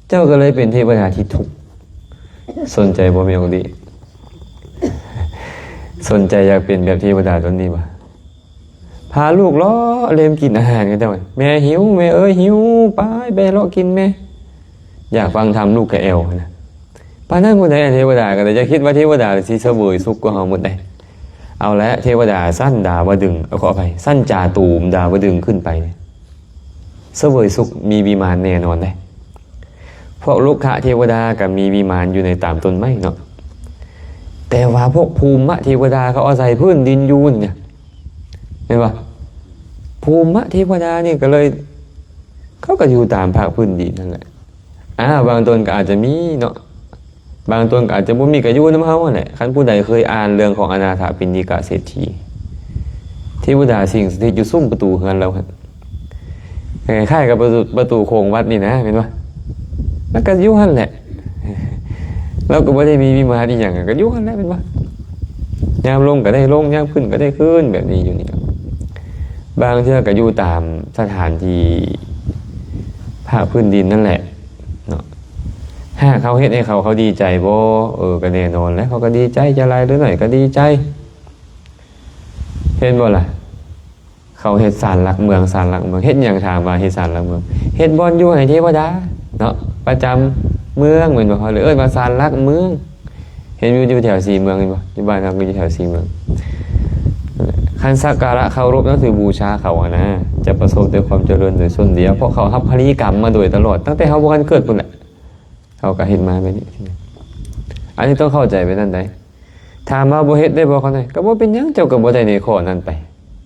ເຈົ້າກໍເລີຍເປັນເທວະດາທີ່ທຸກ. ສົນໃຈບໍ່ແມ່ອອກດີ? ສົນໃຈຢາກເປັນແບບເທວະດາຕົນນີ້ບໍ່? ພາລູກເລາະເລັມກິນອາຫານເຂົາເຈົ້າ, ແມ່ຫິວ, ແມ່ເອີຍຫິວ, ໄປ ໄປເລາະກິນແມ່. ຢາກຟັງທຳ ລູກກະແອວຫັ້ນນະ. ໄປ ປານນັ້ນພຸ້ນໃດ ເທວະດາກໍໄດ້. ຢ່າຄິດວ່າເທວະດາຊິສະເຫວີຍສຸກກວ່າເຮົາໝົດໃດ. ເອົາລະ ເທວະດາຊັ້ນດາວະດຶງ ເອົາ ຂໍອະໄພ ຊັ້ນຈາຕູມດາວະດຶງຂຶ້ນໄປ ສະເຫວີຍສຸກ ມີວິມານແນ່ນອນເດ້. ພວກລຸກຂະເທວະດາກໍມີວິມານຢູ່ໃນຕາມຕົ້ນໄມ້ເນາະ, ແຕ່ວ່າພວກພູມມະເທວະດາເຂົາອາໄສພື້ນດິນຢູ່ນີ້ນະ ເຫັນບໍ່? ພູມມະເທວະດານີ້ກໍເລີຍ ເຂົາກໍຢູ່ຕາມພາກພື້ນດິນນັ້ນແຫຼະ. ອາ ບາງຕົນກໍອາດຈະມີເນາະ, ບາງຕົນກໍອາດຈະບໍ່ມີ ກໍຢູ່ນຳເຮົາຫັ້ນແຫຼະ. ຄັນຜູ້ໃດເຄີຍອ່ານເລື່ອງຂອງອະນາຖະປິນດິກະເສດຖີ ເທວະດາສິງສະຖິດຢູ່ຊຸມປະຕູເຮືອນລາວຫັ້ນ ຄ້າຍໆກັບປະຕູ ປະຕູໂຂງວັດນີ້ນະ ແມ່ນບໍ່? ລາວກໍຢູ່ຫັ້ນແຫຼະ, ລາວກໍບໍ່ໄດ້ມີວິມານອີ່ຫຍັງ ກໍຢູ່ຫັ້ນແຫຼະ ແມ່ນບໍ່? ຍາມລົງກໍໄດ້ລົງ ຍາມຂຶ້ນກໍໄດ້ຂຶ້ນ ແບບນີ້ຢູ່ນີ້. ບາງເທື່ອກໍຢູ່ຕາມສະຖານທີ່ພາກພື້ນດິນນັ້ນແຫຼະເນາະ. ຫາກເຮົາເຮັດໃຫ້ເຂົາ ເຂົາດີໃຈບໍ່? ເອີ ກໍແນ່ນອນແຫຼະ ເຂົາກໍດີໃຈ, ຈະຫຼາຍຫຼືໜ້ອຍກໍດີໃຈ. ເຫັນບໍ່ລະ? ເຂົາເຮັດສານຫຼັກເມືອງ, ສານຫຼັກເມືອງ ເຮັດຫຍັງ? ຖາມວ່າເຮັດສານຫຼັກເມືອງ ເຮັດບ່ອນຢູ່ໃຫ້ເທວະດາເນາະ ປະຈຳເມືອງ ແມ່ນບໍ່? ເຂົາເລີຍເອີ້ນວ່າສານຫຼັກເມືອງ. ເຫັນຢູ່ ຢູ່ແຖວສີເມືອງ ເຫັນບໍ່? ຢູ່ບ້ານເຮົາກໍຢູ່ແຖວສີເມືອງ. ຄັນສັກກາລະເຄົາລົບນັບຖືບູຊາເຂົາຫັ້ນນະ ຈະປະສົບແຕ່ຄວາມຈະເລີນໂດຍສົ້ນດຽວ, ເພາະເຂົາຮັບຜະລິກຳມາໂດຍຕະຫຼອດ ຕັ້ງແຕ່ເຮົາບໍ່ທັນເກີດພຸ້ນແຫຼະ. ເຮົາກໍເຮັດມາແບບນີ້. ອັນນີ້ຕ້ອງເຂົ້າໃຈແບບນັ້ນໄດ໋. ຖາມວ່າບໍ່ເຮັດໄດ້ບໍ່? ເຂົາໃນ ກໍບໍ່ເປັນຫຍັງ, ເຈົ້າກໍບໍ່ໄດ້ໃນຂໍ້ນັ້ນໄປ,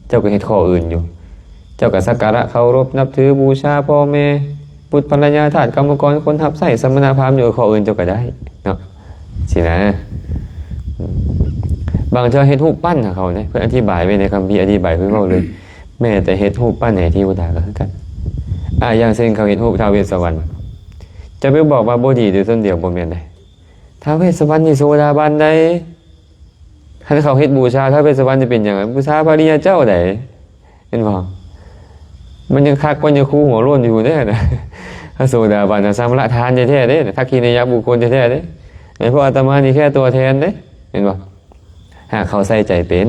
ເຈົ້າກໍເຮັດຂໍ້ອື່ນຢູ່. ເຈົ້າກໍສັກກາລະເຄົາລົບນັບຖືບູຊາພໍ່ແມ່, ບຸດພັນລະຍາ, ທາດກຳມະກອນ, ຄົນຮັບໃຊ້, ສະມະນະພາມຢູ່, ຂໍ້ອື່ນເຈົ້າກໍໄດ້ເນາະ ຊີ້ນະ. ບາງເທື່ອເຮັດຮູບປັ້ນໃຫ້ເຂົາເດ້, ເພິ່ນອະທິບາຍໄວ້ໃນຄຳພີ ອະທິບາຍຄືເວົ້າເລີຍ. ແມ້ແຕ່ເຮັດຮູບປັ້ນໃຫ້ເທວະດາກໍຄືກັນ. ອາ ຢ່າງເຊັ່ນເຂົາເຮັດຮູບທ້າວເວດສະວັນ, ຈະໄປບອກວ່າບໍ່ດີໂດຍຕົ້ນດຽວ ບໍ່ແມ່ນເດ້. ທ້າວເວດສະວັນນີ້ໂສດາບັນໃດ໋. ຄັນເຂົາເຮັດບູຊາທ້າວເວດສະວັນຈະເປັນຫຍັງ? ບູຊາພະລິຍາເຈົ້າໃດ໋ ເຫັນບໍ່? ມັນຍັງຄັກກວ່າຍາຄູຫົວໂລ້ນຢູ່ເດ້ນະ. ພະໂສດາບັນນະ ສຳມະລະທານແທ້ໆເດ້, ທັກຂິນະຍະບຸກຄົນແທ້ໆເດ້. ໃນພວກອາດຕະມານີ້ແຄ່ຕົວແທນເດ້ ເຫັນບໍ່? ຫາກເຂົາໃສ່ໃຈເປັນ,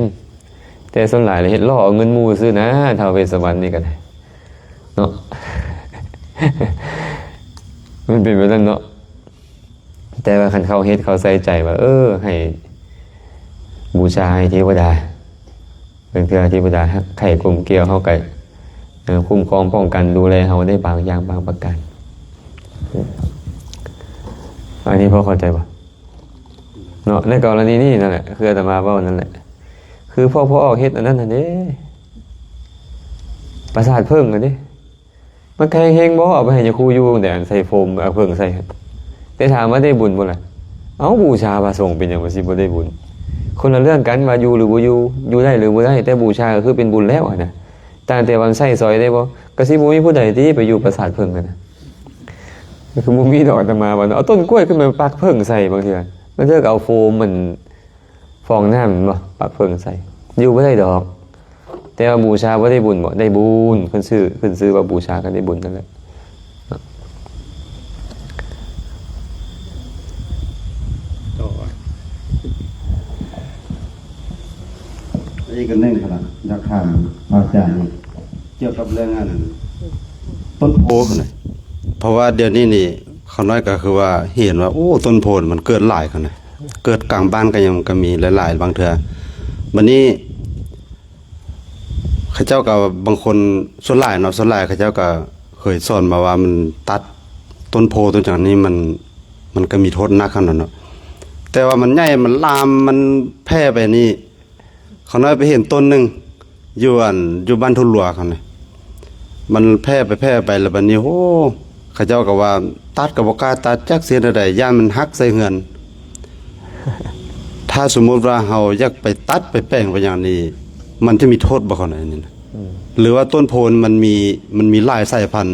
ແຕ່ສ່ວນຫຼາຍລະເຮັດລໍ້ເອົາເງິນໝູ່ຊື່ນະ ທ້າວເວດສະວັນນີ້ກໍໄດ້ເນາະ. ມັນເປັນແບບນັ້ນເນາະ. ແຕ່ວ່າຄັນເຂົາເຮັດ ເຂົາໃສ່ໃຈວ່າ ເອີ ໃຫ້ບູຊາໃຫ້ເທວະດາ, ເພິ່ນເທື່ອເທວະດາຮັກໃຄ່ກົມກຽວເຮົາ ກໍ ເອີ ຄຸ້ມຄອງປ້ອງກັນດູແລເຮົາໄດ້ບາງຢ່າງບາງປະການ. ອັນນີ້ພໍເຂົ້າໃຈບໍ່? ເນາະ ໃນກໍລະນີນີ້ນັ້ນແຫຼະ ຄືອາດຕະມາເວົ້ານັ້ນແຫຼະ, ຄືພວກພໍ່ອອກເຮັດອັນນັ້ນຫັ້ນເດ້ ປາສາດເຜິ້ງຫັ້ນເດ້. ມັນກໍແຮງໆບໍ່ ເອົາໄປໃຫ້ຍາຄູຢູ່ແດ່ ອັນໃສ່ໂຟມ ເອົາເຜິ້ງໃສ່. ແຕ່ຖາມວ່າໄດ້ບຸນບໍ່ລະ? ເອົ້າ ບູຊາພະສົງເປັນຫຍັງວ່າຊິບໍ່ໄດ້ບຸນ? ຄົນລະເລື່ອງກັນວ່າຢູ່ຫຼືບໍ່ຢູ່ ຢູ່ໄດ້ຫຼືບໍ່ໄດ້, ແຕ່ບູຊາກໍຄືເປັນບຸນແລ້ວຫັ້ນນະ. ຕ່າງແຕ່ວ່າມັນໃຊ້ສອຍໄດ້ບໍ່? ກໍຊິບໍ່ມີຜູ້ໃດຕິໄປຢູ່ປາສາດເຜິ້ງຫັ້ນນະ. ກໍຄືບໍ່ມີດອກ ອາດຕະມາວ່າເອົາຕົ້ນກ້ວຍຂຶ້ນໄປປັກເຜິ້ງໃສ່. ບາງເທື່ອ ບາງເທື່ອກໍເອົາໂຟມມັນ ຟອງນ້ຳແມ່ນບໍ່ ປັກເຜິ້ງໃສ່ ຢູ່ບໍ່ໄດ້ດອກ. ແຕ່ວ່າບູຊາບໍ່ໄດ້ບຸນບໍ່? ໄດ້ບຸນ. ຂຶ້ນຊື່ ຂຶ້ນຊື່ວ່າບູຊາກໍໄດ້ບຸນນັ້ນແຫຼະ. ຕໍ່ ອີກອັນໜຶ່ງຫັ້ນນະ ຢາກຖາມພະອາຈານອີກ ກ່ຽວກັບເລື່ອງອັນນັ້ນ ຕົ້ນໂພຫັ້ນນະ. ເພາະວ່າດຽວນີ້ນີ້ ຂ້ານ້ອຍກໍຄືວ່າເຫັນວ່າ ໂອ້ ຕົ້ນໂພມັນເກີດຫຼາຍ ເຂົານະ ເກີດກາງບ້ານກໍຍັງ ກໍມີຫຼາຍໆ ບາງເທື່ອ. ບັດນີ້ ເຂົາເຈົ້າກໍ ບາງຄົນ ສ່ວນຫຼາຍເນາະ ສ່ວນຫຼາຍເຂົາເຈົ້າກໍເຄີຍສອນມາວ່າ ມັນຕັດຕົ້ນໂພຕົ້ນຫຍັງນີ້ ມັນ ມັນກໍມີໂທດໜັກຂະໜາດນັ້ນເນາະ. ແຕ່ວ່າມັນໃຫຍ່ ມັນລາມ ມັນແຜ່ໄປນີ້ ຂ້ານ້ອຍໄປເຫັນຕົ້ນໜຶ່ງ ຢູ່ອັນ ຢູ່ບ້ານທຸນຫຼວງຫັ້ນນະ ມັນແຜ່ໄປແຜ່ໄປ ແລ້ວບັດນີ້ ໂອ້ ເຂົາເຈົ້າກໍວ່າ ຕັດກໍບໍ່ກ້າຕັດ ຈັກຊິເຮັດແນວໃດ ຢ້ານມັນຫັກໃສ່ເຮືອນ. ຖ້າສົມມຸດວ່າເຮົາຢາກໄປຕັດໄປແປງໄປຫຍັງນີ້ ມັນຈະມີໂທດບໍ່ ເຂົາໃນນີ້ນະ? ອືມ ຫຼືວ່າຕົ້ນໂພມັນມີ ມັນມີຫຼາຍສາຍພັນ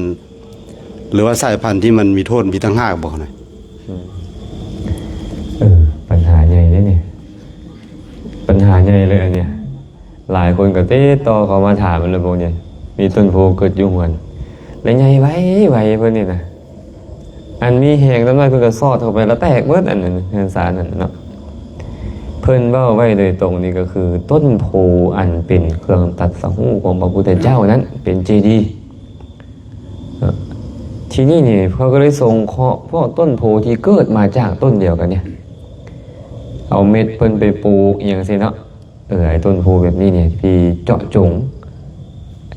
ຫຼືວ່າສາຍພັນທີ່ມັນມີໂທດມີຕ່າງຫາກບໍ່ ເຂົາໃນ? ອືມ ເອີ ປັນຫາໃຫຍ່ເດ້ນີ້ ປັນຫາໃຫຍ່ເລີຍອັນເນີ້ຍ. ຫຼາຍຄົນກໍຕິດຕໍ່ເຂົ້າມາຖາມແລ້ວ ພວກນີ້ ມີຕົ້ນໂພເກີດຢູ່ເຮືອນ ແລະໃຫຍ່ໄວໆ ເພິ່ນນີ້ນະ ອັນມີແຮງຈັກໜ້ອຍ ເພິ່ນກໍສອດເຂົ້າໄປ ແລ້ວແຕກເບິດ ອັນນັ້ນ ເຮືອນຊານນັ້ນເນາະ. ເພິ່ນເວົ້າໄວ້ໂດຍຕົງນີ້ ກໍຄືຕົ້ນໂພອັນເປັນເຄື່ອງຕັດສະຮູ້ຂອງພະພຸດທະເຈົ້ານັ້ນ ເປັນເຈດີ ເນາະ ເຈ ທີນີ້ນີ້ ເຂົາກໍເລີຍສົງເຄາະພວກຕົ້ນໂພທີ່ເກີດມາຈາກຕົ້ນດຽວກັນນີ້ ເອົາເມັດເພິ່ນໄປປູກອີ່ຫຍັງຊີ້ເນາະ. ເອີ ໄອ້ຕົ້ນໂພແບບນີ້ນີ້ ທີ່ເຈາະຈົງ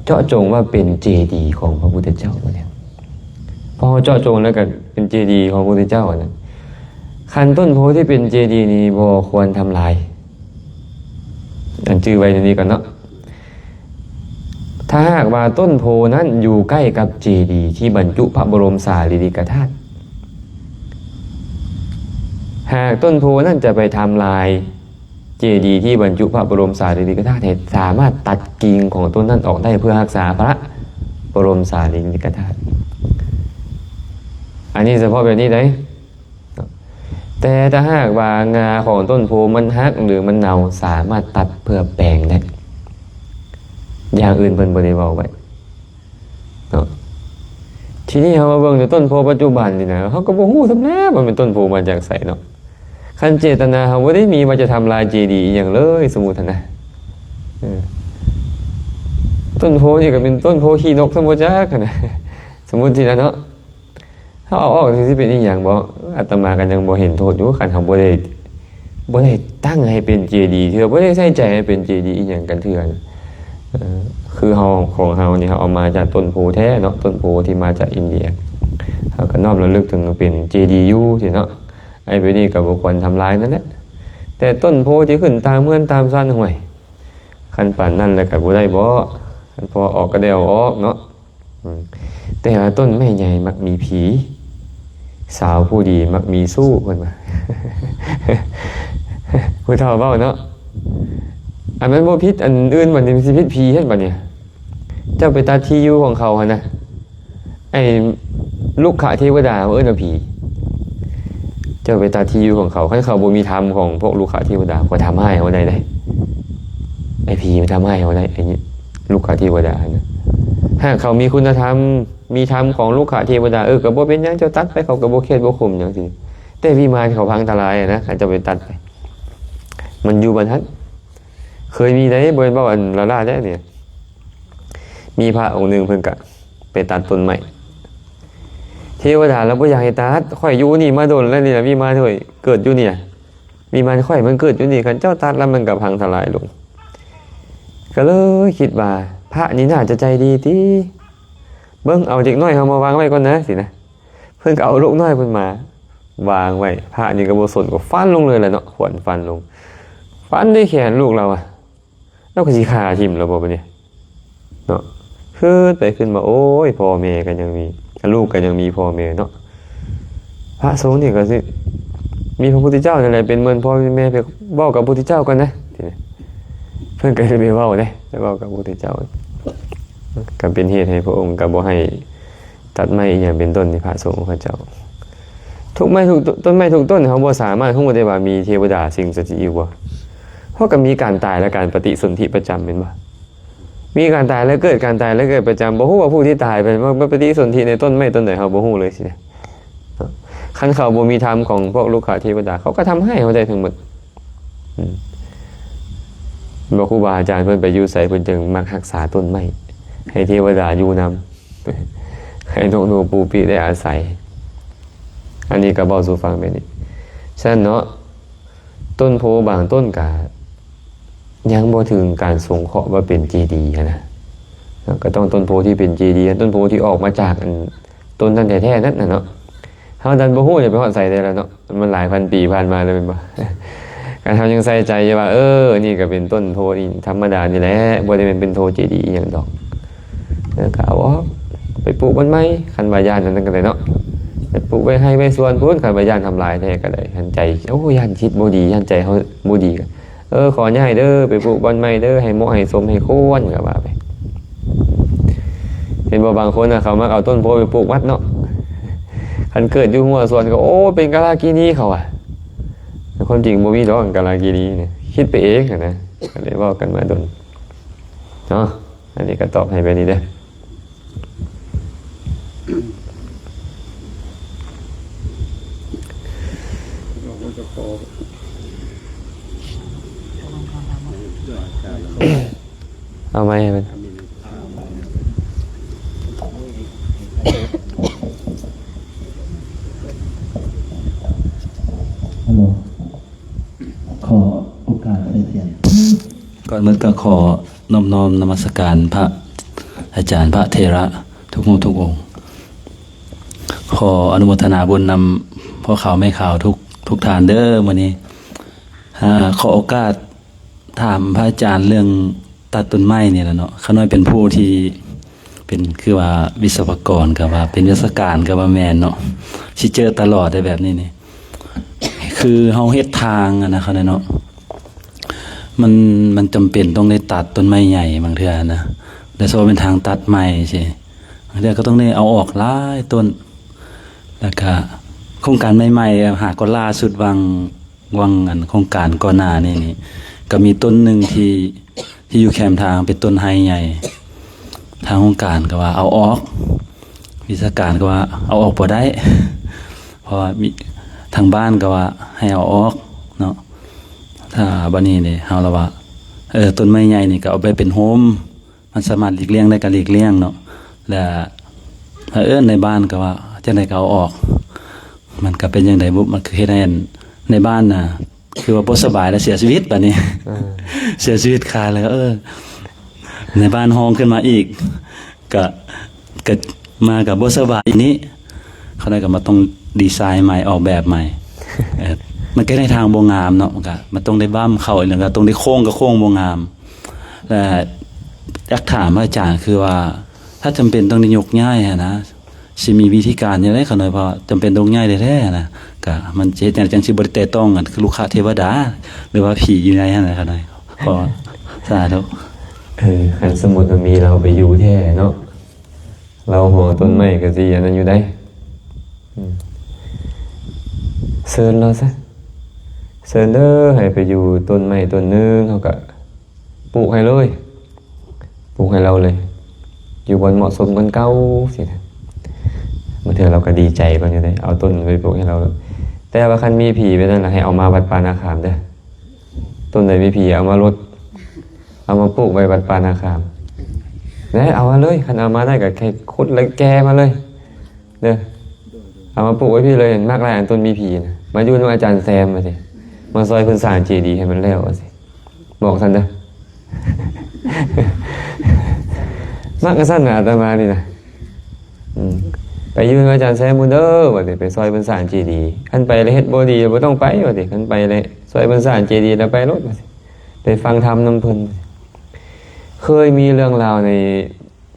ເຈາະຈົງວ່າເປັນເຈດີຂອງພະພຸດທະເຈົ້ານີ້ ພໍເຈາະຈົງແລ້ວກໍເປັນເຈດີຂອງພະພຸດທະເຈົ້ານັ້ນ ຄັນຕົ້ນໂພທີ່ເປັນເຈດີນີ້ບໍ່ຄວນທຳລາຍ. ອັນຈື່ໄວ້ແນວນີ້ກ່ອນເນາະ. ຖ້າຫາກວ່າຕົ້ນໂພນັ້ນຢູ່ໃກ້ກັບເຈດີທີ່ບັນຈຸພະບໍລົມສາລີລິກະທາດ, ຫາກຕົ້ນໂພນັ້ນຈະໄປທຳລາຍເຈດີທີ່ບັນຈຸພະບໍລົມສາລີລິກະທາດ ໃຫ້ສາມາດຕັດກິ່ງຂອງຕົ້ນນັ້ນອອກໄດ້ ເພື່ອຮັກສາພະບໍລົມສາລີລິກະທາດ. ອັນນີ້ສະເພາະແບບນີ້ໄດ໋. ແຕ່ຖ້າຫາກວ່າງ່າຂອງຕົ້ນໂພມັນຫັກ ຫຼື ມັນເນົ່າ ສາມາດຕັດເພື່ອແປງໄດ້. ຢ່າງອື່ນເພິ່ນບໍ່ໄດ້ເວົ້າໄວ້ເນາະ. ທີນີ້ເຮົາມາເບິ່ງຢູ່ຕົ້ນໂພປັດຈຸບັນນີ້ນະ ເຮົາກໍບໍ່ຮູ້ຊ້ຳແລ້ວວ່າແມ່ນຕົ້ນໂພມາຈາກໃສເນາະ. ຄັນເຈດຕະນາເຮົາບໍ່ໄດ້ມີວ່າຈະທຳລາຍເຈດີອີ່ຫຍັງເລີຍ ສົມມຸດຫັ້ນນະ ເອີ ຕົ້ນໂພນີ້ກໍເປັນຕົ້ນໂພຂີ້ນົກຊ້ຳບໍ່ຈັກຫັ້ນນະ ສົມມຸດຊີ້ນະເນາະ. ເຮົາເອົາອອກຊິເປັນອີ່ຫຍັງບໍ? ອາດຕະມາກໍຍັງບໍ່ເຫັນໂທດຢູ່ ຄັນເຮົາບໍ່ໄດ້ ບໍ່ໄດ້ຕັ້ງໃຫ້ເປັນເຈດີເທື່ອ ບໍ່ໄດ້ໃສ່ໃຈໃຫ້ເປັນເຈດີອີ່ຫຍັງກັນເທື່ອ. ເອີ ຄືເຮົາ ຂອງເຮົານີ້ ເຮົາເອົາມາຈາກຕົ້ນໂພແທ້ເນາະ ຕົ້ນໂພທີ່ມາຈາກອິນເດຍ ເຮົາກໍນ້ອມລະລຶກເຖິງເປັນເຈດີຢູ່ຊີ້ເນາະ. ໄອ້ແບບນີ້ກໍບໍ່ຄວນທຳລາຍນັ້ນແຫຼະ. ແຕ່ຕົ້ນໂພທີ່ຂຶ້ນຕາມເຮືອນຕາມຊານ ຫ້ວຍ ຄັນປານນັ້ນແລ້ວກໍບໍ່ໄດ້ບໍ? ຄັນພໍອອກກໍໄດ້ເອົາອອກເນາະ. ອືມ ແຕ່ວ່າຕົ້ນໄມ້ໃຫຍ່ມັກມີຜີ ສາວຜູ້ດີມັກມີຊູ້ ເພິ່ນວ່າ ຜູ້ເຖົ້າເວົ້າເນາະ. ອັນມັນບໍ່ຜິດອັນອື່ນບັດນີ້ ມັນຊິຜິດຜີຫັ້ນບັດນີ້. ເຈົ້າໄປຕັດທີ່ຢູ່ຂອງເຂົາຫັ້ນນະ ໄອ້ລຸກຂະເທວະດາ ເຂົາເອີ້ນວ່າຜີ. ເຈົ້າໄປຕັດທີ່ຢູ່ຂອງເຂົາ ຄັນເຂົາບໍ່ມີທຳຂອງພວກລຸກຂະເທວະດາ ກໍທຳຮ້າຍເຮົາໄດ້ເດ້. ໄອ້ຜີມັນທຳຮ້າຍເຮົາໄດ້ ໄອ້ລຸກຂະເທວະດາຫັ້ນນະ. ຫາກເຂົາມີຄຸນນະທຳ ມີທຳຂອງລຸກຂະເທວະດາ ເອີ ກໍບໍ່ເປັນຫຍັງ ເຈົ້າຕັດໄປ ເຂົາກໍບໍ່ເຄດບໍ່ຂົມຫຍັງຊີ້. ແຕ່ວິມານເຂົາພັງທະລາຍນະ ຄັນເຈົ້າໄປຕັດໄປ ມັນຢູ່ບັນທັດ. ເຄີຍມີໄດ໋ ບໍ່ແມ່ນເວົ້າອັນລ້າໆເດ້ນີ້. ມີພະອົງໜຶ່ງເພິ່ນກະໄປຕັດຕົ້ນໄມ້ ເທວະດາລະບໍ່ຢາກໃຫ້ຕັດ. ຂ້ອຍຢູ່ນີ້ມາດົນແລ້ວນີ້ນະ ວິມານຂ້ອຍເກີດຢູ່ນີ້ນະ ວິມານຂ້ອຍມັນເກີດຢູ່ນີ້ ຄັນເຈົ້າຕັດລະມັນກະພັງທະລາຍລົງ. ກະເລີຍຄິດວ່າພະນີ້ໜ້າຈະໃຈດີຕິ ເບິ່ງເອົາເດັກນ້ອຍເຮົາມາວາງໄວ້ກ່ອນນະ ຊີ້ນະ. ເພິ່ນກໍເອົາລູກນ້ອຍເພິ່ນມາວາງໄວ້ ພະນີ້ກໍບໍ່ສົນ ກໍຟັນລົງເລີຍແຫຼະເນາະ ຂວັນຟັນລົງ ຟັນໄດ້ແຂນລູກລາວອະ ລາວກໍຊິຂ້າຖິ້ມລະບໍ່ບາດນີ້ເນາະ. ຄືໄປຄືມາ ໂອ້ຍ ພໍ່ແມ່ກໍຍັງມີ ລູກກໍຍັງມີພໍ່ແມ່ເນາະ. ພະສົງນີ້ກໍຊິມີພະພຸດທະເຈົ້ານັ້ນແຫຼະເປັນເໝືອນພໍ່ເປັນແມ່ ໄປເວົ້າກັບພະພຸດທະເຈົ້າກ່ອນນະ. ເພິ່ນກໍໄດ້ໄປເວົ້າເດ້ ໄປເວົ້າກັບພະພຸດທະເຈົ້າ ກໍເປັນເຫດໃຫ້ພະອົງກໍບໍ່ໃຫ້ ຕັດໄມ້ອີ່ຫຍັງເປັນຕົ້ນນີ້ ພະສົງຂອງເຂົາເຈົ້າ ທຸກໄມ້ທຸກຕົ້ນ ຕົ້ນໄມ້ທຸກຕົ້ນ ເຮົາບໍ່ສາມາດຮູ້ໄດ້ວ່າມີເທວະດາ ສິ່ງສັກສິດຢູ່ບໍ່. ເຮົາກໍມີການຕາຍ ແລະ ການປະຕິສົນທິປະຈຳແມ່ນບໍ່? ມີການຕາຍ ແລະ ເກີດ ການຕາຍ ແລະ ເກີດປະຈຳ. ບໍ່ຮູ້ວ່າຜູ້ທີ່ຕາຍໄປມາປະຕິສົນທິໃນຕົ້ນໄມ້ຕົ້ນໃດ ເຮົາບໍ່ຮູ້ເລີຍຊີ້ນະ. ຄັນເຂົາບໍ່ມີທຳຂອງພວກລຸກຂະເທວະດາ ເຂົາກໍທຳຮ້າຍເຮົາໄດ້ທັງໝົດ. ອືມ ບໍ່ ຄູບາອາຈານເພິ່ນໄປຢູ່ໃສ ເພິ່ນຈຶ່ງມັກຮັກສາຕົ້ນໄມ້ ໃຫ້ເທວະດາຢູ່ນຳ ໃຫ້ນົກໜູປູປີໄດ້ອາໄສ. ອັນນີ້ກໍເວົ້າສູ່ຟັງແບບນີ້. ສະນັ້ນເນາະ ຕົ້ນໂພບາງຕົ້ນກະຍັງບໍ່ເຖິງການສົງເຄາະວ່າເປັນເຈດີຫັ້ນນະ. ກໍຕ້ອງຕົ້ນໂພທີ່ເປັນເຈດີ ຕົ້ນໂພທີ່ອອກມາຈາກອັນ ຕົ້ນນັ້ນແທ້ໆນັ້ນນະເນາະ. ເຮົາດັນບໍ່ຮູ້ ຈະໄປຮອດໃສໄດ້ລະເນາະ ມັນຫຼາຍພັນປີຜ່ານມາແລ້ວແມ່ນບໍ່? ຄັນເຮົາຍັງໃສ່ໃຈຢູ່ວ່າ ເອີ ນີ້ກໍເປັນຕົ້ນໂພນີ້ທຳມະດານີ້ແຫຼະ ບໍ່ໄດ້ແມ່ນເປັນໂທເຈດີອີ່ຫຍັງດອກ ເອີ ກໍເອົາອອກ ໄປປູກບ່ອນໃໝ່ ຄັນວ່າຢ້ານອັນນັ້ນກໍໄດ້ເນາະ. ໄປປູກໄວ້ໄຮ່ໄວ້ສວນພຸ້ນ ຄັນວ່າຢ້ານທຳລາຍແທ້ກໍໄດ້. ຫັ້ນໃຈ ໂອ້ ຢ້ານຈິດບໍ່ດີ ຢ້ານໃຈເຮົາບໍ່ດີ ເອີ ຂໍຍ້າຍເດີ ໄປປູກບ່ອນໃໝ່ເດີ ໃຫ້ເໝາະໃຫ້ສົມໃຫ້ຄວນ ກໍວ່າໄປ. ເຫັນບໍ່ ບາງຄົນນະ ເຂົາມັກເອົາຕົ້ນໂພໄປປູກວັດເນາະ. ຄັນເກີດຢູ່ຫົວສວນກໍ ໂອ້ ເປັນກາລາກິນີ ເຂົາວ່າ. ແຕ່ຄວາມຈິງບໍ່ມີດອກກາລາກິນີນີ້ ຄິດໄປເອງຫັ້ນນະ. ກໍເລີຍເວົ້າກັນມາດົນເນາະ. ອັນນີ້ກໍຕອບໃຫ້ແບບນີ້ເດີ. ເອົາໄມ້ໃຫ້ມັນ. ກ່ອນອື່ນກໍຂໍນອບນ້ອມນະມັດສະການພະອາຈານ ພະເຖລະທຸກຮູບທຸກອົງ. ຂໍອະນຸໂມທະນາບຸນນຳພໍ່ຂາວແມ່ຂາວທຸກ ທຸກທ່ານເດີ. ມື້ນີ້ ອາ ຂໍໂອກາດຖາມພະອາຈານເລື່ອງຕັດຕົ້ນໄມ້ນີ້ແຫຼະເນາະ. ຂ້ານ້ອຍເປັນຜູ້ທີ່ ເປັນຄືວ່າວິສະວະກອນກໍວ່າ ເປັນວິຊາການກໍວ່າແມ່ນເນາະ ຊິເຈີຕະຫຼອດໄດ໋ແບບນີ້ນີ້. ຄືເຮົາເຮັດທາງຫັ້ນນະ ເຂົາເນາະ ມັນ ມັນຈຳເປັນຕ້ອງໄດ້ຕັດຕົ້ນໄມ້ໃຫຍ່ບາງເທື່ອນະ ແລະ ເພາະວ່າເປັນທາງຕັດໃໝ່ຊີ້ ບາງເທື່ອກໍຕ້ອງໄດ້ເອົາອອກຫຼາຍຕົ້ນ. ແລ້ວກະໂຄງການໃໝ່ໆ ຫາກໍລ່າສຸດຫວ່າງ ຫວ່າງອັນໂຄງການກ່ອນໜ້ານີ້ນີ້ ກໍມີຕົ້ນໜຶ່ງທີ່ ທີ່ຢູ່ແຄມທາງເປັນຕົ້ນໄຮໃຫຍ່ ທາງໂຄງການກໍວ່າເອົາອອກ ວິຊາການກໍວ່າເອົາອອກບໍ່ໄດ້ ເພາະວ່າມີ ທາງບ້ານກໍວ່າໃຫ້ເອົາອອກເນາະ. ຖ້າບັດນີ້ນີ້ເຮົາລະວ່າ ເອີ ຕົ້ນໄມ້ໃຫຍ່ນີ້ກໍເອົາໄປເປັນໂຮມ ມັນສາມາດຫຼີກລ່ຽງໄດ້ກໍຫຼີກລ່ຽງເນາະ ແລະ ເອີ ໃນບ້ານກໍວ່າຈັ່ງໃດກໍເອົາອອກ. ມັນກໍເປັນຈັ່ງໃດບຸ ມັນຄືເຮັດໃຫ້ໃນບ້ານນະ ຄືວ່າບໍ່ສະບາຍແລ້ວເສຍຊີວິດບາດນີ້ ເອີ ເສຍຊີວິດຄາເລີຍ. ເອີ ໃນບ້ານຮ້ອງຂຶ້ນມາອີກ ກະ ກະມາກະບໍ່ສະບາຍອີກນີ້ ເຂົາໄດ້ກໍມາຕ້ອງດີໄຊໃໝ່ ອອກແບບໃໝ່. ເອີ ມັນກໍໃນທາງບໍ່ງາມເນາະ ມັນກໍ ມັນຕ້ອງໄດ້ບຳເຂົ້າອີກ ແລ້ວກໍຕ້ອງໄດ້ໂຄ້ງ ກໍໂຄ້ງບໍ່ງາມ. ແລະ ຢາກຖາມພະອາຈານ ຄືວ່າ ຖ້າຈຳເປັນຕ້ອງໄດ້ຍົກຍ້າຍຫັ້ນນະ ຊິມີວິທີການຈັ່ງໃດຂະນ້ອຍ ເພາະຈຳເປັນຕ້ອງຍ້າຍແທ້ໆນະ ກະມັນຈະເຮັດຈັ່ງໃດຈັ່ງຊິບໍ່ໄດ້ແຕະຕ້ອງກັນ ຄືລຸກຄະເທວະດາ ຫຼືວ່າຜີຢູ່ໃນຫັ້ນນະຂະນ້ອຍ. ຂໍສາທຸ. ເອີ ຄັນສົມມຸດວ່າມີລາວໄປຢູ່ແທ້ເນາະ ລາວຫໍຕົ້ນໄມ້ກໍຊິອັນນັ້ນຢູ່ໃດ໋. ອືມ ເຊີນລາວຊະ ເຊີນເດີ ໃຫ້ໄປຢູ່ຕົ້ນໄມ້ຕົ້ນໜຶ່ງ ເຮົາກໍ ປູກໃຫ້ເລີຍ ປູກໃຫ້ລາວເລີຍ ຢູ່ບ່ອນເໝາະສົມກວ່າເກົ່າຊີ້ນະ. ບາງເທື່ອລາວກໍດີໃຈກ່ອນຢູ່ເດ້ ເອົາຕົ້ນໄປປູກໃຫ້ລາວ. ແຕ່ວ່າຄັນມີຜີແບບນັ້ນລະ ໃຫ້ເອົາມາວັດປ່ານາຄາມເດີ. ຕົ້ນໃດມີຜີເອົາມາລົດ ເອົາມາປູກໄວ້ວັດປ່ານາຄາມ ແລະ ເອົາມາເລີຍ. ຄັນເອົາມາໄດ້ກໍແຄ່ຂຸດແລະແກ່ມາເລີຍເດີ ເອົາມາປູກໄວ້ພີ້ເລີຍ. ມັກຫຼາຍອັນຕົ້ນມີຜີນະ ມາຢູ່ນຳອາຈານແຊມວ່າຊີ້ ມາຊ່ອຍເພິ່ນສ້າງເຈດີໃຫ້ມັນແລ້ວວ່າຊີ້. ບອກຊັ້ນເດີ ມັກຈັ່ງຊັ້ນນະອາດຕະມານີ້ນະ. ອືມ ໄປຢູ່ນຳອາຈານແຊມພຸ້ນເດີ ວ່າຊິໄປຊ່ອຍເພິ່ນສ້າງເຈດີ. ຄັນໄປແລ້ວເຮັດບໍ່ດີ ບໍ່ຕ້ອງໄປ ວ່າຊິ ຄັນໄປແລ້ວຊ່ອຍເພິ່ນສ້າງເຈດີ ແລ້ວໄປໂລດ ວ່າຊິ ໄປຟັງທຳນຳເພິ່ນ. ເຄີຍມີເລື່ອງລາວໃນ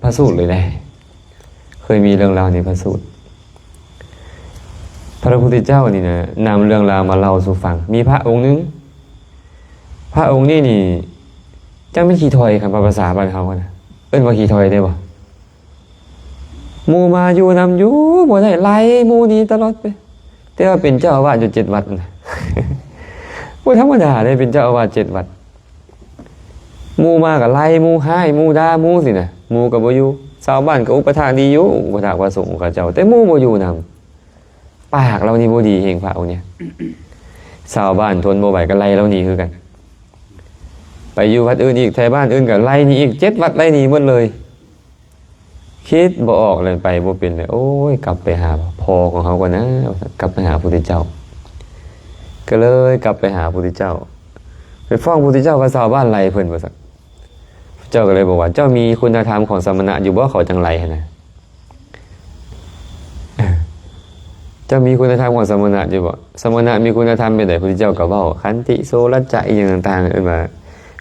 ພະສູດເລີຍເດ້. ເຄີຍມີເລື່ອງລາວໃນພະສູດ ພະພຸດທະເຈົ້ານີ້ນະ ນຳເລື່ອງລາວມາເລົ່າສູ່ຟັງ. ມີພະອົງໜຶ່ງ ພະອົງນີ້ນີ້ ຈັກແມ່ນຂີ້ຖອຍ ຄັນວ່າພາສາບ້ານເຮົານະ ເອີ້ນວ່າຂີ້ຖອຍໄດ້ບໍ່? ໝູ່ມາຢູ່ນຳຢູ່ບໍ່ໄດ້ ໄລ່ໝູ່ໜີຕະຫຼອດໄປ ແຕ່ວ່າເປັນເຈົ້າອາວາດຢູ່ເຈັດວັດນະ ບໍ່ທຳມະດາເດ້ ເປັນເຈົ້າອາວາດເຈັດວັດ. ໝູ່ມາກໍໄລ່ໝູ່ ຮ້າຍໝູ່ ດ່າໝູ່ຊີ້ນະ ໝູ່ກໍບໍ່ຢູ່. ຊາວບ້ານກໍອຸປະຖາກດີຢູ່ ອຸປະຖາກພະສົງຂະເຈົ້າ ແຕ່ໝູ່ບໍ່ຢູ່ນຳ. ປາກລາວນີ້ບໍ່ດີເຮງ ພະອົງນີ້. ຊາວບ້ານທົນບໍ່ໄຫວກໍໄລ່ລາວໜີຄືກັນ ໄປຢູ່ວັດອື່ນອີກ ແຖວບ້ານອື່ນກໍໄລ່ໜີອີກ ເຈັດວັດໄລ່ໜີໝົດເລີຍ. ຄິດບໍ່ອອກເລີຍ ໄປບໍ່ເປັນເລີຍ. ໂອ້ຍ ກັບໄປຫາພໍ່ຂອງເຮົາກ່ອນນະ ວ່າຊັ້ນ ກັບໄປຫາພະພຸດທະເຈົ້າ. ກໍເລີຍກັບໄປຫາພະພຸດທະເຈົ້າ ໄປຟ້ອງພະພຸດທະເຈົ້າວ່າຊາວບ້ານໄລ່ເພິ່ນ ວ່າຊັ້ນ. ພະເຈົ້າກໍເລີຍບອກວ່າ ເຈົ້າມີຄຸນນະທຳຂອງສະມະນະຢູ່ບໍ່ ເຂົາຈັ່ງໄລ່ຫັ້ນນະ. ເຈົ້າມີຄຸນນະທຳຂອງສະມະນະຢູ່ບໍ່? ສະມະນະມີຄຸນນະທຳແບບໃດ? ພຸດທະເຈົ້າກໍເວົ້າ ຂັນຕິ ໂສລະຈະ ອີ່ຫຍັງຕ່າງໆ ເອີ້ນວ່າ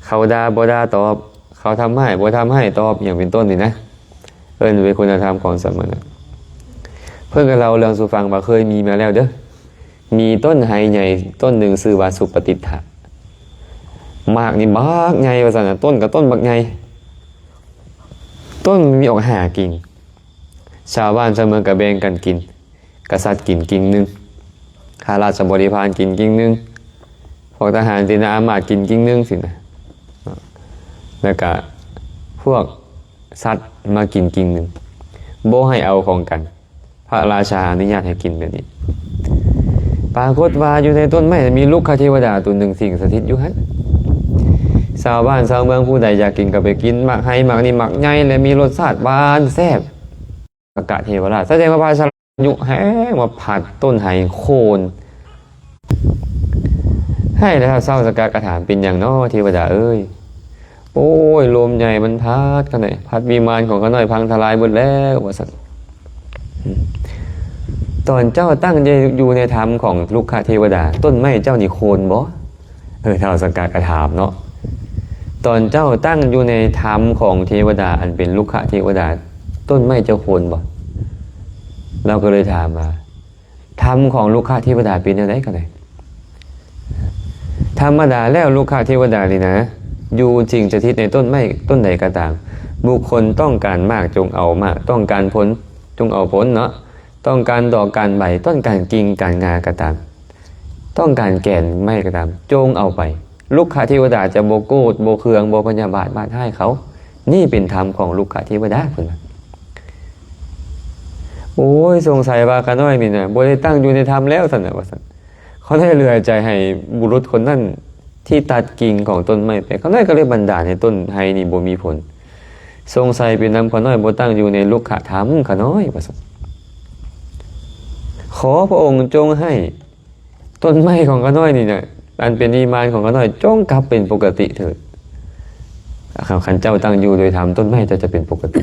ເຂົາດ່າບໍ່ດ່າຕອບ ເຂົາທຳຮ້າຍບໍ່ທຳຮ້າຍຕອບ ອີ່ຫຍັງເປັນຕົ້ນນີ້ນະ ເອີ້ນເປັນຄຸນນະທຳຂອງສະມະນະ. ເພິ່ນກໍເລົ່າເລື່ອງສູ່ຟັງວ່າເຄີຍມີມາແລ້ວເດີ ມີຕົ້ນໄຮໃຫຍ່ຕົ້ນໜຶ່ງຊື່ວ່າສຸປະຕິດຖະ ໝາກນີ້ບັກໃຫຍ່ວ່າຊັ້ນນະ ຕົ້ນກໍຕົ້ນບັກໃຫຍ່ ຕົ້ນມັນມີອອກຫ້າກິ່ງ ຊາວບ້ານຊາວເມືອງກໍແບ່ງກັນກິນ ກະສັດກິນກິ່ງໜຶ່ງ ຂ້າລາຊະບໍລິພານກິນກິ່ງໜຶ່ງ ພວກທະຫານເສນາອາມາດກິນກິ່ງໜຶ່ງຊີ້ນະ ແລ້ວກະພວກສັດມາກິນກິ່ງໜຶ່ງ ບໍ່ໃຫ້ເອົາຂອງກັນ ພະລາຊາອະນຸຍາດໃຫ້ກິນແບບນີ້. ປາກົດວ່າຢູ່ໃນຕົ້ນໄມ້ມີລຸກຄະເທວະດາຕົວໜຶ່ງສິງສະຖິດຢູ່ຫັ້ນ ຊາວບ້ານຊາວເມືອງຜູ້ໃດຢາກກິນກໍໄປກິນ ໝາກໄຮໝາກນີ້ໝາກໃຫຍ່ ແລະ ມີລົດຊາດຫວານແຊບ ກະເທວະລາດ ສະແດງວ່າພະຊາ ຍຸແຮງມາພັດຕົ້ນໄຮໂຄ່ນ ໃຫ້ແລ້ວເຊົ້າສະກະກະຖາມ ເປັນຫຍັງນໍເທວະດາເອີຍ ໂອ້ຍ ລົມໃຫຍ່ມັນພັດຂ້ານ້ອຍ ພັດວິມານຂອງຂ້ານ້ອຍພັງທະລາຍເບິດແລ້ວ ວ່າຊັ້ນ. ຕອນເຈົ້າຕັ້ງຢູ່ໃນຖ້ຳຂອງລຸກຂະເທວະດາ ຕົ້ນໄມ້ເຈົ້ານີ້ໂຄ່ນບໍ່? ເອີ ທ້າວສັກກະກະຖາມເນາະ ຕອນເຈົ້າຕັ້ງຢູ່ໃນຖ້ຳຂອງເທວະດາ ອັນເປັນລຸກຂະເທວະດາ ຕົ້ນໄມ້ເຈົ້າໂຄ່ນບໍ່? ລາວກໍເລີຍຖາມວ່າ ຖ້ຳຂອງລຸກຂະເທວະດາເປັນແນວໃດກໍໄດ້? ທຳມະດາແລ້ວ ລຸກຂະເທວະດານີ້ນະ ຢູ່ສິງສະຖິດໃນຕົ້ນໄມ້ຕົ້ນໃດກໍຕາມ, ບຸກຄົນຕ້ອງການໝາກຈົ່ງເອົາໝາກ, ຕ້ອງການຜົນຈົ່ງເອົາຜົນເນາະ, ຕ້ອງການດອກການໃບ, ຕ້ອງການກິ່ງການງ່າກໍຕາມ, ຕ້ອງການແກ່ນໄມ້ກໍຕາມ, ຈົ່ງເອົາໄປ. ລຸກຂະເທວະດາຈະບໍ່ໂກດ, ບໍ່ເຄືອງ, ບໍ່ພະຍາບາດມາດຮ້າຍເຂົາ. ນີ້ເປັນທຳຂອງລຸກຂະເທວະດາ, ເພິ່ນວ່າ. ໂອ້ຍ, ສົງໄສວ່າຂ້ານ້ອຍນີ້ນະ ບໍ່ໄດ້ຕັ້ງຢູ່ໃນທຳແລ້ວຊັ້ນນະ ວ່າຊັ້ນ. ຂ້ານ້ອຍເຫຼືອໃຈໃຫ້ບຸລຸດຄົນນັ້ນທີ່ຕັດກິ່ງຂອງຕົ້ນໄມ້ໄປ. ຂ້ານ້ອຍກໍເລີຍບັນດານໃຫ້ຕົ້ນໄຮນີ້ບໍ່ມີຜົນ. ສົງໄສເປັນນຳຂ້ານ້ອຍບໍ່ຕັ້ງຢູ່ໃນລຸກຂະທຳ ຂ້ານ້ອຍ ວ່າຊັ້ນ. ຂໍພະອົງຈົ່ງໃຫ້ ຕົ້ນໄມ້ຂອງຂ້ານ້ອຍນີ້ນະ ອັນເປັນວິມານຂອງຂ້ານ້ອຍ ຈົ່ງກັບເປັນປົກກະຕິເຖີດ. ຄັນເຈົ້າຕັ້ງຢູ່ໂດຍທຳ, ຕົ້ນໄມ້ເຈົ້າຈະເປັນປົກກະຕິ.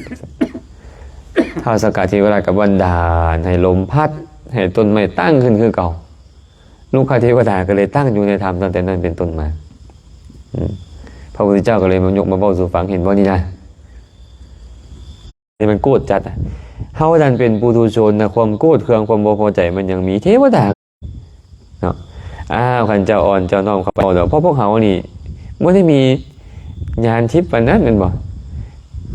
ທ້າວສັກກະເທວະລາດກໍບັນດານໃຫ້ລົມພັດ ໃຫ້ຕົ້ນໄມ້ຕັ້ງຂຶ້ນຄືເກົ່າ. ລຸກຂະເທວະດາກໍເລີຍຕັ້ງຢູ່ໃນທຳຕັ້ງແຕ່ນັ້ນເປັນຕົ້ນມາ. ອືມ ພະພຸດທະເຈົ້າກໍເລີຍມາຍົກມາເວົ້າສູ່ຟັງ, ເຫັນບໍ່ນີ້ນະ? ນີ້ມັນໂກດຈັດນະ. ເຮົານັ້ນເປັນປຸຖຸຊົນນະ, ຄວາມໂກດເຄືອງ ຄວາມບໍ່ພໍໃຈມັນຍັງມີ. ເທວະດາເນາະ, ອ້າວ ຄັນເຈົ້າອ່ອນເຈົ້ານ້ອມເຂົ້າເວົ້າດອກ, ເພາະພວກເຮົານີ້ບໍ່ໄດ້ມີຍານທິບປານນັ້ນແມ່ນບໍ່?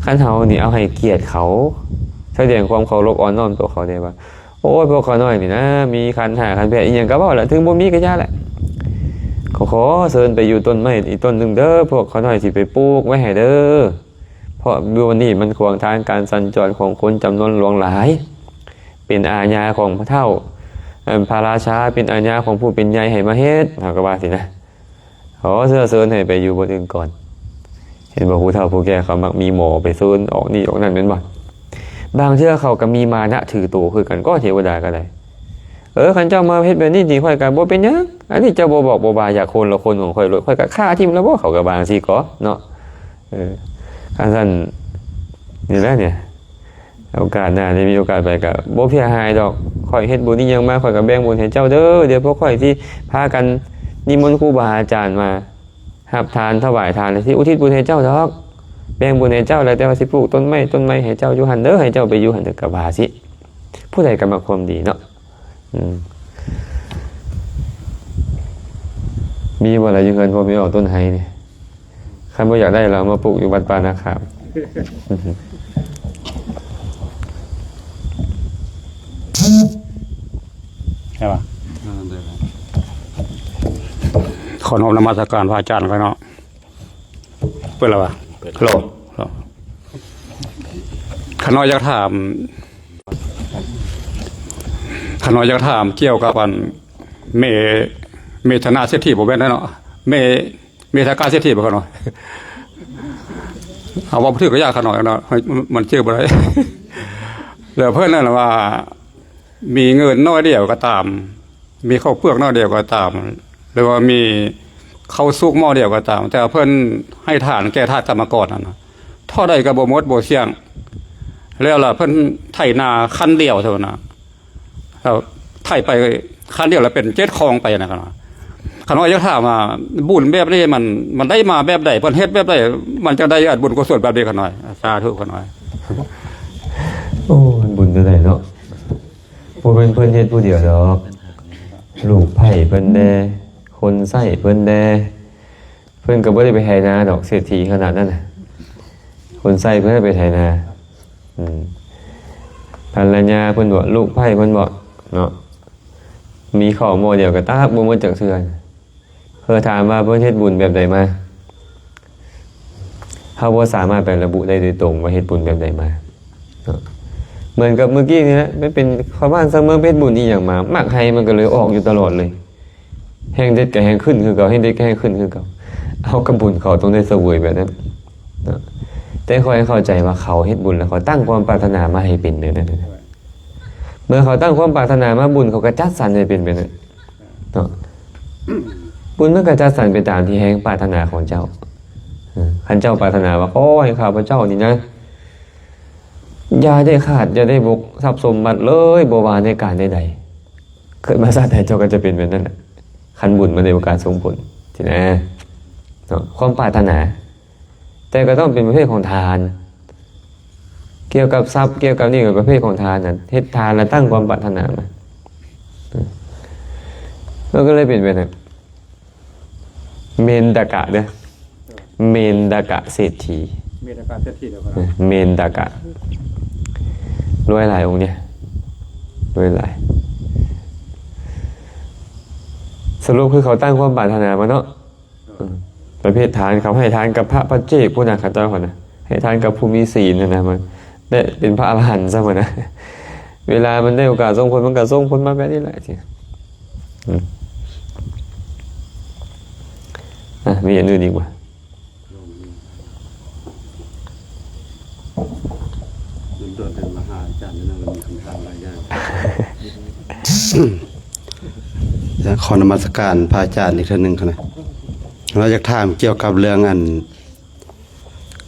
ຄັນເຮົານີ້ເອົາໃຫ້ກຽດເຂົາ, ສະແດງຄວາມເຄົາລົບອ່ອນນ້ອມຕໍ່ເຂົາໄດ້ວ່າ ໂອ້ຍ ພວກຂ້ານ້ອຍນີ້ນະ ມີຂັນຫ້າຂັນແປດອີ່ຫຍັງກໍເວົ້າລະ, ເຖິງບໍ່ມີກໍຢ່າລະ. ກໍຂໍເຊີນໄປຢູ່ຕົ້ນໄມ້ອີກຕົ້ນໜຶ່ງເດີ, ພວກຂ້ານ້ອຍຊິໄປປູກໄວ້ໃຫ້ເດີ. ເພາະຢູ່ນີ້ມັນຂວາງທາງການສັນຈອນຂອງຄົນຈຳນວນຫຼວງຫຼາຍ, ເປັນອາຍາຂອງພະເຖົ້າ ເອີ່ ພະລາຊາ, ເປັນອາຍາຂອງຜູ້ເປັນໃຫຍ່ໃຫ້ມາເຮັດ, ເຮົາກໍວ່າຊີ້ນະ. ຂໍເຊື້ອເຊີນໃຫ້ໄປຢູ່ບ່ອນອື່ນກ່ອນ. ເຫັນບໍ່, ຜູ້ເຖົ້າຜູ້ແກ່ເຂົາມັກມີໝໍໄປເຊີນອອກນີ້ອອກນັ້ນແມ່ນບໍ່? ບາງເທື່ອເຂົາກໍມີມານະຖືໂຕຄືກັນ, ກໍເທວະດາກໍໄດ້. ເອີ ຄັນເຈົ້າມາເຮັດແບບນີ້ນີ້ ຂ້ອຍກໍບໍ່ເປັນຫຍັງ. ອັນນີ້ເຈົ້າບໍ່ບອກບໍ່ວ່າ ຢາກຄົນລະຄົນຂອງຂ້ອຍໂລດ, ຂ້ອຍກໍຂ້າຖິ້ມລະບໍ, ເຂົາກໍວ່າຈັ່ງຊີ້ກໍເນາະ. ເອີ ຄັນຊັ້ນ ນີ້ແຫຼະນີ້ ໂອກາດໜ້າໄດ້ມີໂອກາດໄປກໍບໍ່ເສຍຫາຍດອກ. ຂ້ອຍເຮັດບຸນອີ່ຫຍັງມາ ຂ້ອຍກໍແບ່ງບຸນໃຫ້ເຈົ້າເດີ. ດຽວພວກຂ້ອຍຊິພາກັນນິມົນຄູບາອາຈານມາຮັບທານ ຖວາຍທານ ແລ້ວຊິອຸທິດບຸນໃຫ້ເຈົ້າດອກ, ແບ່ງບຸນໃຫ້ເຈົ້າແຫຼະ. ແຕ່ວ່າຊິປູກຕົ້ນໄມ້ ຕົ້ນໄມ້ໃຫ້ເຈົ້າຢູ່ຫັ້ນເດີ, ໃຫ້ເຈົ້າໄປຢູ່ຫັ້ນເດີ, ກໍວ່າຊິ. ຜູ້ໃດກໍມັກຄວາມດີເນາະ. ອືມ ມີບໍ່ລະຢູ່ເຮືອນພໍ່ແມ່ອອກຕົ້ນໄຮນີ້? ຄັນບໍ່ຢາກໄດ້ລະເອົາມາປູກຢູ່ວັດປ່ານາຂາມ. ໃຊ່ປະ? ຂໍນອບນະມັດສະການພະອາຈານຂ້ອຍເນາະ. ເປີດແລ້ວວະ? ເປີດ. ໂລ ໂລ ຂ້ານ້ອຍຢາກຖາມ ຂ້ານ້ອຍຢາກຖາມກ່ຽວກັບອັນ ເມ ເມທະນາເສດຖີ ບໍ່ແມ່ນເນາະ ເມ ເມທະກາເສດຖີບໍ່ ຂ້ານ້ອຍ? ເອົາ ເວົ້າບໍ່ຖືກກໍຢ່າ ຂ້ານ້ອຍເນາະ ມັນຈື່ບໍ່ໄດ້. ແລ້ວເພິ່ນນັ້ນວ່າ ມີເງິນໜ້ອຍດຽວກໍຕາມ, ມີເຂົ້າເປືອກໜ້ອຍດຽວກໍຕາມ, ຫຼືວ່າມີເຂົ້າສຸກໝໍ້ດຽວກໍຕາມ, ແຕ່ວ່າເພິ່ນໃຫ້ທານແກ່ທາດກຳມະກອນນັ້ນນະ ເທົ່າໃດກໍບໍ່ໝົດບໍ່ສ່ຽງ. ແລ້ວລະເພິ່ນໄຖນາຄັນດຽວເທົ່ານັ້ນນະ, ແລ້ວໄຖໄປຄັນດຽວລະເປັນເຈັດຄອງໄປນະ. ຂ້ານ້ອຍຢາກຖາມວ່າ ບຸນແບບນີ້ມັນ ມັນໄດ້ມາແບບໃດ? ເພິ່ນເຮັດແບບໃດ ມັນຈັ່ງໄດ້ອັນບຸນກຸສົນແບບນີ້ ຂ້ານ້ອຍ? ສາທຸ ຂ້ານ້ອຍ. ໂອ້ ມັນບຸນຈັ່ງໃດເນາະ? ບໍ່ແມ່ນເພິ່ນເຮັດຜູ້ດຽວດອກ, ລູກໃພ້ເພິ່ນແດ່, ຄົນໃຊ້ເພິ່ນແດ່, ເພິ່ນກໍບໍ່ໄດ້ໄປໄຖນາດອກ ເສດຖີຂະໜາດນັ້ນນະ. ຄົນໃຊ້ເພິ່ນໄປໄຖນາ, ອືມ ພັນລະຍາເພິ່ນບໍ ລູກໃພ້ເພິ່ນບໍເນາະ, ມີເຂົ້າໝໍ້ດຽວກໍຕັກບໍ່ໝົດຈັກເທື່ອ. ເພິ່ນຖາມວ່າເພິ່ນເຮັດບຸນແບບໃດມາ? ເຮົາບໍ່ສາມາດໄປລະບຸໄດ້ໂດຍຕົງວ່າເຮັດບຸນແບບໃດມາເນາະ. ເໝືອນກັບມື້ກີ້ນີ້ແຫຼະ, ໄປເປັນຊາວບ້ານຊາວເມືອງ ໄປເຮັດບຸນອີ່ຫຍັງມາ, ໝາກໄຮມັນກໍເລີຍອອກຢູ່ຕະຫຼອດເລີຍ. ແຮງເດັດກໍແຮງຂຶ້ນຄືເກົ່າ, ແຮງເດັດກໍແຮງຂຶ້ນຄືເກົ່າ. ເອົາ ກັບບຸນເຂົາຕ້ອງໄດ້ສະເຫວີຍແບບນັ້ນເນາະ. ແຕ່ຂ້ອຍເຂົ້າໃຈວ່າເຂົາເຮັດບຸນແລ້ວ ເຂົາຕັ້ງຄວາມປາດຖະໜາມາໃຫ້ເປັນແບບນັ້ນ. ເມື່ອເຂົາຕັ້ງຄວາມປາດຖະໜາມາ, ບຸນເຂົາກໍຈັດສັນໃຫ້ເປັນແບບນັ້ນເນາະ. ບຸນມັນກໍຈັດສັນໄປຕາມທີ່ແຮງປາດຖະໜາຂອງເຈົ້າ. ເອີ ຄັນເຈົ້າປາດຖະໜາວ່າ ຂໍໃຫ້ຂ້າພະເຈົ້ານີ້ນະ ຢ່າໄດ້ຂາດ ຢ່າໄດ້ບົກຊັບສົມບັດເລີຍ ບໍ່ວ່າໃນການໃດໆ ເກີດມາຊາດໃດເຈົ້າກໍຈະເປັນແບບນັ້ນແຫຼະ ຄັນບຸນມັນໄດ້ໂອກາດສົ່ງຜົນຊີ້ນະເນາະ ຄວາມປາດຖະໜາ. ແຕ່ກໍຕ້ອງເປັນປະເພດຂອງທານ ກ່ຽວກັບຊັບ ກ່ຽວກັບນີ້ກໍປະເພດຂອງທານນະ ເຮັດທານແລ້ວຕັ້ງຄວາມປາດຖະໜາມາ ມັນກໍເລີຍເປັນແບບນັ້ນ. ເມນຕະກະເດີ້ ເມນຕະກະເສດຖີ ເມນຕະກະເສດຖີເດີ້ ເອີ ເມນຕະກະ ລວຍຫຼາຍອົງເນຍ ລວຍຫຼາຍ. ສະຫຼຸບຄືເຂົາຕັ້ງຄວາມປາດຖະໜາມາເນາະ ເອີ ປະເພດທານ ເຂົາໃຫ້ທານກັບພະປັດເຈກພຸ້ນນະ ເຂົາເຈົ້າຫັ້ນນະ ໃຫ້ທານກັບຜູ້ມີສີນຫັ້ນນະ ມັນ ແລະ ເປັນພະອະລະຫັນຊ້ຳຫັ້ນນະ ເວລາມັນໄດ້ໂອກາດສົ່ງຜົນ ມັນກໍສົ່ງຜົນມາແບບນີ້ແຫຼະ ອືມ ອ່ະ ມີອັນອື່ນອີກບໍ່? ຂໍນະມັດສະການພະອາຈານອີກເທື່ອໜຶ່ງເນາະ ເຮົາຢາກຖາມກ່ຽວກັບເລື່ອງອັນ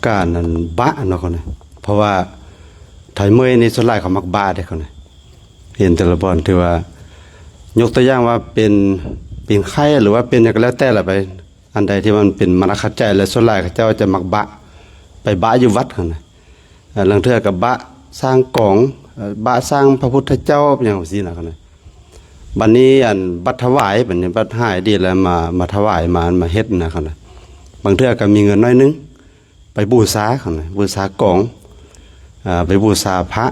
ການອັນບະເນາະເຂົານະ ເພາະວ່າໄທເມີຍນີ້ສ່ວນຫຼາຍເຂົາມັກບະເດ້ເຂົານະ ເຫັນແຕ່ລະບ່ອນ ຖືວ່າຍົກຕົວຢ່າງວ່າເປັນ ເປັນໄຂ້ ຫຼືວ່າເປັນຫຍັງກໍແລ້ວແຕ່ລະໄປ ອັນໃດທີ່ມັນເປັນມາລະຄະໃຈ ແລະ ສ່ວນຫຼາຍເຂົາເຈົ້າຈະມັກບະ ໄປບະຢູ່ວັດເຂົານະ ເອີ ລາງເທື່ອກໍບະສ້າງກອງ ເອີ ບະສ້າງພະພຸດທະເຈົ້າ ຫຍັງຊີ້ນະເຂົານະ. ບັດນີ້ອັນບັດຖະຫວາຍ ບັດນີ້ບັດຫາຍດີແລ້ວ ມາ ມາຖະຫວາຍ ມາ ມາເຮັດນະເຂົານະ ບາງເທື່ອກໍມີເງິນໜ້ອຍໜຶ່ງ ໄປບູຊາເຂົານະ ບູຊາກອງ ອ່າ ໄປບູຊາພະ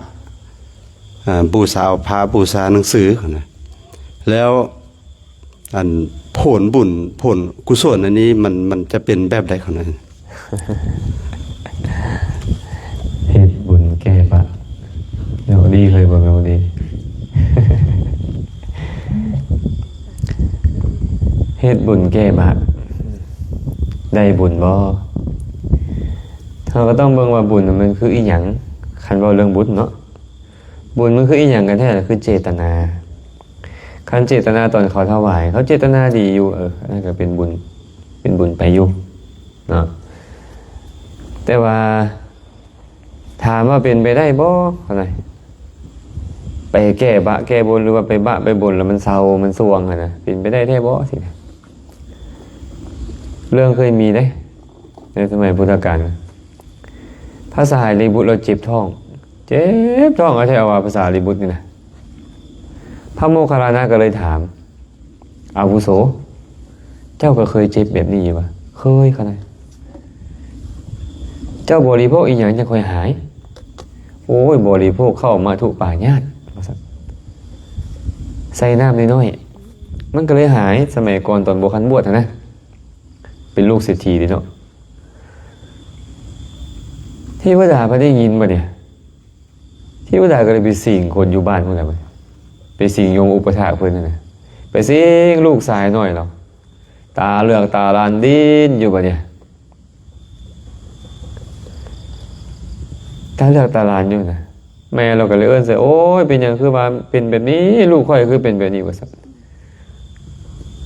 ອ່າ ບູຊາເອົາພະ ບູຊາໜັງສືເຂົານະ ແລ້ວ ອັນຜົນບຸນ ຜົນກຸສົນອັນນີ້ ມັນ ມັນຈະເປັນແບບໃດເຂົານະ? ເຮັດບຸນແກ້ບາບ ແມ່ນບໍ່ດີ ເຄີຍບໍ່ ແມ່ນບໍ່ດີ? ເຮັດບຸນແກ້ບາບ ໄດ້ບຸນບໍ່? ເຮົາກໍຕ້ອງເບິ່ງວ່າບຸນມັນຄືອີ່ຫຍັງ ຄັນເວົ້າເລື່ອງບຸນເນາະ. ບຸນມັນຄືອີ່ຫຍັງກັນແທ້? ຄືເຈດຕະນາ. ຄັນເຈດຕະນາຕອນເຂົາຖວາຍ ເຂົາເຈດຕະນາດີຢູ່ ເອີ ອັນນັ້ນກໍເປັນບຸນ ເປັນບຸນໄປຢູ່ເນາະ. ແຕ່ວ່າຖາມວ່າເປັນໄປໄດ້ບໍ່ຫັ້ນນະ ໄປແກ້ບາບແກ້ບຸນ ຫຼືວ່າໄປບາບໄປບຸນແລ້ວມັນເຊົາມັນຊ່ວງຫັ້ນນະ ເປັນໄປໄດ້ແທ້ບໍ່? ຊີ້ນະ ເລື່ອງເຄີຍມີເດ້ ໃນສະໄໝພຸດທະການ ພະສາລີບຸດລາວເຈັບທ້ອງ ເຈັບທ້ອງເອົາແທ້ເອົາວ່າພະສາລີບຸດນີ້ນະ. ພະໂມກຄັນລານະກໍເລີຍຖາມ ອາວຸໂສ ເຈົ້າກໍເຄີຍເຈັບແບບນີ້ຢູ່ບໍ່? ເຄີຍ ເຂົານະ. ເຈົ້າບໍລິໂພກອີ່ຫຍັງຈັ່ງຄ່ອຍຫາຍ? ໂອ້ຍ ບໍລິໂພກເຂົ້າມັດຖຸປາຍາດ ວ່າຊັ້ນ ໃສ່ນ້ຳນ້ອຍໆ ມັນກໍເລີຍຫາຍ. ສະໄໝກ່ອນຕອນບໍ່ທັນບວດຫັ້ນນະ ເປັນລູກເສດຖີເດ້ເນາະ. ເທວະດາເພິ່ນໄດ້ຍິນບັດນີ້ ເທວະດາກໍເລີຍໄປສິງຄົນຢູ່ບ້ານພຸ້ນແຫຼະ ໄປສິງຍົມອຸປະຖາກເພິ່ນຫັ້ນນະ ໄປສິງລູກຊາຍນ້ອຍລາວ ຕາເລືອກຕາລານດິນຢູ່ບັດນີ້ ຕາເລືອກຕາລານຢູ່ນະ. ແມ່ລາວກໍເລີຍເອີ້ນໃສ່ ໂອ້ຍ ເປັນຫຍັງຄືວ່າເປັນແບບນີ້? ລູກຂ້ອຍຄືເປັນແບບນີ້? ວ່າຊັ້ນ.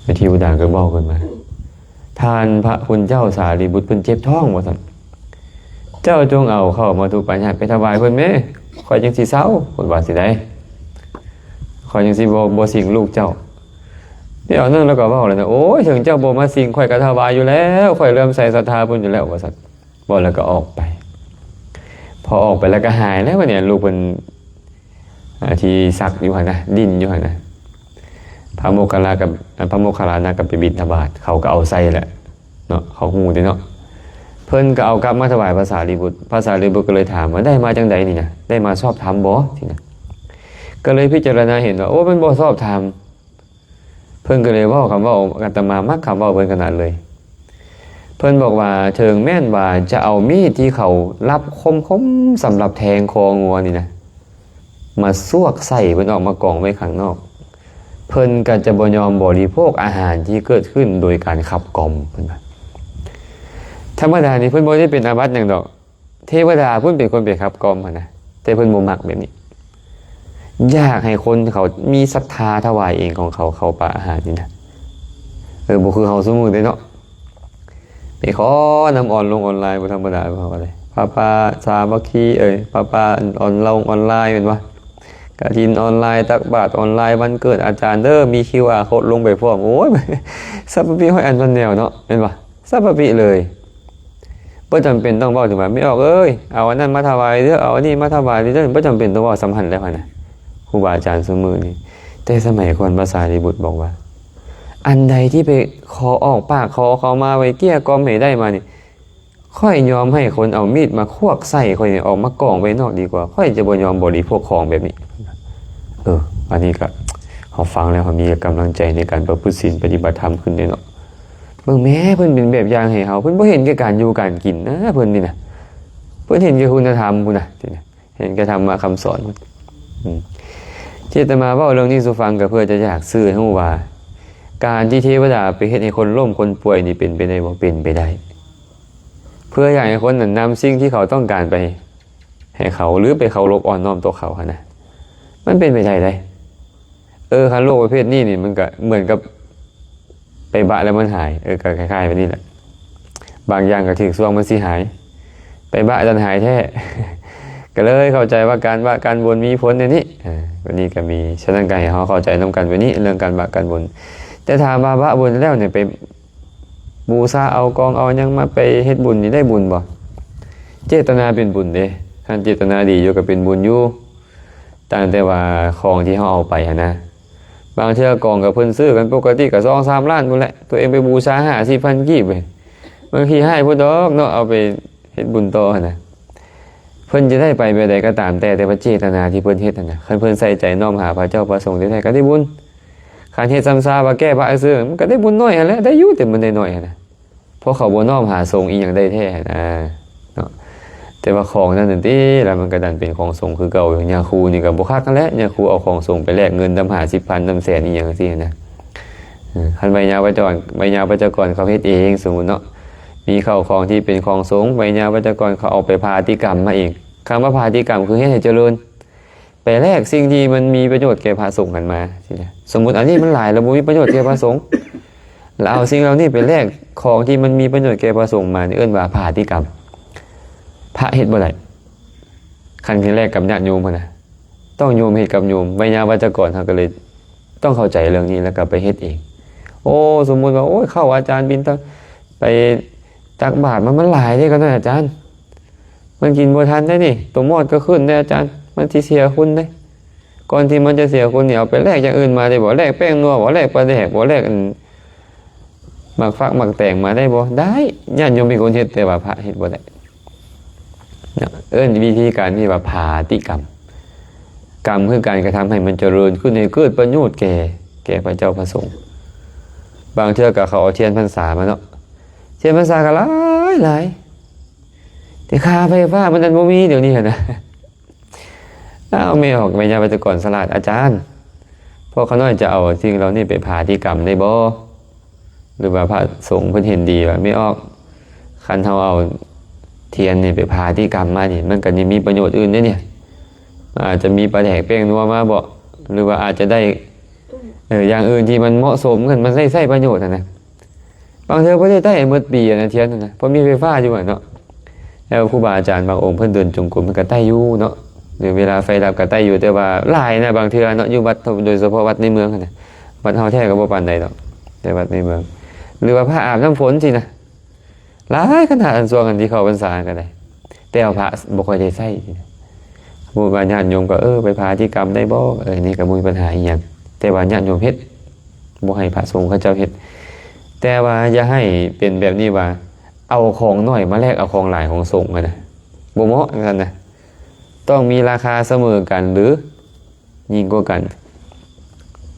ແລະ ເທວະດາກໍບອກຂຶ້ນມາ ທ່ານພະຄຸນເຈົ້າສາລີບຸດເພິ່ນເຈັບທ້ອງ ວ່າຊັ້ນ. ເຈົ້າຈົ່ງເອົາເຂົ້າມັດຖຸປາຍາດໄປຖວາຍເພິ່ນແມ້ ຂ້ອຍຈັ່ງຊິເຊົາ ເພິ່ນວ່າຊີ້ໃດ໋ ຂ້ອຍຈັ່ງຊິບໍ່ ບໍ່ສິງລູກເຈົ້າ. ດຽວນັ້ນລາວກໍເວົ້າແລ້ວນະ ໂອ້ຍ ເຖິງເຈົ້າບໍ່ມາສິງ ຂ້ອຍກໍຖວາຍຢູ່ແລ້ວ ຂ້ອຍເຫຼື້ອມໃສສັດທາເພິ່ນຢູ່ແລ້ວ ວ່າຊັ້ນ. ເວົ້າແລ້ວກໍອອກໄປ. ພໍອອກໄປແລ້ວກໍຫາຍແລ້ວບັດນີ້ ລູກເພິ່ນ ອ່າ ທີ່ສັກຢູ່ຫັ້ນນະ ດິນຢູ່ຫັ້ນນະ. ພະໂມກຄັນລາ ກັບ ພະໂມກຄັນລານະກໍໄປບິນທະບາດ ເຂົາກໍເອົາໃສ່ແຫຼະເນາະ ເຂົາຮູ້ເດ້ເນາະ. ເພິ່ນກໍເອົາກັບມາຖວາຍພະສາລີບຸດ ພະສາລີບຸດກໍເລີຍຖາມວ່າ ໄດ້ມາຈັ່ງໃດນີ້ນະ ໄດ້ມາຊອບທຳບໍ່? ຊີ້ນະ. ກໍເລີຍພິຈາລະນາເຫັນວ່າ ໂອ້ ມັນບໍ່ຊອບທຳ. ເພິ່ນກໍເລີຍເວົ້າຄຳເວົ້າ ອາດຕະມາມັກຄຳເວົ້າເພິ່ນຂະໜາດເລີຍ. ເພິ່ນບອກວ່າ ເຖິງແມ່ນວ່າຈະເອົາມີດທີ່ເຂົາລັບຄົມໆສຳລັບແທງຄໍງົວນີ້ນະ ມາຊວກໃສ່ເພິ່ນອອກມາກອງໄວ້ຂ້າງນອກ ເພິ່ນກໍຈະບໍ່ຍອມບໍລິໂພກອາຫານທີ່ເກີດຂຶ້ນໂດຍການຂັບກ່ອມ ເພິ່ນວ່າ. ທຳມະດານີ້ເພິ່ນບໍ່ໄດ້ເປັນອາບັດຫຍັງດອກ. ເທວະດາເພິ່ນເປັນຄົນໄປຂັບກ່ອມຫັ້ນນະ ແຕ່ເພິ່ນບໍ່ມັກແບບນີ້ ຢາກໃຫ້ຄົນເຂົາມີສັດທາຖວາຍເອງຂອງເຂົາ ເຂົ້າປາອາຫານນີ້ນະ. ເອີ ບໍ່ຄືເຮົາຊຸມື້ເດ້ເນາະ ຂໍນຳອອນລົງອອນລາຍບໍ່ທຳມະດາ ເຂົາວ່າເດ້ ຜ້າປ່າສາມັກຄີ ເອີຍ ຜ້າປ່າອອນລົງອອນລາຍແມ່ນບໍ່ ກະຖິນອອນລາຍ ຕັກບາດອອນລາຍ ວັນເກີດອາຈານເດີ ມີຄິວອາໂຄດລົງໄປພ້ອມ. ໂອ້ຍ ສັບປະປິຮ້ອຍອັນພັນແນວເນາະ ແມ່ນບໍ່ ສັບປະປິເລີຍ. ບໍ່ຈຳເປັນຕ້ອງເວົ້າເຖິງວ່າ ແມ່ອອກເອີຍ ເອົາອັນນັ້ນມາຖວາຍເດີ ເອົາອັນນີ້ມາຖວາຍເດີ. ບໍ່ຈຳເປັນຕ້ອງເວົ້າສ່ຳຫັ້ນແລ້ວຫັ້ນນະ ຄູບາອາຈານຊຸມື້ນີ້. ແຕ່ສະໄໝກ່ອນພະສາລີບຸດບອກວ່າ ອັນໃດທີ່ໄປຂໍອອກປາກຂໍເຂົາມາ ໄປເກ້ຍກ່ອມໃຫ້ໄດ້ມານີ້ ຂ້ອຍຍອມໃຫ້ຄົນເອົາມີດມາຄວັກໄສ້ຂ້ອຍນີ້ ອອກມາກອງໄວ້ນອກດີກວ່າ ຂ້ອຍຈະບໍ່ຍອມບໍລິໂພກຂອງແບບນີ້. ເອີ ອັນນີ້ກະເຮົາຟັງແລ້ວເຮົາມີກຳລັງໃຈໃນການປະພຶດສິນປະຕິບັດທຳຂຶ້ນເດ້ເນາະ. ເບິ່ງແມ້ ເພິ່ນເປັນແບບຢ່າງໃຫ້ເຮົາ ເພິ່ນບໍ່ເຫັນແກ່ການຢູ່ການກິນນະ ເພິ່ນນີ້ນະ ເພິ່ນເຫັນແກ່ຄຸນນະທຳພຸ້ນນະ ເຫັນແກ່ທຳມະຄຳສອນ. ອືມ ເຈດຕະນາເວົ້າເລື່ອງນີ້ສູ່ຟັງ ກໍເພື່ອຈະຢາກສື່ໃຫ້ຮູ້ວ່າ ການທີ່ເທວະດາໄປເຮັດໃຫ້ຄົນລົ້ມຄົນປ່ວຍນີ້ເປັນໄປໄດ້ບໍ່? ເປັນໄປໄດ້. ເພື່ອຢາກໃຫ້ຄົນນັ້ນນຳສິ່ງທີ່ເຂົາຕ້ອງການໄປໃຫ້ເຂົາ ຫຼື ໄປເຄົາລົບອ່ອນນ້ອມຕໍ່ເຂົາຫັ້ນນະ ມັນເປັນໄປໄດ້ເດ້. ເອີ ຄັນໂລກປະເພດນີ້ນີ້ ມັນກະເໝືອນກັບໄປບະແລ້ວມັນຫາຍ ເອີ ກະຄ້າຍໆແບບນີ້ແຫຼະ. ບາງຢ່າງກະຖືກຊ່ວງມັນຊິຫາຍ ໄປບະຈົນຫາຍແທ້. ກະເລີຍເຂົ້າໃຈວ່າການບະການບົນມີຜົນແນວນີ້. ອາ ວັນນີ້ກະມີ ສະນັ້ນກະໃຫ້ເຮົາເຂົ້າໃຈນຳກັນແບບນີ້ ເລື່ອງການບະການບົນ. ແຕ່ຖາມວ່າບະບົນແລ້ວນີ້ ໄປບູຊາເອົາກອງເອົາຫຍັງມາໄປເຮັດບຸນນີ້ ໄດ້ບຸນບໍ່? ເຈດຕະນາເປັນບຸນເດ້. ຄັນເຈດຕະນາດີຢູ່ກະເປັນບຸນຢູ່ ຕ່າງແຕ່ວ່າຂອງທີ່ເຮົາເອົາໄປຫັ້ນນະ ບາງເທື່ອກອງກະເພິ່ນຊື້ກັນປົກກະຕິກະສອງສາມລ້ານພຸ້ນແຫຼະ ຕົວເອງໄປບູຊາຫ້າສິບພັນກີບເວີຍ. ບາງທີຮ້າຍໂພດດອກເນາະ ເອົາໄປເຮັດບຸນຕໍ່ຫັ້ນນະ. ເພິ່ນຈະໄດ້ໄປແບບໃດກະຕາມແຕ່ ແຕ່ວ່າເຈດຕະນາທີ່ເພິ່ນເຮັດຫັ້ນນະ ຄັນເພິ່ນໃສ່ໃຈນ້ອມຫາພະເຈົ້າພະສົງແທ້ໆກະໄດ້ບຸນ. ຄັນເຮັດຊຳຊາວ່າແກ້ພະຊື່ ມັນກະໄດ້ບຸນໜ້ອຍຫັ້ນແຫຼະ ໄດ້ຢູ່ ແຕ່ມັນໄດ້ໜ້ອຍຫັ້ນນະ. ເພາະເຂົາບໍ່ນ້ອມຫາສົງອີ່ຫຍັງໄດ້ແທ້ຫັ້ນນະເນາະ. ແຕ່ວ່າຂອງນັ້ນຫັ້ນຕິ ລະມັນກະດັນເປັນຂອງສົງຄືເກົ່າຢູ່. ຍາຄູນີ້ກະບໍ່ຄັກຫັ້ນແຫຼະ ຍາຄູເອົາຂອງສົງໄປແລກເງິນນຳຫ້າສິບພັນນຳແສນອີ່ຫຍັງຈັ່ງຊີ້ຫັ້ນນະ. ເອີ ຄັນໄວຍາວັດຈະກອນ ໄວຍາວັດຈະກອນເຂົາເຮັດເອງ ສົມມຸດເນາະ ມີເຂົ້າຂອງທີ່ເປັນຂອງສົງ ໄວຍາວັດຈະກອນເຂົາເອົາໄປພາຕິກຳມາເອງ. ຄຳວ່າພາຕິກຳຄືເຮັດໃຫ້ຈະເລີນ ໄປແລກສິ່ງທີ່ມັນມີປະໂຫຍດແກ່ພະສົງຫັ້ນມາຊີ້ນະ. ສົມມຸດອັນນີ້ມັນຫຼາຍແລ້ວບໍ່ມີປະໂຫຍດແກ່ພະສົງ ແລ້ວເອົາສິ່ງເຫຼົ່ານີ້ໄປແລກຂອງທີ່ມັນມີປະໂຫຍດແກ່ພະສົງມານີ້ ເອີ້ນວ່າພາຕິກຳ. ພະເຮັດບໍ່ໄດ້ ຄັນຊິແລກກັບຍາດໂຍມຫັ້ນນະ ຕ້ອງໂຍມເຮັດກັບໂຍມ. ໄວຍາວັດຈະກອນເຮົາກະເລີຍຕ້ອງເຂົ້າໃຈເລື່ອງນີ້ ແລ້ວກະໄປເຮັດເອງ. ໂອ້ ສົມມຸດວ່າ ໂອ້ຍ ເຂົ້າອາຈານບິນຕະ ໄປຕັກບາດມາ ມັນຫຼາຍເດ້ ຂະນ້ອຍອາຈານ ມັນກິນບໍ່ທັນໄດ໋ນີ້ ໂຕມອດກະຂຶ້ນເດ້ອາຈານ ມັນຊິເສຍຄຸນເດ້. ກ່ອນທີ່ມັນຈະເສຍຄຸນນີ້ ເອົາໄປແລກຢ່າງອື່ນມາໄດ້ບໍ່? ແລກແປ້ງນົວບໍ່? ແລກປາແດກບໍ່? ແລກອັນ ໝາກຝັກໝາກແຕງມາໄດ້ບໍ່? ໄດ້ ຍາດໂຍມເປັນຄົນເຮັດ ແຕ່ວ່າພະເຮັດບໍ່ໄດ້ເນາະ. ເອີ້ນວິທີການນີ້ວ່າພາຕິກຳ. ກຳຄືການກະທຳໃຫ້ມັນຈະເລີນຂຶ້ນ ໃຫ້ເກີດປະໂຫຍດແກ່ ແກ່ພະເຈົ້າພະສົງ. ບາງເທື່ອກະເຂົາເອົາທຽນພັນສາມາເນາະ ທຽນພັນສາກະຫຼາຍໆ ແຕ່ຄ່າໄຟຟ້າມັນນັ້ນບໍ່ມີດຽວນີ້ຫັ້ນນະ. ອ້າວ ແມ່ອອກ ໄວຍາວັດຈະກອນສະຫຼາດ ອາຈານ ພວກຂ້ານ້ອຍຈະເອົາສິ່ງເຫຼົ່ານີ້ໄປພາຕິກຳໄດ້ບໍ່? ຫຼືວ່າພະສົງເພິ່ນເຫັນດີວ່າ ແມ່ອອກ ຄັນເຮົາເອົາທຽນນີ້ໄປພາຕິກຳມານີ້ ມັນກະຍັງມີປະໂຫຍດອື່ນເດ້ນີ້ ອາດຈະມີປາແດກແປ້ງນົວມາບໍ ຫຼືວ່າອາດຈະໄດ້ ເອີ ຢ່າງອື່ນທີ່ມັນເໝາະສົມກັນ ມັນໄດ້ໃຊ້ປະໂຫຍດຫັ້ນນະ. ບາງເທື່ອບໍ່ໄດ້ໄຕ້ໝົດປີອັນນັ້ນທຽນຫັ້ນນະ ເພາະມີໄຟຟ້າຢູ່ຫັ້ນເນາະ. ແລ້ວຄູບາອາຈານບາງອົງເພິ່ນເດີນຈົງກົມເພິ່ນກະໄຕ້ຢູ່ເນາະ ຫຼືເວລາໄຟດັບກະໄຕ້ຢູ່ ແຕ່ວ່າຫຼາຍນະ ບາງເທື່ອເນາະ ຢູ່ວັດ ໂດຍສະເພາະວັດໃນເມືອງຫັ້ນນະ. ວັດເຮົາແທ້ກະບໍ່ປານໃດດອກ ແຕ່ວັດໃນເມືອງ ຫຼືວ່າພະອາບນ້ຳຝົນຊີ້ນະ ຫຼາຍຂະໜາດ ອັນຊ່ວງອັນທີ່ເຂົ້າພັນສາກະໄດ້ ແຕ່ວ່າພະບໍ່ຄ່ອຍໄດ້ໃຊ້ຊີ້ນະ. ສົມມຸດວ່າຍາດໂຍມກະ ເອີ ໄປພາຕິກຳໄດ້ບໍ່? ເອີ ນີ້ກະບໍ່ມີບັນຫາອີ່ຫຍັງ ແຕ່ວ່າຍາດໂຍມເຮັດ ບໍ່ໃຫ້ພະສົງເຂົາເຈົ້າເຮັດ. ແຕ່ວ່າຢ່າໃຫ້ເປັນແບບນີ້ວ່າ ເອົາຂອງໜ້ອຍມາແລກເອົາຂອງຫຼາຍຂອງສົງຫັ້ນນະ ບໍ່ເໝາະຈັ່ງຊັ້ນນະ. ຕ້ອງມີລາຄາສະເໝີກັນ ຫຼື ຍິ່ງກວ່າກັນ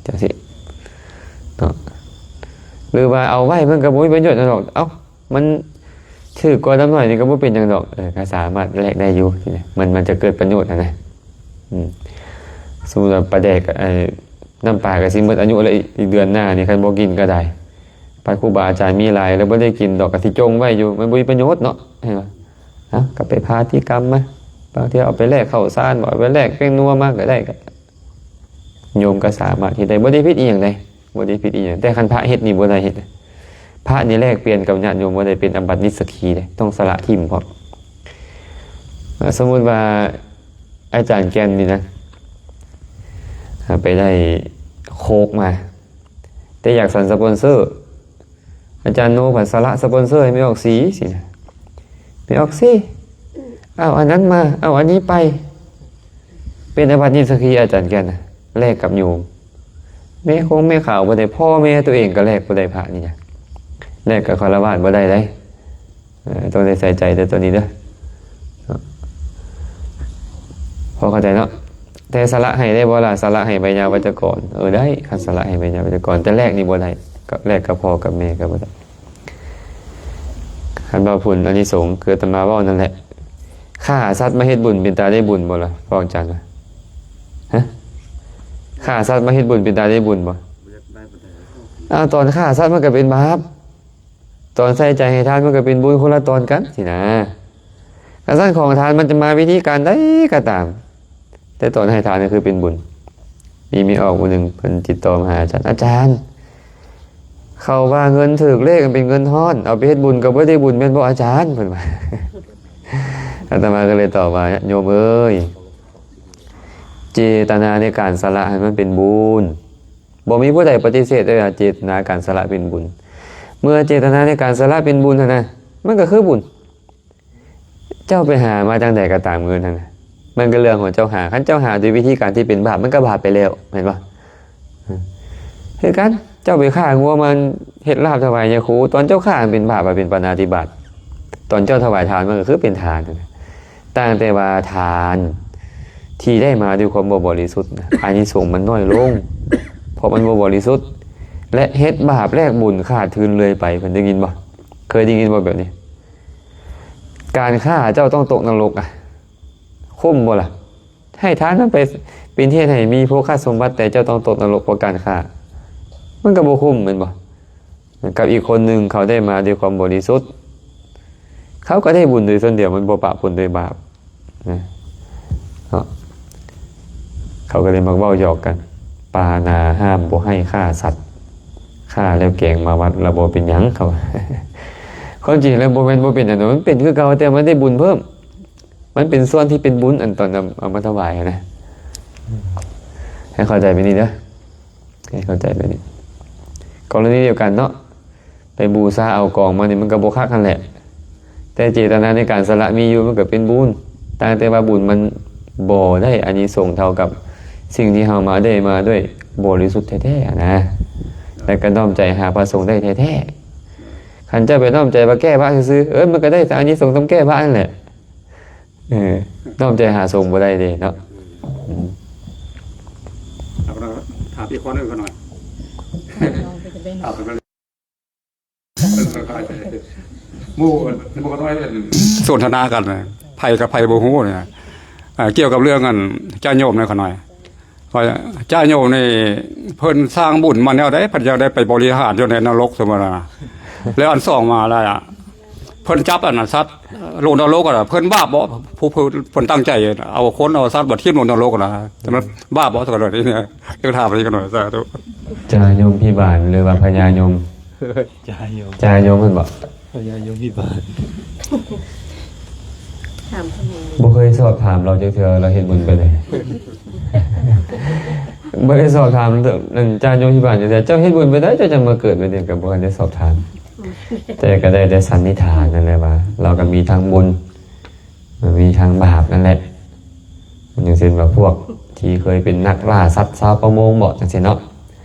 ຈັ່ງຊີ້ເນາະ. ຫຼືວ່າເອົາໄວ້ມັນກະບໍ່ມີປະໂຫຍດຫຍັງດອກ ເອົ້າ ມັນຖືກກວ່ານ້ຳໜ້ອຍນີ້ກະບໍ່ເປັນຫຍັງດອກ ເອີ ກະສາມາດແລກໄດ້ຢູ່ ມັນ ມັນຈະເກີດປະໂຫຍດຫັ້ນນະ. ອືມ ສົມມຸດວ່າປາແດກ ເອີ ນ້ຳປາກະຊິໝົດອາຍຸແລ້ວ ອີກເດືອນໜ້ານີ້ ຄັນບໍ່ກິນກະໄດ້. ພັດຄູບາອາຈານມີຫຼາຍແລ້ວບໍ່ໄດ້ກິນດອກ ກະຊິຈົ່ງໄວ້ຢູ່ ມັນບໍ່ມີປະໂຫຍດເນາະ ເຫັນບໍ່? ເອົ້າ ກະໄປພາຕິກຳມາ ບາງເທື່ອເອົາໄປແລກເຂົ້າສານບໍ ເອົາໄປແລກແປ້ງນົວມາກະໄດ້ ກະໂຍມກະສາມາດເຮັດໄດ້ ບໍ່ໄດ້ຜິດອີ່ຫຍັງໃດ ບໍ່ໄດ້ຜິດອີ່ຫຍັງ. ແຕ່ຄັນພະເຮັດນີ້ບໍ່ໄດ້ເຮັດ ພະນີ້ແລກປ່ຽນກັບຍາດໂຍມບໍ່ໄດ້ ເປັນອາບັດນິດສະກີເດ້ ຕ້ອງສະຫຼະຖິ້ມພ້ອມ. ເອີ ສົມມຸດວ່າອາຈານແກ່ນນີ້ນະ ເອີ ໄປໄດ້ໂຄກມາ ແຕ່ຢາກສັນສະປອນເຊີ ອາຈານໂນພັດສະຫຼະສະປອນເຊີໃຫ້ແມ່ອອກສີຊີ້ນະ ແມ່ອອກສີ ເອົາອັນນັ້ນມາ ເອົາອັນນີ້ໄປ ເປັນອາບັດນິດສະກີ ອາຈານແກ່ນນະ ແລກກັບໂຍມ. ແມ່ຄົງແມ່ຂາວບໍ່ໄດ້ ພໍ່ແມ່ຕົວເອງກໍແລກບໍ່ໄດ້ ພະນີ້ນະ ແລກກັບຄາລະວາດບໍ່ໄດ້ເດ້. ເອີ ຕ້ອງໄດ້ໃສ່ໃຈເດີຕົວນີ້ເດີ ເນາະ ພໍເຂົ້າໃຈເນາະ. ແຕ່ສະຫຼະໃຫ້ໄດ້ບໍ່ລະ? ສະຫຼະໃຫ້ໄວຍາວັດຈະກອນ ເອີ ໄດ້ ຄັນສະຫຼະໃຫ້ໄວຍາວັດຈະກອນ ແຕ່ແລກນີ້ບໍ່ໄດ້ ກໍແລກກັບພໍ່ກັບແມ່ກໍບໍ່ໄດ້. ຄັນວ່າຜົນອານິສົງ ຄືອາດຕະມາເວົ້ານັ້ນແຫຼະ ຂ້າສັດມາເຮັດບຸນເປັນຕາໄດ້ບຸນບໍ່ລະ? ພວກອາຈານວ່າ ຮະ ຂ້າສັດມາເຮັດບຸນເປັນຕາໄດ້ບຸນບໍ່? ອ້າວ ຕອນຂ້າສັດມັນກໍເປັນບາບ ຕອນໃສ່ໃຈໃຫ້ທານມັນກໍເປັນບຸນ ຄົນລະຕອນກັນຊີ້ນະ. ຄັນຊັ້ນຂອງທານມັນຈະມາວິທີການໃດກໍຕາມ ແຕ່ຕອນໃຫ້ທານກໍຄືເປັນບຸນ. ມີແມ່ອອກຜູ້ໜຶ່ງເພິ່ນຕິດຕໍ່ມາຫາອາຈານ ອາຈານ ເຂົາວ່າເງິນຖືກເລກມັນເປັນເງິນຮ້ອນ ເອົາໄປເຮັດບຸນກໍບໍ່ໄດ້ບຸນແມ່ນບໍ່ອາຈານ? ເພິ່ນວ່າ. ອາດຕະມາກໍເລີຍຕອບວ່າ ໂຍມເອີຍ ເຈຕະນາໃນການສະຫຼະຫັ້ນມັນເປັນບຸນ. ບໍ່ມີຜູ້ໃດປະຕິເສດໄດ້ວ່າເຈຕະນາການສະຫຼະເປັນບຸນ. ເມື່ອເຈຕະນາໃນການສະຫຼະເປັນບຸນຫັ້ນນະ ມັນກໍຄືບຸນ. ເຈົ້າໄປຫາມາຈັ່ງໃດກໍຕາມເງິນຫັ້ນນະ ມັນກໍເລື່ອງຂອງເຈົ້າຫາ. ຄັນເຈົ້າຫາດ້ວຍວິທີການທີ່ເປັນບາບ ມັນກໍບາບໄປແລ້ວ ແມ່ນບໍ່? ຄືກັນ ເຈົ້າໄປຂ້າງົວມາເຮັດລາບຖວາຍຍາຄູ ຕອນເຈົ້າຂ້າມັນເປັນບາບ ມັນເປັນປານາຕິບາດ. ຕອນເຈົ້າຖວາຍທານ ມັນກໍຄືເປັນທານ. ຕ່າງແຕ່ວ່າທານທີ່ໄດ້ມາດ້ວຍຄວາມບໍ່ບໍລິສຸດນະ ອານິສົງມັນນ້ອຍລົງ ເພາະມັນບໍ່ບໍລິສຸດ ແລະ ເຮັດບາບແລກບຸນຂາດທຶນເລື້ອຍໄປ. ເພິ່ນໄດ້ຍິນບໍ່? ເຄີຍໄດ້ຍິນບໍ່ແບບນີ້? ການຂ້າເຈົ້າຕ້ອງຕົກນະລົກ ອະ ຄຸ້ມບໍ່ລະ? ໃຫ້ທານນຳໄປເປັນເຫດໃຫ້ມີໂພຄະສົມບັດ ແຕ່ເຈົ້າຕ້ອງຕົກນະລົກເພາະການຂ້າ ມັນກໍບໍ່ຄຸ້ມແມ່ນບໍ່? ກັບອີກຄົນໜຶ່ງ ເຂົາໄດ້ມາດ້ວຍຄວາມບໍລິສຸດ ເຂົາກໍໄດ້ບຸນໂດຍສ່ວນດຽວ ມັນບໍ່ປະປົນດ້ວຍບາບນະ ເນາະ. ເຂົາກໍເລີຍມັກເວົ້າຫຍອກກັນ ປານາຫ້າມບໍ່ໃຫ້ຂ້າສັດ ຂ້າແລ້ວແກງມາວັດລະບໍ່ເປັນຫຍັງ ເຂົາວ່າ. ຄວາມຈິງແລ້ວບໍ່ແມ່ນບໍ່ເປັນຫຍັງດອກ ມັນເປັນຄືເກົ່າ ແຕ່ມັນໄດ້ບຸນເພີ່ມ ມັນເປັນສ່ວນທີ່ເປັນບຸນ ອັນຕອນເອົາ ເອົາມາຖວາຍຫັ້ນນະ ໃຫ້ເຂົ້າໃຈແບບນີ້ເດີ. ໃຫ້ເຂົ້າໃຈແບບນີ້ ກໍລະນີດຽວກັນເນາະ ໄປບູຊາເອົາກອງມານີ້ ມັນກໍບໍ່ຄັກຫັ້ນແຫຼະ ແຕ່ເຈຕະນາໃນການສະຫຼະມີຢູ່ ມັນກໍເປັນບຸນ ຕ່າງແຕ່ວ່າບຸນມັນບໍ່ໄດ້ອານິສົງເທົ່າກັບສິ່ງທີ່ເຮົາມາໄດ້ມາດ້ວຍບໍລິສຸດແທ້ໆນະ ແລະ ກໍນ້ອມໃຈຫາພະສົງໄດ້ແທ້ໆ. ຄັນເຈົ້າໄປນ້ອມໃຈວ່າແກ້ບາບຊື່ໆ ເອີ ມັນກໍໄດ້ແຕ່ອານິສົງນຳແກ້ບາບຫັ້ນແຫຼະ. ເອີ ນ້ອມໃຈຫາສົງບໍ່ໄດ້ເດ້ເນາະ. ອືມ ເອົາ ຖາມອີກຂໍ້ໜຶ່ງກ່ອນໜ້ອຍ ເອົາ ໝູ່ ໝູ່ຂ້ານ້ອຍສົນທະນາກັນ ໃຜກັບໃຜບໍ່ຮູ້ນະ ເອີ ກ່ຽວກັບເລື່ອງອັນ ຈາດໂຍມນະຂ້ານ້ອຍ. ວ່າຈາດໂຍມນີ້ເພິ່ນສ້າງບຸນມາແນວໃດ ເພິ່ນຈັ່ງໄດ້ໄປບໍລິຫານຢູ່ໃນນະລົກ ສົມມຸດນະ ແລ້ວອັນສອງມາແລ້ວ ເພິ່ນຈັບອັນນັ້ນສັດລົງນະລົກ ເພິ່ນບາບບໍ່? ຜູ້ເພິ່ນຕັ້ງໃຈເອົາຄົນເອົາສັດມາຖິ້ມລົງນະລົກນະ ແຕ່ມັນບາບບໍ່? ສະເພາະນີ້ຢາກຖາມອີກໜ້ອຍ ສາທຸ. ຈາໂຍມພິບານ ຫຼືວ່າພະຍາໂຍມ? ຈາໂຍມ ຈາໂຍມຫັ້ນບໍ່? ພະຍາໂຍມພິບານ ຖາມເພິ່ນ ບໍ່ເຄີຍສອບຖາມລາວຈັກເທື່ອ ລາວເຮັດບຸນໄປໃດ. ບໍ່ໄດ້ສອບຖາມ ອັນ ຈາໂຍມພິບານຈັກເທື່ອ ເຈົ້າເຮັດບຸນໄປໃດ ເຈົ້າຈັ່ງມາເກີດແບບນີ້ ກໍບໍ່ໄດ້ສອບຖາມ. ແຕ່ກໍໄດ້ແຕ່ສັນນິຖານນັ້ນແຫຼະວ່າ ລາວກໍມີທັງບຸນ ມີທັງບາບນັ້ນແຫຼະ. ຢ່າງເຊັ່ນວ່າພວກທີ່ເຄີຍເປັນນັກລ່າສັດ ຊາວປະມົງເບາະ ຈັ່ງຊີ້ເນາະ.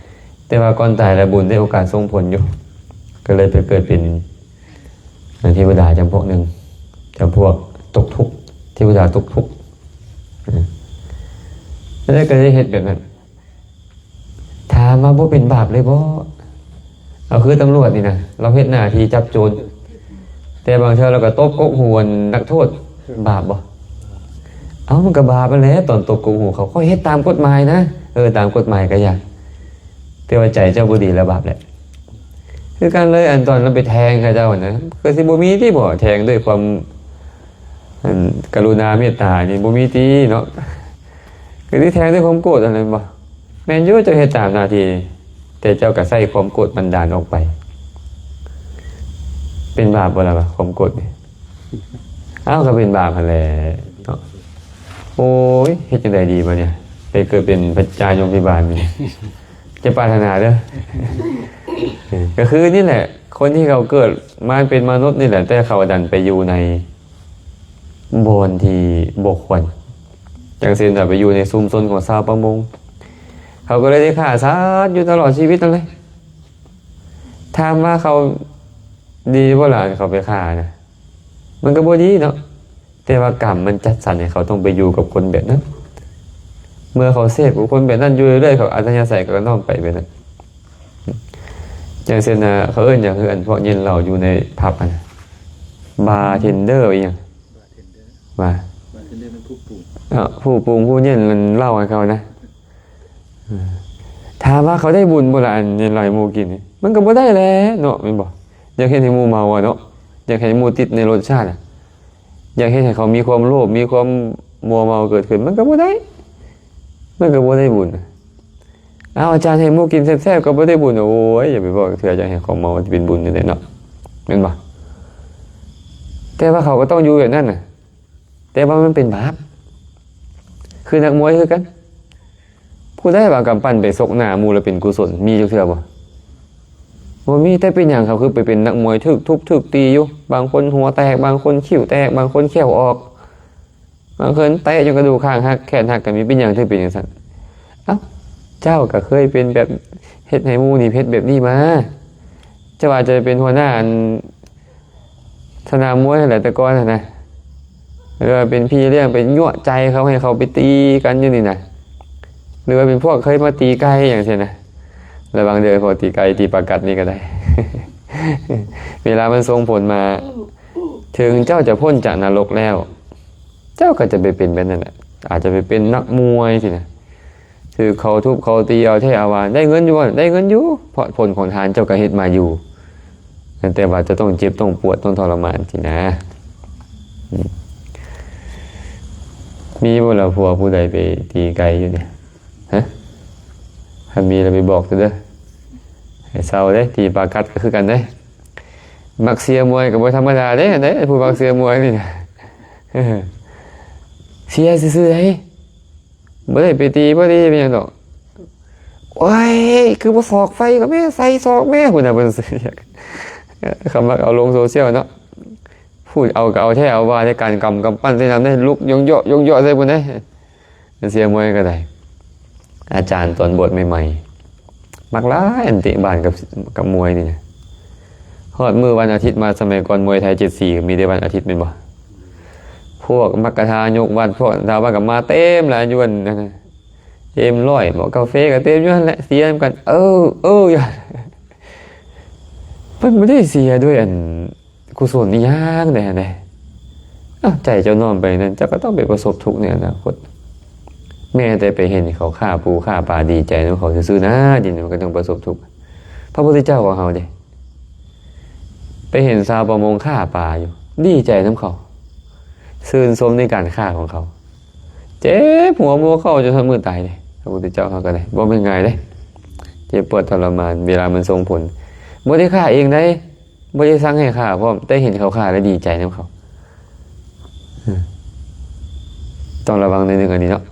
ແຕ່ວ່າກ່ອນຕາຍແລ້ວບຸນໄດ້ໂອກາດສົ່ງຜົນຢູ່ ກໍເລີຍໄປເກີດເປັນເທວະດາຈຳພວກໜຶ່ງ ຈຳພວກຕົກທຸກ ເທວະດາຕົກທຸກ. ແລ້ວກໍໄດ້ເຮັດແບບນັ້ນ. ຖາມວ່າບໍ່ເປັນບາບເລີຍບໍ່? ເອົາ ຄືຕຳຫຼວດນີ້ນະ ລາວເຮັດໜ້າທີ່ຈັບໂຈນ ແຕ່ບາງເທື່ອລາວກໍຕົບກົກຫູອັນນັກໂທດ ບາບບໍ່? ເອົາ ມັນກໍບາບຫັ້ນແຫຼະ ຕອນຕົບກົກຫູເຂົາ ເຂົາເຮັດຕາມກົດໝາຍນະ. ເອີ ຕາມກົດໝາຍກໍຢ່າ ແຕ່ວ່າໃຈເຈົ້າບໍ່ດີລະບາບແຫຼະ. ຄືກັນເລີຍ ອັນຕອນລາວໄປແທງເຂົາເຈົ້າຫັ້ນນະ ກໍຊິບໍ່ມີຕິບໍ່ ແທງດ້ວຍຄວາມ ອັນ ກະລຸນາເມດຕານີ້ ບໍ່ມີຕິເນາະ. ກໍຊິແທງດ້ວຍຄວາມໂກດຫັ້ນແຫຼະ ແມ່ນບໍ່? ແມ່ນຢູ່ ເຈົ້າເຮັດຕາມໜ້າທີ່ ແຕ່ເຈົ້າກໍໃຊ້ຄວາມໂກດບັນດານອອກໄປ. ເປັນບາບບໍ່ລະ ຄວາມໂກດນີ້? ອ້າວ ກໍເປັນບາບຫັ້ນແຫຼະເນາະ. ໂອ້ຍ ເຮັດຈັ່ງໃດດີບາດນີ້ ໄປເກີດເປັນພະເຈົ້າຍົມພິບານນີ້ ຢ່າປາດຖະໜາເດີ້. ກໍຄືນີ້ແຫຼະ ຄົນທີ່ເຂົາເກີດມາເປັນມະນຸດນີ້ແຫຼະ ແຕ່ເຂົາດັນໄປຢູ່ໃນບ່ອນທີ່ບໍ່ຄວນ. ຢ່າງເຊັ່ນ ຖ້າໄປຢູ່ໃນຊຸມຊົນຂອງຊາວປະມົງ ເຂົາກໍເລີຍໄດ້ຂ້າສັດຢູ່ຕະຫຼອດຊີວິດນັ້ນແຫຼະ. ຖາມວ່າເຂົາດີບໍ່ລະ ອັນເຂົາໄປຂ້ານະ? ມັນກໍບໍ່ດີເນາະ. ແຕ່ວ່າກຳມັນຈັດສັນໃຫ້ເຂົາຕ້ອງໄປຢູ່ກັບຄົນແບບນັ້ນ. ເມື່ອເຂົາເສບກັບຄົນແບບນັ້ນຢູ່ເລື້ອຍໆ ເຂົາອັດທະຍາໄສກໍນ້ອມໄປແບບນັ້ນ. ຢ່າງເຊັ່ນ ເຂົາເອີ້ນຫຍັງ ຄືອັນພວກເຢັນເຫຼົ້າຢູ່ໃນຜັບຫັ້ນນະ ບາເທັນເດີອີ່ຫຍັງ ບາເທັນເດີ ວ່າ ບາເທັນເດີແມ່ນຜູ້ປຸງ ເອີ ຜູ້ປຸງ ຜູ້ເຢັນເຫຼົ້າໃຫ້ເຂົານະ. ເອີ ຖາມວ່າເຂົາໄດ້ບຸນບໍ່ລະ ອັນເຢັນເຫຼົ້າໃຫ້ໝູ່ກິນນີ້? ມັນກໍບໍ່ໄດ້ແຫຼະເນາະ ແມ່ນບໍ່? ຢາກເຮັດໃຫ້ໝູ່ເມົາອະເນາະ ຢາກໃຫ້ໝູ່ຕິດໃນລົດຊາດອະ ຢາກເຮັດໃຫ້ເຂົາມີຄວາມໂລບ ມີຄວາມມົວເມົາເກີດຂຶ້ນ ມັນກໍບໍ່ໄດ້ ມັນກໍບໍ່ໄດ້ບຸນ. ເອົາ ອາຈານ ໃຫ້ໝູ່ກິນແຊບໆ ກໍບໍ່ໄດ້ບຸນ. ໂອ້ຍ ຢ່າໄປບອກເທື່ອ ຢາກໃຫ້ເຂົາເມົາ ມັນຈະເປັນບຸນຈັ່ງໃດເນາະ ແມ່ນບໍ່? ແຕ່ວ່າເຂົາກໍຕ້ອງຢູ່ແບບນັ້ນນະ ແຕ່ວ່າມັນເປັນບາບ. ຄືນັກມວຍຄືກັນ ຜູ້ໃດວ່າກຳປັ່ນໄປຊົກໜ້າໝູ່ແລ້ວເປັນກຸສົນ ມີຈັກເທື່ອບໍ່? ບໍ່ມີ. ແຕ່ເປັນຫຍັງເຂົາຄືໄປເປັນນັກມວຍ ຖືກທຸບຖືກຕີຢູ່ ບາງຄົນຫົວແຕກ ບາງຄົນຄິ້ວແຕກ ບາງຄົນແຂ້ວອອກ ບາງຄົນເຕະຈົນກະດູກຂ້າງຫັກ ແຂນຫັກກໍມີ. ເປັນຫຍັງເຖິງເປັນຈັ່ງຊັ້ນ? ເອົ້າ ເຈົ້າກໍເຄີຍເປັນແບບ ເຮັດໃຫ້ໝູ່ນີ້ເຮັດແບບນີ້ມາ. ຈະວ່າຈະເປັນຫົວໜ້າອັນ ສະໜາມມວຍຫັ້ນແຫຼະ ແຕ່ກ່ອນຫັ້ນນະ ຫຼືວ່າເປັນພີ່ລ້ຽງ ໄປຍົວະໃຈເຂົາ ໃຫ້ເຂົາໄປຕີກັນຢູ່ນີ້ນະ ຫຼືວ່າເປັນພວກເຄີຍມາຕີໄກ່ຫຍັງຊີ້ນະ. ລະວັງເດີ້ ພວກຕີໄກ່ຕີປາກັດນີ້ກໍໄດ້ ເວລາມັນສົ່ງຜົນມາ ເຖິງເຈົ້າຈະພົ້ນຈາກນະລົກແລ້ວ ເຈົ້າກໍຈະໄປເປັນແບບນັ້ນແຫຼະ ອາດຈະໄປເປັນນັກມວຍຊີ້ນະ. ຖືກເຂົາທຸບເຂົາຕີເອົາແທ້ເອົາວ່າ ໄດ້ເງິນຢູ່ບໍ່? ໄດ້ເງິນຢູ່ ເພາະຜົນຂອງທານເຈົ້າກໍເຮັດມາຢູ່ ແຕ່ວ່າຈະຕ້ອງເຈັບຕ້ອງປວດຕ້ອງທໍລະມານຊີ້ນະ. ອືມ ມີບໍ່ລະຜົວຜູ້ໃດໄປຕີໄກ່ຢູ່ນີ້? ຮະ? ຄັນມີລະໄປບອກເດີ້ ໃຫ້ເຊົາເດ້. ຕີປາກັດກໍຄືກັນເດ້ ມັກເຊຍມວຍກໍບໍ່ທຳມະດາເດ້ ອັນໃດຜູ້ມັກເຊຍມວຍນີ້ນະ ເຊຍຊື່ໆໃດ ບໍ່ໄດ້ໄປຕີ ບໍ່ໄດ້ໄປຫຍັງດອກ. ໂອ້ຍ ຄືບໍ່ສອກໃສ່ລະແມ່ ໃສ່ສອກແມ່ ພຸ້ນນະ ເພິ່ນ ເຂົາມັກເອົາລົງໂຊຊຽວເນາະ ພູດເອົາກໍເອົາແທ້ເອົາວ່າ ໃນການກຳກຳປັ້ນໃສ່ນຳ ລຸກຍົງເຍາະຍົງເຍາະໃສ່ພຸ້ນເດ້. ເຊຍມວຍກໍໄດ້ ອາຈານຕອນບວດໃໝ່ໆ ມັກຫຼາຍ ອັນເຕະບານກັບ ກັບມວຍນີ້ນະ. ຮອດມື້ວັນອາທິດມາ ສະໄໝກ່ອນມວຍໄທເຈັດສີ ມີແຕ່ວັນອາທິດແມ່ນບໍ່? ພວກມັກກະທາຍົກວັດ ພວກດາວວັດກໍມາເຕັມຫຼາຍຢູ່ຫັ້ນນະ ເອັມຮ້ອຍ ໝໍ້ກາເຟກໍເຕັມຢູ່ຫັ້ນແຫຼະ ເຊຍນຳກັນ ເອີ ເອີ ຢູ່ ມັນບໍ່ໄດ້ເຊຍດ້ວຍອັນ ກຸສົນອີ່ຫຍັງໃດຫັ້ນເດ. ເອົ້າ ໃຈເຈົ້ານ້ອມໄປນັ້ນ ເຈົ້າກໍຕ້ອງໄປປະສົບທຸກໃນອະນາຄົດ. ແມ້ແຕ່ໄປເຫັນເຂົາຂ້າປູຂ້າປາ ດີໃຈນຳເຂົາຊື່ໆນະ ດຽວນີ້ມັນກໍຕ້ອງປະສົບທຸກ. ພະພຸດທະເຈົ້າຂອງເຮົາເດ ໄປເຫັນຊາວປະມົງຂ້າປາຢູ່ ດີໃຈນຳເຂົາ ຊື່ນຊົມໃນການຂ້າຂອງເຂົາ. ເຈັບຫົວບໍ່ເຂົ້າຈົນຮອດມື້ຕາຍເດ ພະພຸດທະເຈົ້າເຮົາກໍໄດ້ ບໍ່ແມ່ນງ່າຍເດ ເຈັບປວດທໍລະມານ ເວລາມັນສົ່ງຜົນ. ບໍ່ໄດ້ຂ້າເອງໃດ ບໍ່ໄດ້ສັ່ງໃຫ້ຂ້າພ້ອມ ແຕ່ເຫັນເຂົາຂ້າແລ້ວດີໃຈນຳເຂົາ. ຕ້ອງລະວັງໜ້ອຍໜຶ່ງອັນນີ້ເນາະ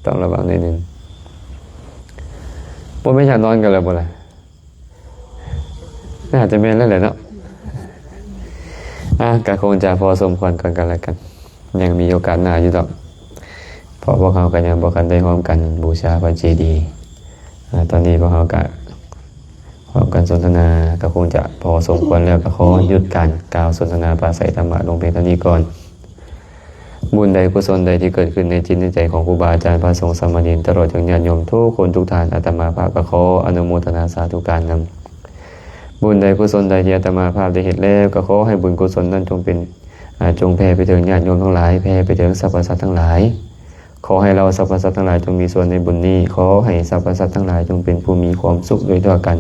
ຕ້ອງລະວັງໜ້ອຍໜຶ່ງ. ບໍ່ແມ່ນຢາກນອນກັນແລ້ວບໍ່ລະ? ໜ້າຈະແມ່ນແລ້ວແຫຼະເນາະ. ອ່າ ກໍຄົງຈະພໍສົມຄວນກ່ອນກັນແລ້ວກັນ ຍັງມີໂອກາດໜ້າຢູ່ດອກ ເພາະພວກເຮົາກໍຍັງບໍ່ທັນໄດ້ຮ່ວມກັນບູຊາພະເຈດີ. ອ່າ ຕອນນີ້ພວກເຮົາກໍຮ່ວມກັນສົນທະນາ ກໍຄົງຈະພໍສົມຄວນແລ້ວ ກໍຂໍຢຸດການກ່າວສົນທະນາປາໄສທຳມະລົງພຽງເທົ່ານີ້ກ່ອນ. ບຸນໃດກຸສົນໃດທີ່ເກີດຂຶ້ນໃນຈິດໃນໃຈຂອງຄູບາອາຈານ ພະສົງສາມະເນນ ຕະຫຼອດເຖິງຍາດໂຍມທຸກຄົນທຸກທ່ານ ອາດຕະມາພາບກໍຂໍອະນຸໂມທະນາສາທຸການນຳ. ບຸນໃດກຸສົນໃດທີ່ອາດຕະມາພາບໄດ້ເຮັດແລ້ວ ກໍຂໍໃຫ້ບຸນກຸສົນນັ້ນຈົ່ງເປັນ ອາ ຈົ່ງແຜ່ໄປເຖິງຍາດໂຍມທັງຫຼາຍ ແຜ່ໄປເຖິງສັບພະສັດທັງຫຼາຍ. ຂໍໃຫ້ເຫຼົ່າສັບພະສັດທັງຫຼາຍຈົ່ງມີສ່ວນໃນບຸນນີ້. ຂໍໃຫ້ສັບພະສັດທັງຫຼາຍຈົ່ງເປັນຜູ້ມີຄວາມສຸກໂດຍທົ່ວກັນ.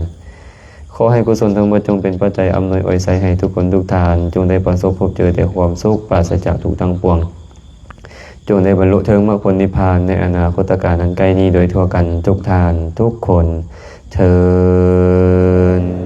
ຂໍໃຫ້ກຸສົນທັງໝົດຈົ່ງເປັນປັດໄຈອຳນວຍອວຍໄຊໃຫ້ທຸກຄົນທຸກທ່ານ ຈົ່ງໄດ້ປະສົບພົບເຈີແຕ່ຄວາມສຸກ ປາສະຈາກທຸກທັງປວງ. ຈົ່ງໄດ້ບັນລຸເຖິງມັກຜົນນິບພານໃນອະນາຄົດຕະການອັນໃກ້ນີ້ໂດຍທົ່ວກັນທຸກທ່ານທຸກຄົນເທີ້ນ.